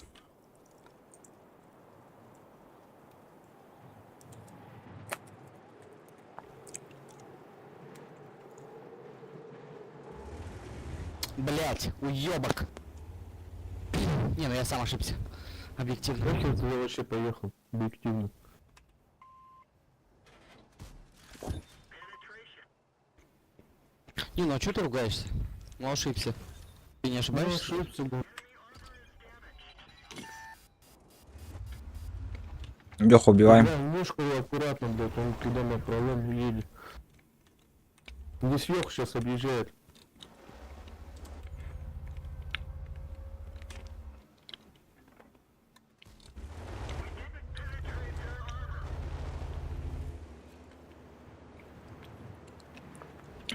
Блять, уебок. Не, ну я сам ошибся. Объективно. Нахер ты вообще поехал? Объективно. Не, ну а чё ты ругаешься? Ну ошибся. Ты не ошибаешься? Ну, ошибся, да. Леху убиваем. Бля, немножко его аккуратно, блядь, он когда на пролом едет. Здесь Леха сейчас объезжает.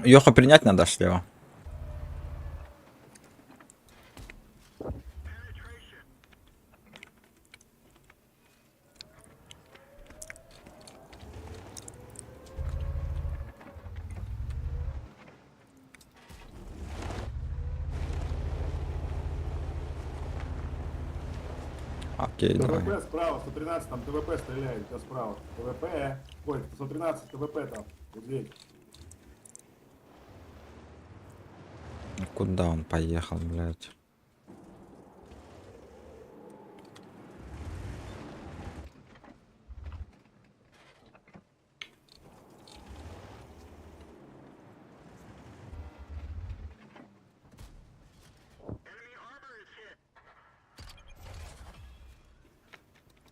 Йоха принять надо слева. Окей, давай. ТВП справа, 113, там ТВП стреляет, у тебя справа. ТВП, ой, 113, ТВП там, вот здесь. Ну куда он поехал, блядь?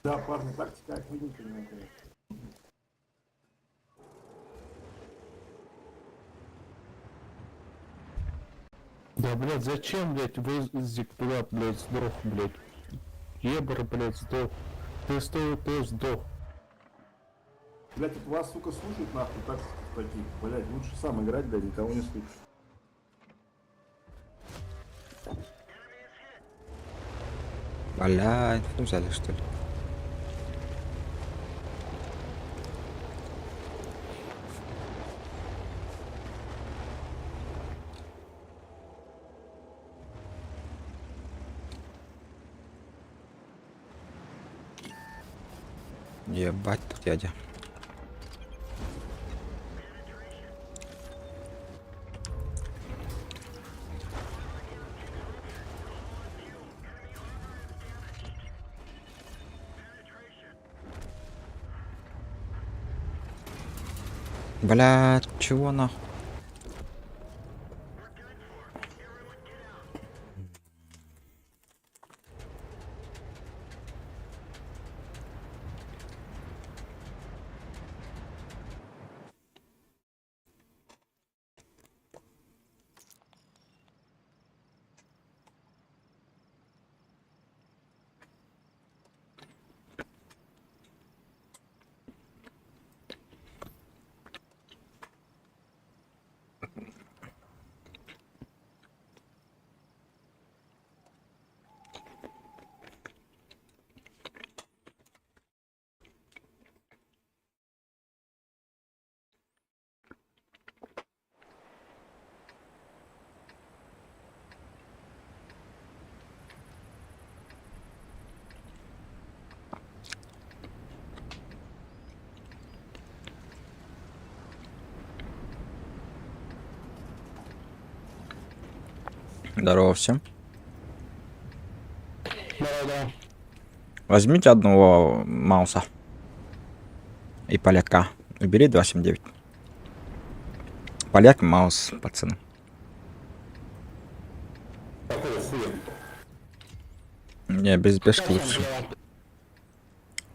Да, парни, тактика охренительная, конечно. Да, блядь, зачем, блядь, вызик туда, блядь, сдох, блядь. Ебр, блядь, сдох. Ты стой, ты сдох. Блять, вот вас, сука, слушают нахуй тактики таких. Блять, лучше сам играть, блядь, никого не слушать. Бля, инфу взяли, что ли? Ебать тут дядя. Бля, чего нахуй? Здорово всем. Да-да. Возьмите одного мауса и поляка. Убери 279. Поляк, маус, пацаны. Какого хуя? Не, без бешки лучше.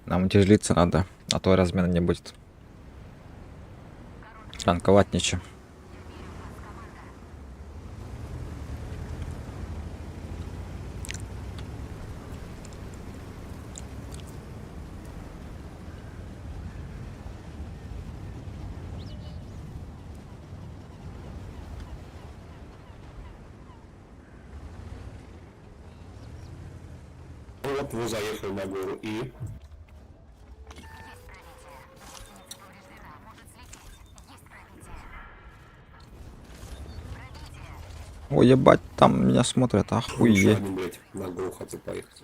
Нам утяжелиться надо, а то размена не будет. Танковать нечем. Вот вы заехали на гору и... Ой, ебать, там меня смотрят, Еще охуеть. один, блядь, на гору хотел поехать.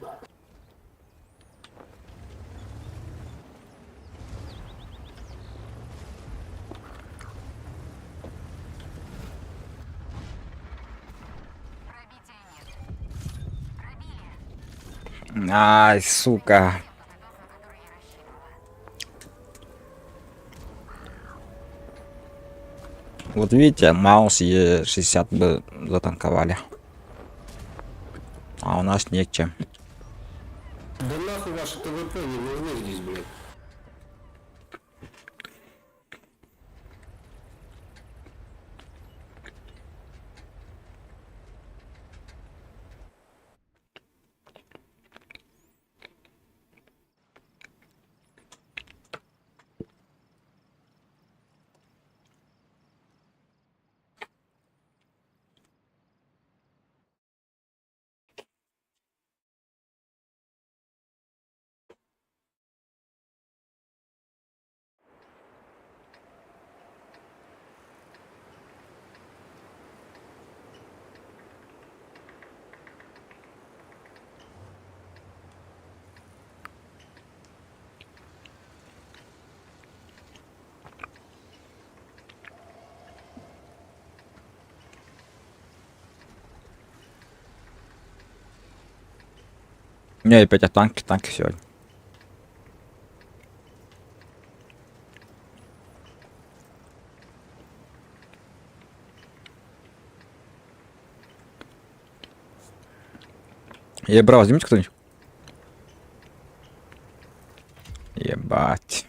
Ай, сука. Вот видите, Маус Е60 бы затанковали. А у нас нечем. Да нахуй ваши ТВП не нужны здесь, блядь. Не, опять а танки, танки сегодня. Ебра, возьмите кто-нибудь. Ебать.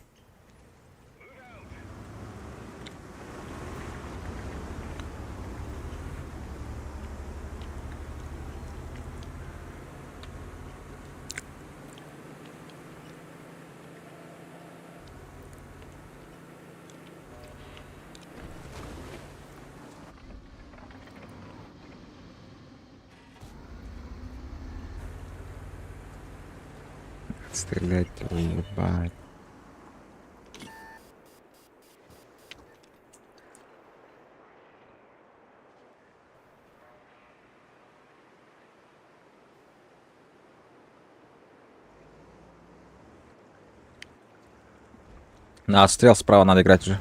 Стрелять, ебать. На отстрел справа надо играть уже.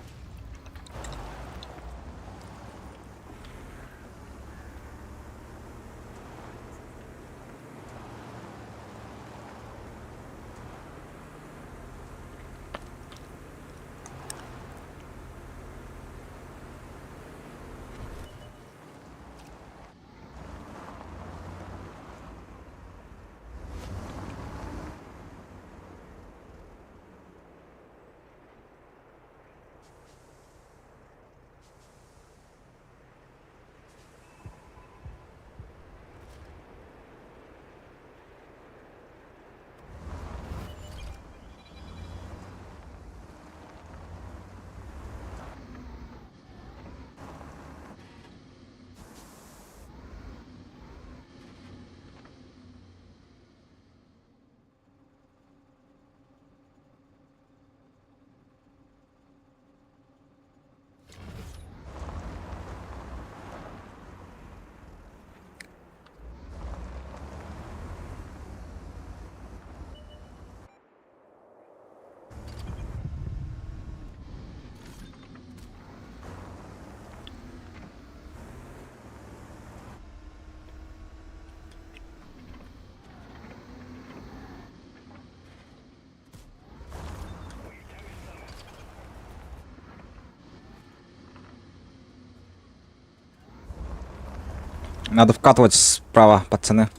Надо вкатывать справа, пацаны.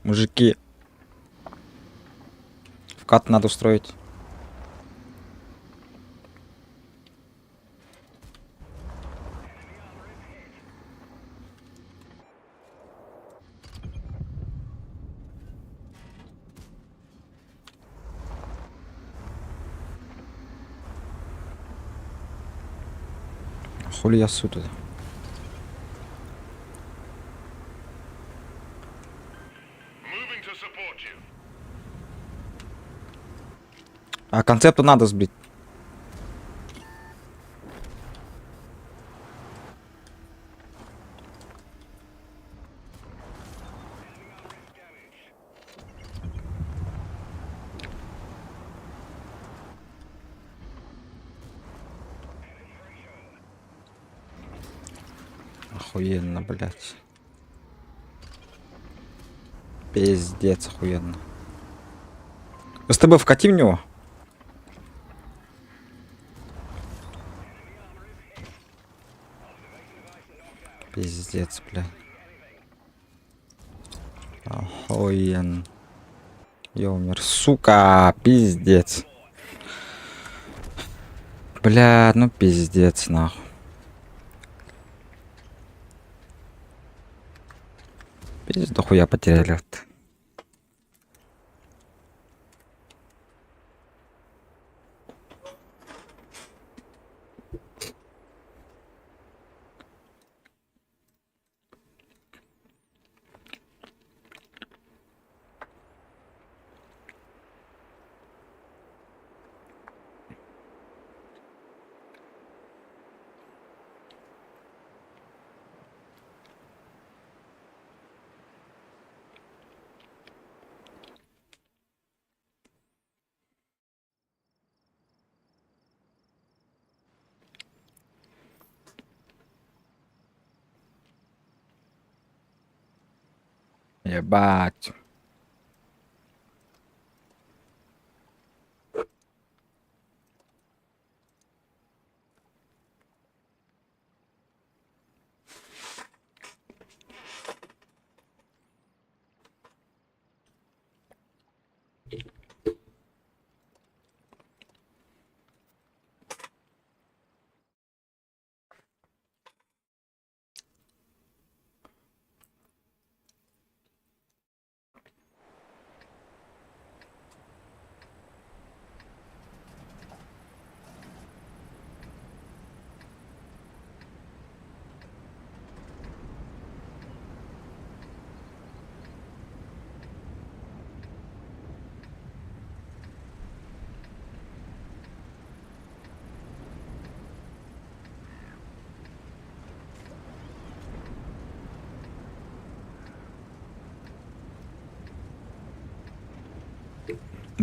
Мужики. Вкат надо устроить. Хули я ссу тут? А концепту надо сбить. Охуенно, блядь. Пиздец, охуенно. СТБ вкати в него. Пиздец, блядь. Охуенно. Я умер. Сука, пиздец. Бля, ну пиздец, нахуй. Пиздец, дохуя потеряли. Вот. Ебать.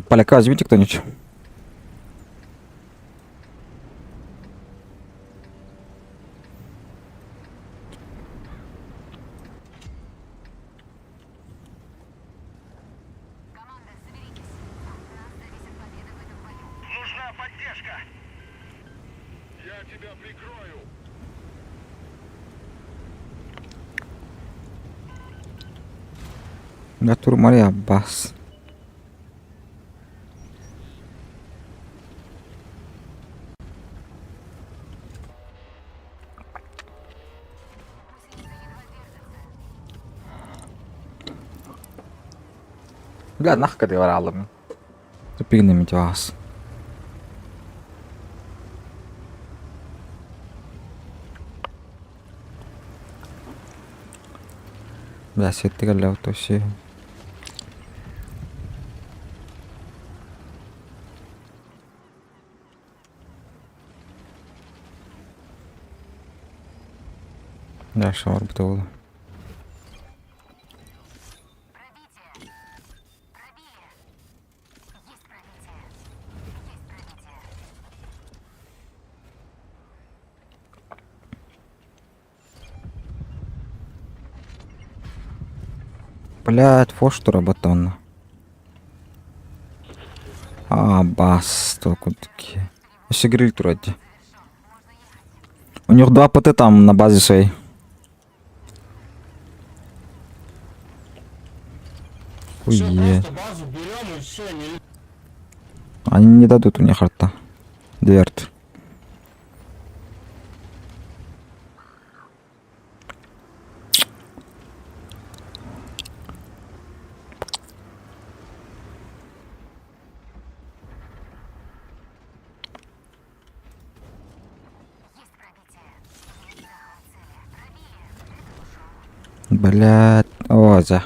Поляка возьмите кто-нибудь. Натур Мария Бас. Бля, нах кадыр алым. Тупигнем вас. Бля, сеттигелле тоси. Дальше орбита буолла. Блядь, фошту работонно. А, бас, только такие. Еще гриль вроде. У них два ПТ там на базе своей. Хуе. Они не дадут у них арта. Дверт. Блядь, о, за.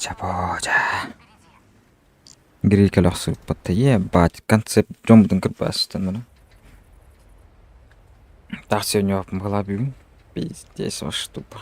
Чапоча. Гриль охсубпат. Ебать, концепт дьоммутун кырбаастан Так сегодня могла бы. Пиздец, ваш тупо.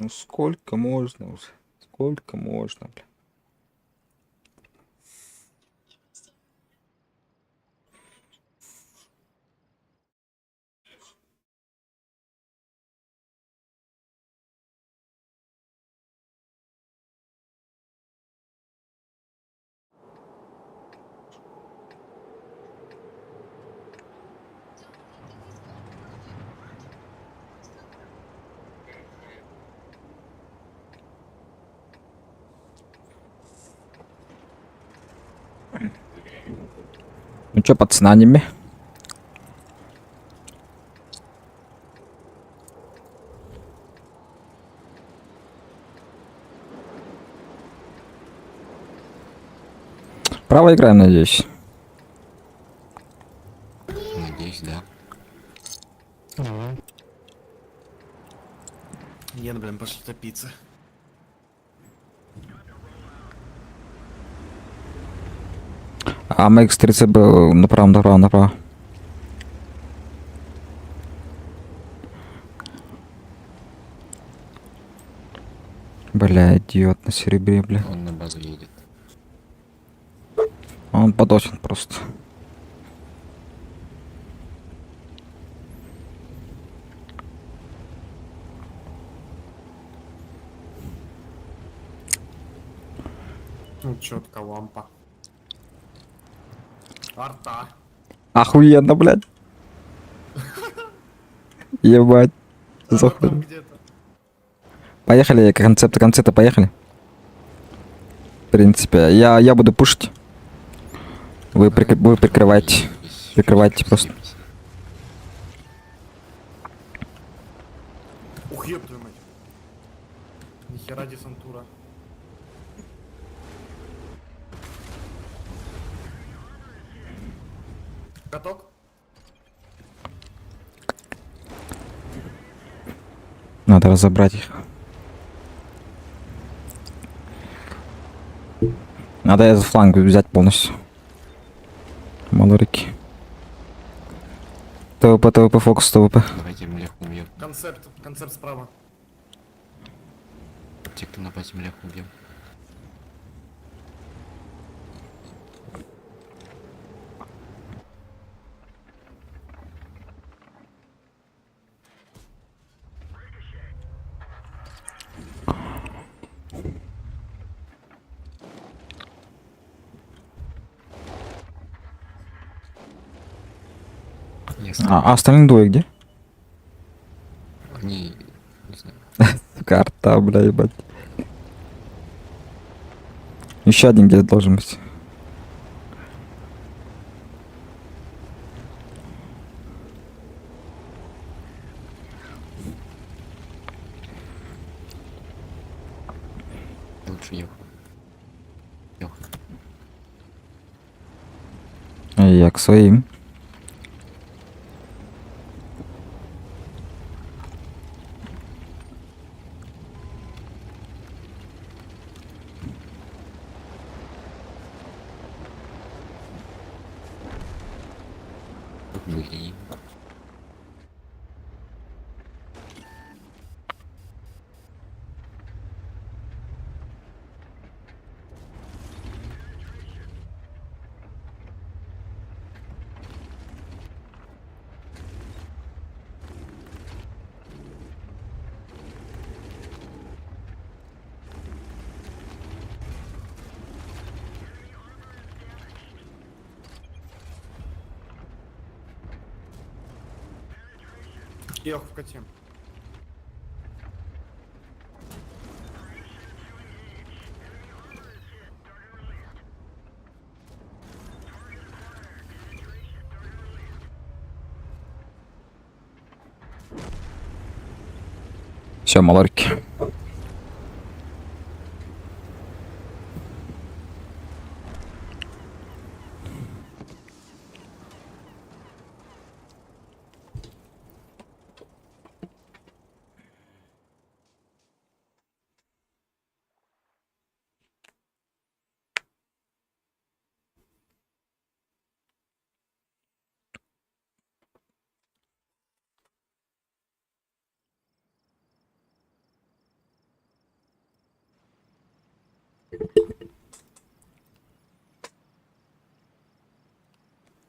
Ну сколько можно уже? Сколько можно, бля? Ну чё, пацанами? Право играем, надеюсь. Надеюсь, да. Нет, блин, пошли топиться. А МХ-30 был направо, направо, направо. Бля, идиот на серебре, бля. Он на базу едет. Он подосен просто. Ну, четко лампа. Арта. Охуенно, блядь. Ебать. Заходит. Поехали, концепты, концепты, поехали. В принципе, я буду пушить. Вы прикрывайте. Прикрывайте просто. Ух, ёб твою мать. Нихера десантура. Каток? Надо разобрать их. Надо этот фланг взять полностью. Малорики. ТВП, ТВП, фокус, ТВП. Давайте млеху убьем. Концепт, концепт справа. Те, кто на базе млеху убьем. А остальные двое где? Они, не знаю. Карта, бля, ебать. Еще один где-то должен быть. Лучше ехал. Ехал. Я к своим. Блин. Эх, в коте. Все, малорики.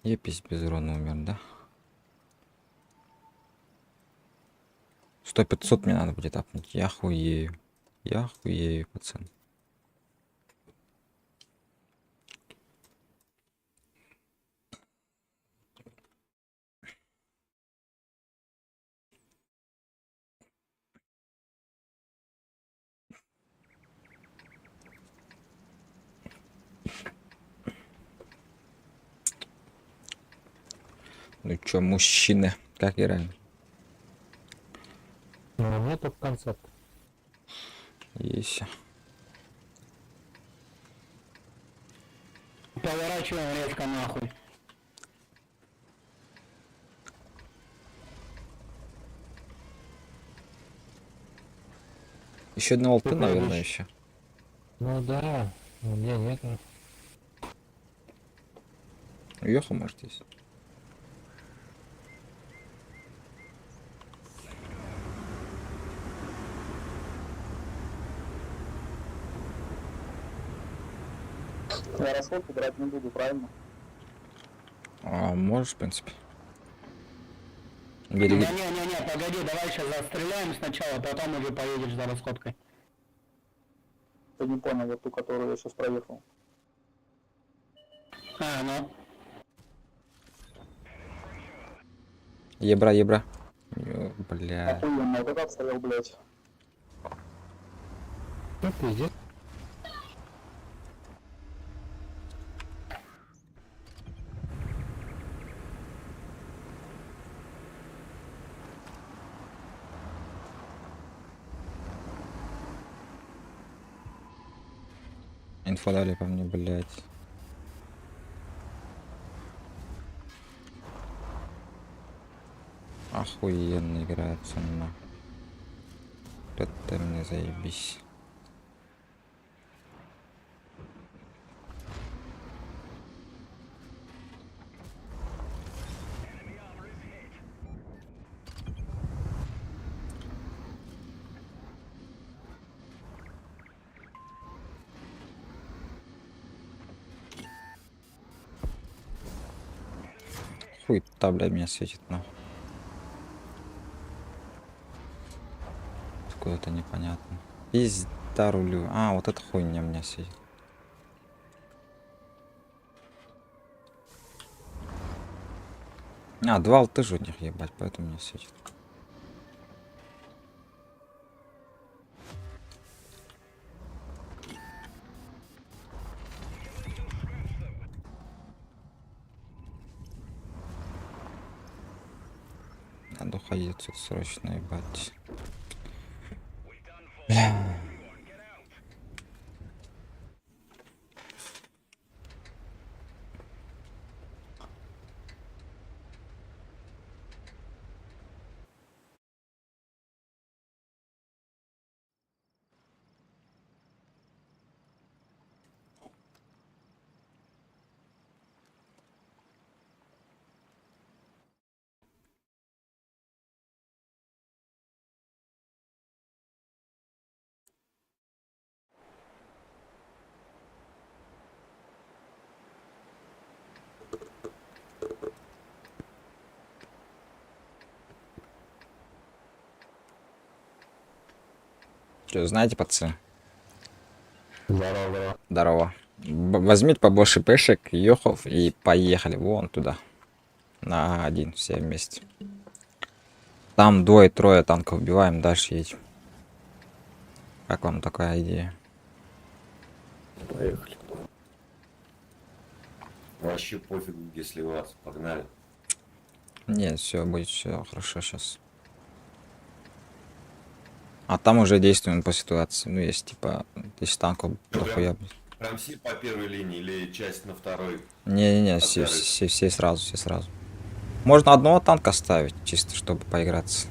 Епись без урона умер, да? 100-500 мне надо будет апнуть. Я хуею. Я хуею, пацан. Ну чё, мужчины, как играем? Ну, у меня только концепт. Есть. Поворачиваем резко нахуй. Еще одна алты, Ты наверное, пойдешь. еще. Ну да, у меня нет. Уехал, может, есть. Я расходку брать не буду, правильно? А, можешь, в принципе. Береги. Да не-не-не, погоди, давай сейчас застреляем сначала, потом уже поедешь за расходкой. Ты не понял, вот ту, которую я сейчас проехал. А, ну. Ебра, ебра. Ё, Бля. Охуенно, вот это обстрел, блядь. Да пиздец. Инфа дали по мне, блядь. Охуенно играется на. Это мне заебись. Хуй та, блядь, меня светит, нахуй. Откуда-то непонятно. Пизда рулю. А, вот эта хуйня меня светит. А, два алты же у них, ебать, поэтому меня светит. Надо уходить отсюда срочно, ебать. Бля. Что, знаете, пацаны? Здорово, здорово. Здорово. Возьмите побольше пешек, йохов и поехали вон туда. На один, все вместе. Там двое-трое танков убиваем, дальше едем. Как вам такая идея? Поехали. Вообще пофигу, где сливаться, погнали. Нет, все будет все хорошо сейчас. А там уже действуем по ситуации. Ну, если типа, если танков Ну, дохуя. Прям все по первой линии или часть на второй? Не-не-не, все, все, все сразу, все сразу. Можно одного танка ставить, чисто чтобы поиграться.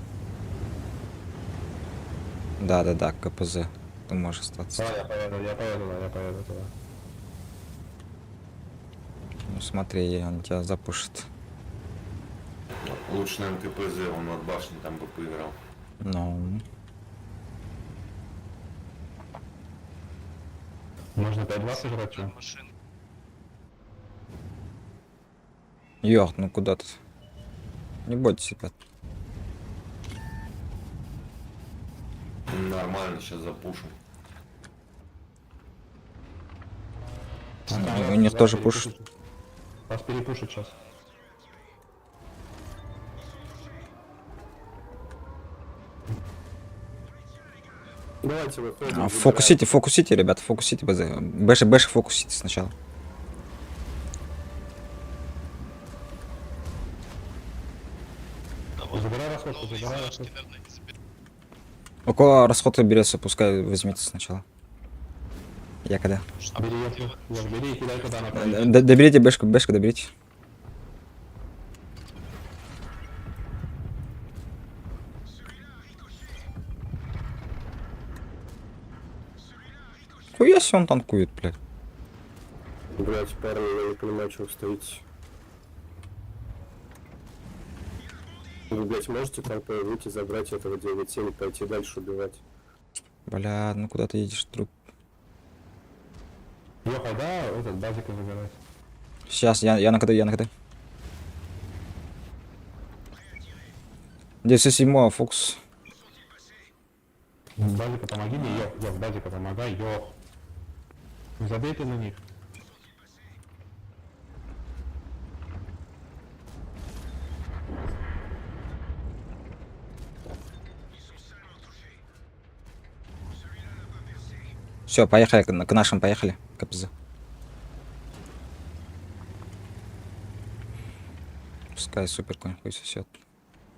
Да-да-да, КПЗ. Ты можешь остаться. А, я поеду, да, я поеду туда. Ну смотри, он тебя запушит. Лучше, наверное, КПЗ, он от башни там бы поиграл. Ну. Можно 5-2 сыграть, чё? Йох, ну куда ты? Не бойтесь, ребят. Нормально, сейчас запушим. У них тоже пуш. Вас перепушат сейчас. Давайте выходим. А, фокусите, фокусите, ребят, фокусите БЗ. Бэши, бэши фокусите сначала. Забирай расходку, забирай расходку. У кого расход берется, пускай возьмите сначала. Я когда? Бери, я, бери и кидай куда направить. Доберите бэшку, бэшку доберите. Хуя себе он танкует, блядь. Блять, парни, я не понимаю, что вы стоите. Вы, блять, можете толпой выйти, забрать этого 9-7 и пойти дальше убивать? Бля, ну куда ты едешь, друг? Йоха, да, этот, базика забирать. Сейчас, я на КД, я на КД. 907 фокус. Базика, помоги мне, Йох, Йох, базика, помогай, Йох. Забей ты на них. Все, поехали, к нашим поехали. КПЗ. Пускай супер конь хуй сосет.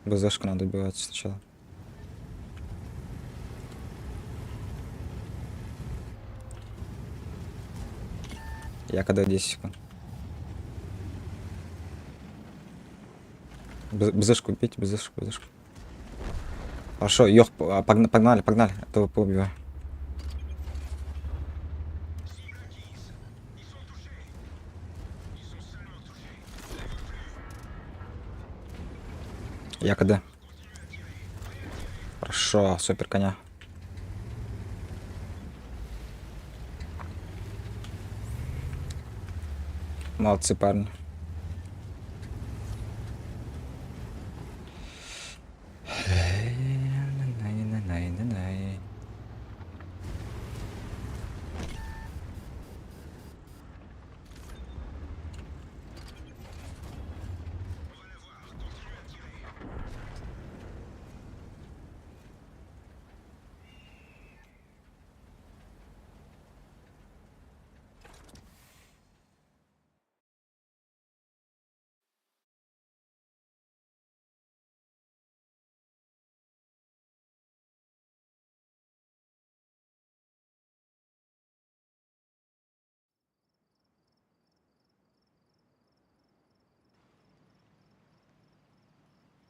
БЗшку надо убивать сначала. Я когда 10 секунд. БЗшку убейте, БЗшку, БЗшку. Хорошо, ёх, погнали, погнали, а то поубиваю. Я КД. Хорошо, супер коня. Молодцы, парни.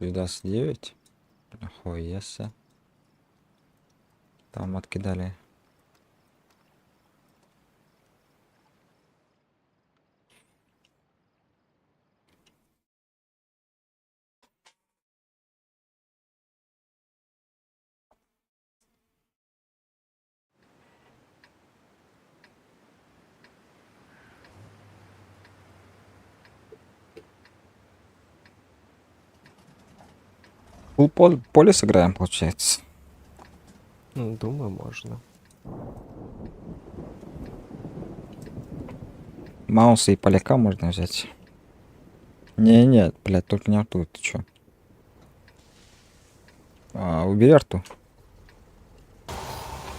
29. Нахуя се. Там откидали. Фул поле сыграем, получается. Ну, думаю, можно. Мауса и поляка можно взять. Не-не, блядь, только не арту, ты чё? А, убери арту.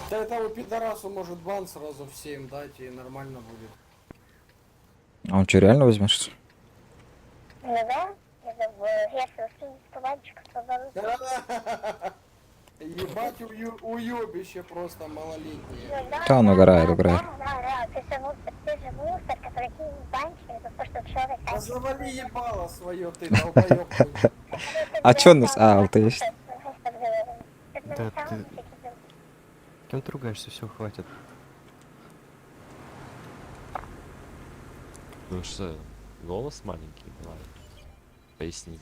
Да этому пидорасу может бан сразу всем дать и нормально будет. А он что, реально возьмешь? Ну да, Ебать уебище просто малолетнее. Да, он угорает, угорает. Да завали ебало свое ты, долбоёб. А чё у нас? А, вот есть. Да ты... Кем ты ругаешься? Все, хватит. Ну что, голос маленький бывает? Поясни.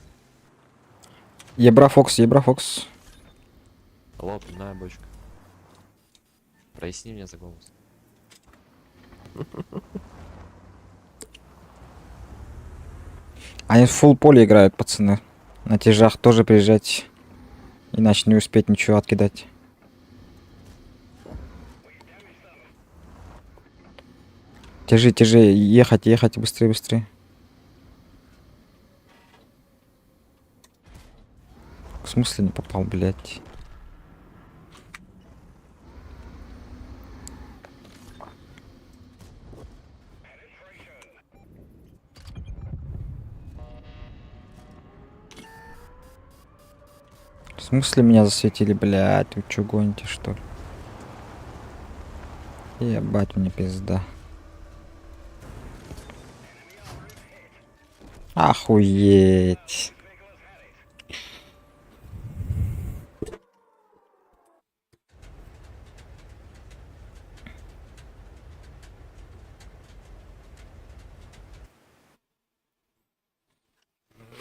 Ебра Фокс, Ебра Фокс. Алло, пивная бочка. Проясни мне за голос. Они в фул поле играют, пацаны. На тяжах тоже приезжать. Иначе не успеть ничего откидать. Тяжи, тяжи, ехать, ехать, быстрее, быстрее. В смысле не попал, блядь? В смысле меня засветили, блядь? Вы чё гоните, что ли? Ебать мне пизда. Охуеть.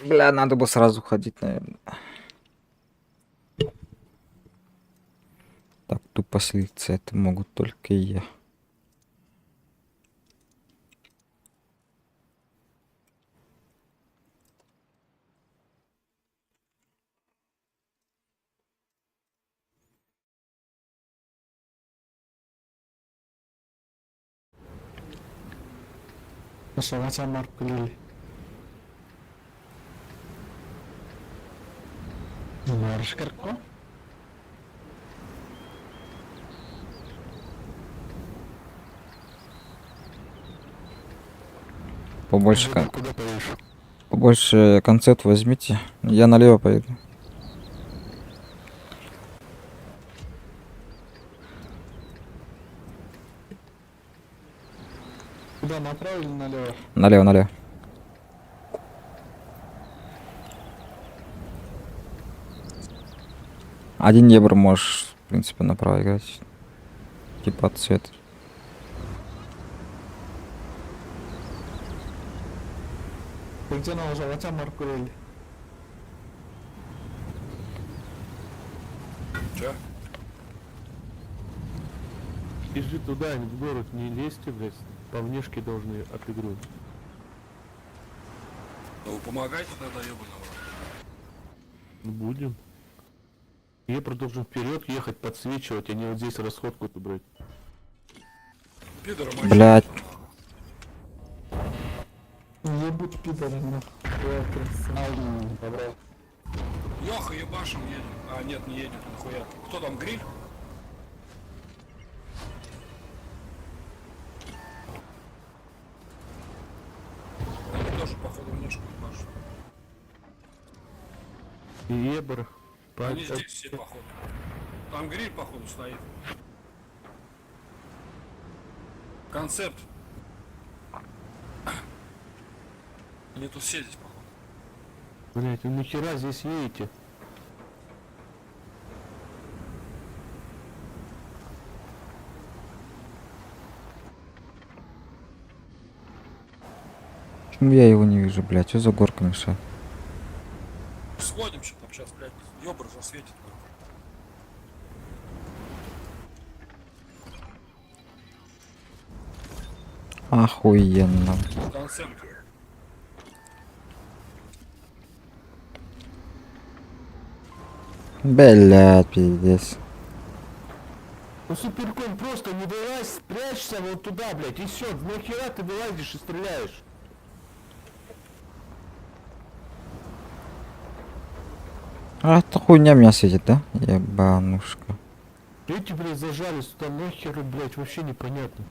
Бля, надо было сразу ходить, наверное. Так тупо слиться это могут только я. Побольше, кон... Побольше концерт возьмите. Я налево поеду. Куда, направо или налево? Налево, налево. Один евро можешь, в принципе, направо играть. Типа от цвета. Ты где наложил? А тебя Маркурель. Че? Бежи туда, в город не лезьте, блядь. По внешке должны отыгрывать. Ну вы помогайте тогда, ебаного. Будем. Я должен вперед ехать, подсвечивать, а не вот здесь расходку-то брать. Пидоры Блять. Ебут пидоры, нахуй. Йоха, ебашим едем. А, нет, не едет, нахуя. Кто там, гриль? Они тоже, походу, внешку ебашут. Ебр. Они здесь все, походу. Там гриль, походу, стоит. Концепт. Они тут все здесь, походу. Блять, вы нахера здесь едете? Почему я его не вижу, блядь? Что за горка мешает? Сходимся там сейчас, блядь, ёбр засветит. нахуй. Охуенно. Концепт. Блядь, пиздец. Ну суперкон просто не вылазь, спрячься вот туда, блядь, и все, нахера ты вылазишь и стреляешь? А это хуйня меня светит, да? Ебанушка. Эти, блядь, зажались туда нахер, блядь, вообще непонятно.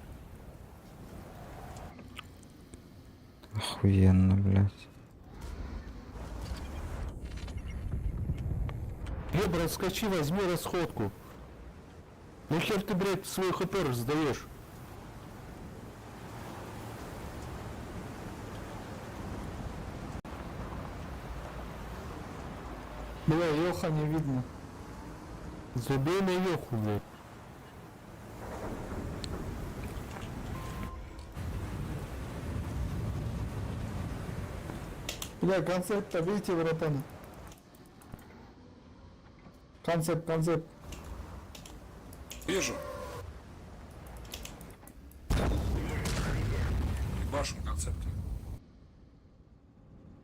Охуенно, блядь. Ебр, отскочи, возьми расходку. Нахер ты, блядь, свой хп раздаешь? Бля, Йоха не видно. Забей на Йоху, блядь. Бля, концепт-то видите, братан? Концепт, концепт. Вижу. Ебашим концепт.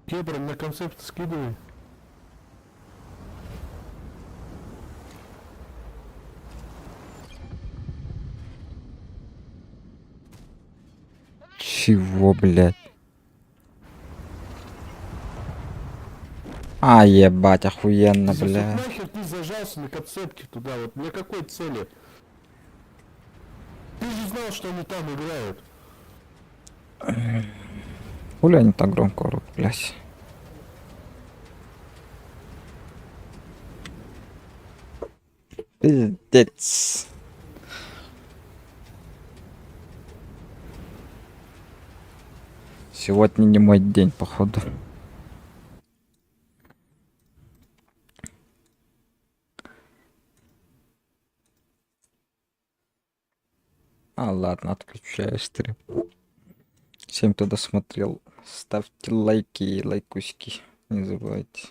Кебра, на концепт скидывай. Чего, блядь? А, ебать, охуенно, Пиздец, вот бля. Нахер ты зажался на концепте туда, вот для какой цели? Ты же знал, что они там играют. Хули они так громко орут, блядь. Пиздец. Сегодня не мой день, походу. А, ладно, отключаю стрим. Всем, кто досмотрел, ставьте лайки и лайкусики. Не забывайте.